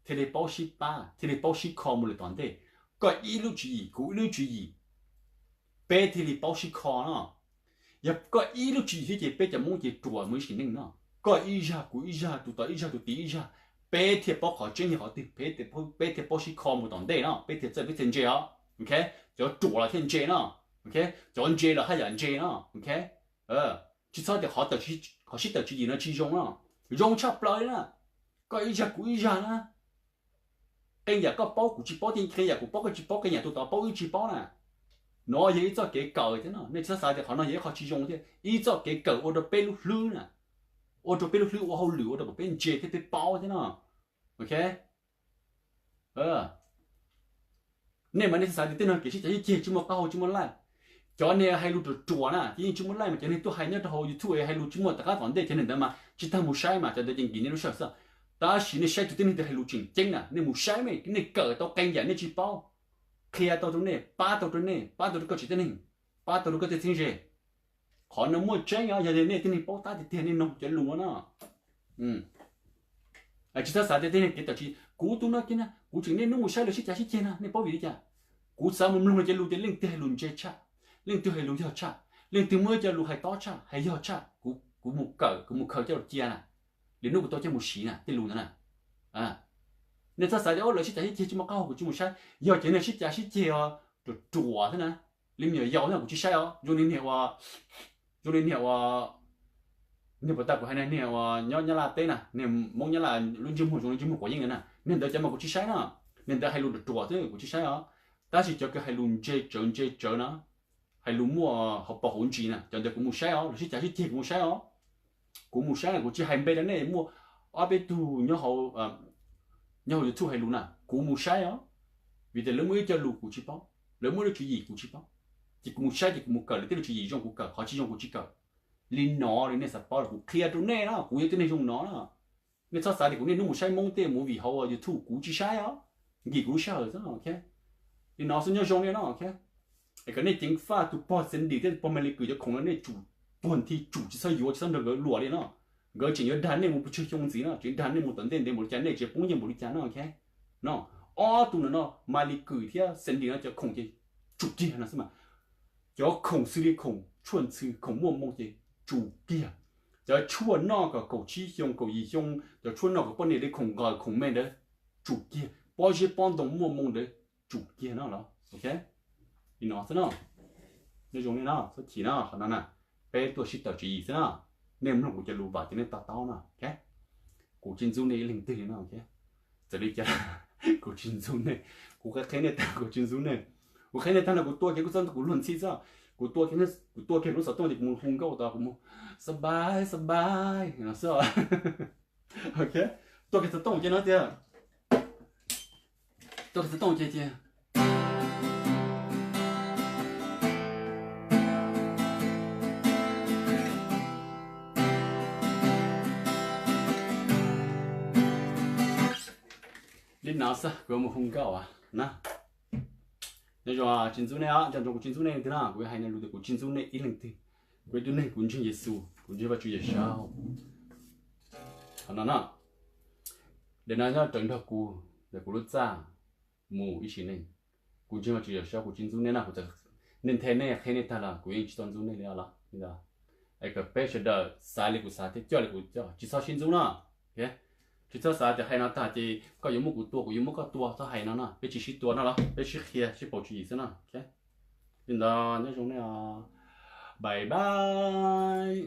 thiaj li paub sib pab, thiaj li paub sib kho mus lawm tom ntej. Koj ib lub tswv yim, kuv ib lub tswv yim, peb thiaj li paub sib kho no. Yog koj ib lub tswv yim thiab ces peb cov Hmoob ces ruam mus ib sim neej no. Koj ib zaj, kuv ib zaj, tus tod ib zaj, tus tid ib zaj, peb thiaj paub qhov tseeb yog qhov twg, peb thiaj paub sib kho mus tom ntej no, peb thiaj txawj peb thiaj ntse os. Cov ruam los thiaj ntse no, cov ntse los haj yam ntse no. Tsis txhob tias qhov sib tawm tswv yim no tsis zoo no, zoo tshaj plaws li na. Koj ib zaj kuv ib zaj na, qee yam koj paub kuv tsis paub, qee yam kuv paub koj tsis paub, qee yam tus tod paub wb tsis paub na. No yog ib txoj kev kawm thiab no, nej tsis txhob xav tias qhov no yog ib qho tsis zoo thiab, ib txoj kev kawm ua rau peb lub hlwb na, ua rau peb lub hlwb ua hauj lwm ua rau kom peb ntse thiab peb paub thiab no. Ok. Nej mas nej xav tias tej no kev sib cav sib ceg tsis muaj qab hau tsis muaj laij. Cov niag hais lus ruam ruam na ces yeej tsis muaj laij, mas cov niag tuaj hais nyob rau hauv YouTube hais lus tsis muaj tom qab tom ntej, cov niag ntawd mas tsis tas mus saib mas cov ntawd ces nkim nej lub sij hawm xwb. Tab sis nej saib tus tib neeg twg hais lus tseem ceeb na, nej mus saib, nej kawm tau qee yam nej tsis paub, qhia tau rau nej, pab tau rau nej, pab tau rau koj tsev tib neeg, pab tau rau koj tej txheeb ze. Qhov no muaj tseeb os, yog nej tib neeg paub tab tiag tiag nej noog cov lus no. Tsis txhob xav tias tej neeg kev tawm tswv, kuv tus no kiag na, kuv tseem niaj hnub mus saib lawv sib cav sib ceg na, nej paub vim li cas? Kuv xav mus mloog lawv cov lus tias leej twg hais lus ntse tshaj, leej twg hais lus yog tshaj, leej twg muaj ib co lus hais tob tshaj, hais yog tshaj. Kuv mus kawm, kuv mus khaws coj los cia na, lwm hnub kuv tau coj mus siv na tej lus ntawd na. Nej txhob xav tias lawv sib cav sib ceg tsis muaj qab hau kuv tsis mus saib, yog cov niag sib cav sib ceg os, ruam ruam xwb na, li me nyuam yaus xwb kuv tsis saib os. Zoo li niag ua, zoo li niag ua, niag puas tas kuv hais niag uas nyob Nyab Laj teb na, niag Hmoob Nyab Laj lub ntsej muag zoo li ntsej muag quav yeeb ntawd na, niag ntawd cov mas kuv tsis saib na. Niag ntawd hais lus ruam ruam xwb kuv tsis saib os. Tab sis cov kws hais lus ntse tsawv ntse tsawv na, hais lus muaj hauv paus hauv ntsis na, cov ntawd kuv mus saib os, lawv sib cav sib ceg kuv mus saib os. Kuv mus saib na, kuv tsis hais npe rau nej, muaj ob peb tug nyob hauv YouTube hais lus na, kuv mus saib os. Vim tias lawv muaj ib co lus kuv tsis paub, lawv muaj lub tswv yim kuv tsis paub, ces kuv mus saib ces kuv mus kawm lawv tej lub tswv yim, zoo kuv kawm, qhov tsis zoo kuv tsis kawm. Li no li nej xav paub los kuv qhia rau nej na, kuv yog tib neeg zoo no na. Nej txhob xav tias kuv niaj hnub mus saib Hmoob tej movie hauv YouTube kuv tsis saib os, nkim kuv lub sij hawm xwb. Li no xwb nyob zoo li no. Es kom nej ceev faj tus pog Sandy thiab tus pog Maly Kws cov khoom no nej tsum puag nthi, tsum tsis txhob yuav, tsis txhob nrog nkawd luam li no. Nkawd tseem yuav dag nej mus pes tsawg xyoo ntxiv no, tseem dag nej mus tom ntej ntev npaum li cas, nej tseem poob nyiaj npaum li cas no. No, ob tug no no, Maly Kws thiab Sandy no cov khoom ces tsum kiag no xwb mas. Cov khoom xws li khoom tshuaj ntxhw, khoom muaj moo ces tsum kiag. Cov tshuaj noj kom kaum tsib xyoo kaum yim xyoo, cov tshuaj noj kom poj niam li khoom nqos khoom me ntawd tsum kiag, pob zeb pob ntoo muaj moo ntawd tsum kiag no los, ok. Li no xwb no, nyob zoo nej no, txhob chim no, qhov no na, peb tuaj sib tawm tswv yim xwb no, nej mloog kuv cov lus vam ces nej to taub no, ok. Kuv tsis ntxub nej ib leeg twg li no, ok. Txawm li cas kuv tsis ntxub nej, kuv qhia nej tag kuv tsis ntxub nej. Kuv qhia nej tag no kuv tua kiag kuv txoj kuv luag ntxhi xwb, kuv tua kiag, kuv tua kiag lub xov tooj ces kuv mus hu nkauj tod kuv mus, xab npais xab npais no xwb, ok. Tua kiag xov tooj ces no tiag, tua kiag xov tooj ces tiag. Li no xwb kuv yuav mus hu nkauj na. Nyob zoo tsis ntxub nej, nco ntsoov kuv tsis ntxub nej leej twg na, kuv hais no lus tias kuv tsis ntxub nej ib leeg twg. Kuv ib tug neeg kuv ntseeg Yexus, kuv ntseeg Vaj Tswv Yawm Saub. Qhov no na, daim no nyob rawv nrog kuv, ntawm kuv lub txaj mus ib sim neej. Kuv ntseeg Vaj Tswv Yawm Saub, kuv tsis ntxub nej na, kuv txawm, nej nthe nej qhia nej tag los kuv yeej tsis tau ntxub nej li os los. Es kom peb sawv daws xav li kuv xav thiab coj li kuv coj, tsis txhob sib ntxub no. Tsis txhob xav tias hais no tag ces koj yuav muab kuv tua kuv yuav muab koj tua, txhob hais no no, peb tsis sib tua no los peb sib qhia sib pauv tswv yim xwb no. Li ntawd nyob zoo nej os, bye bye.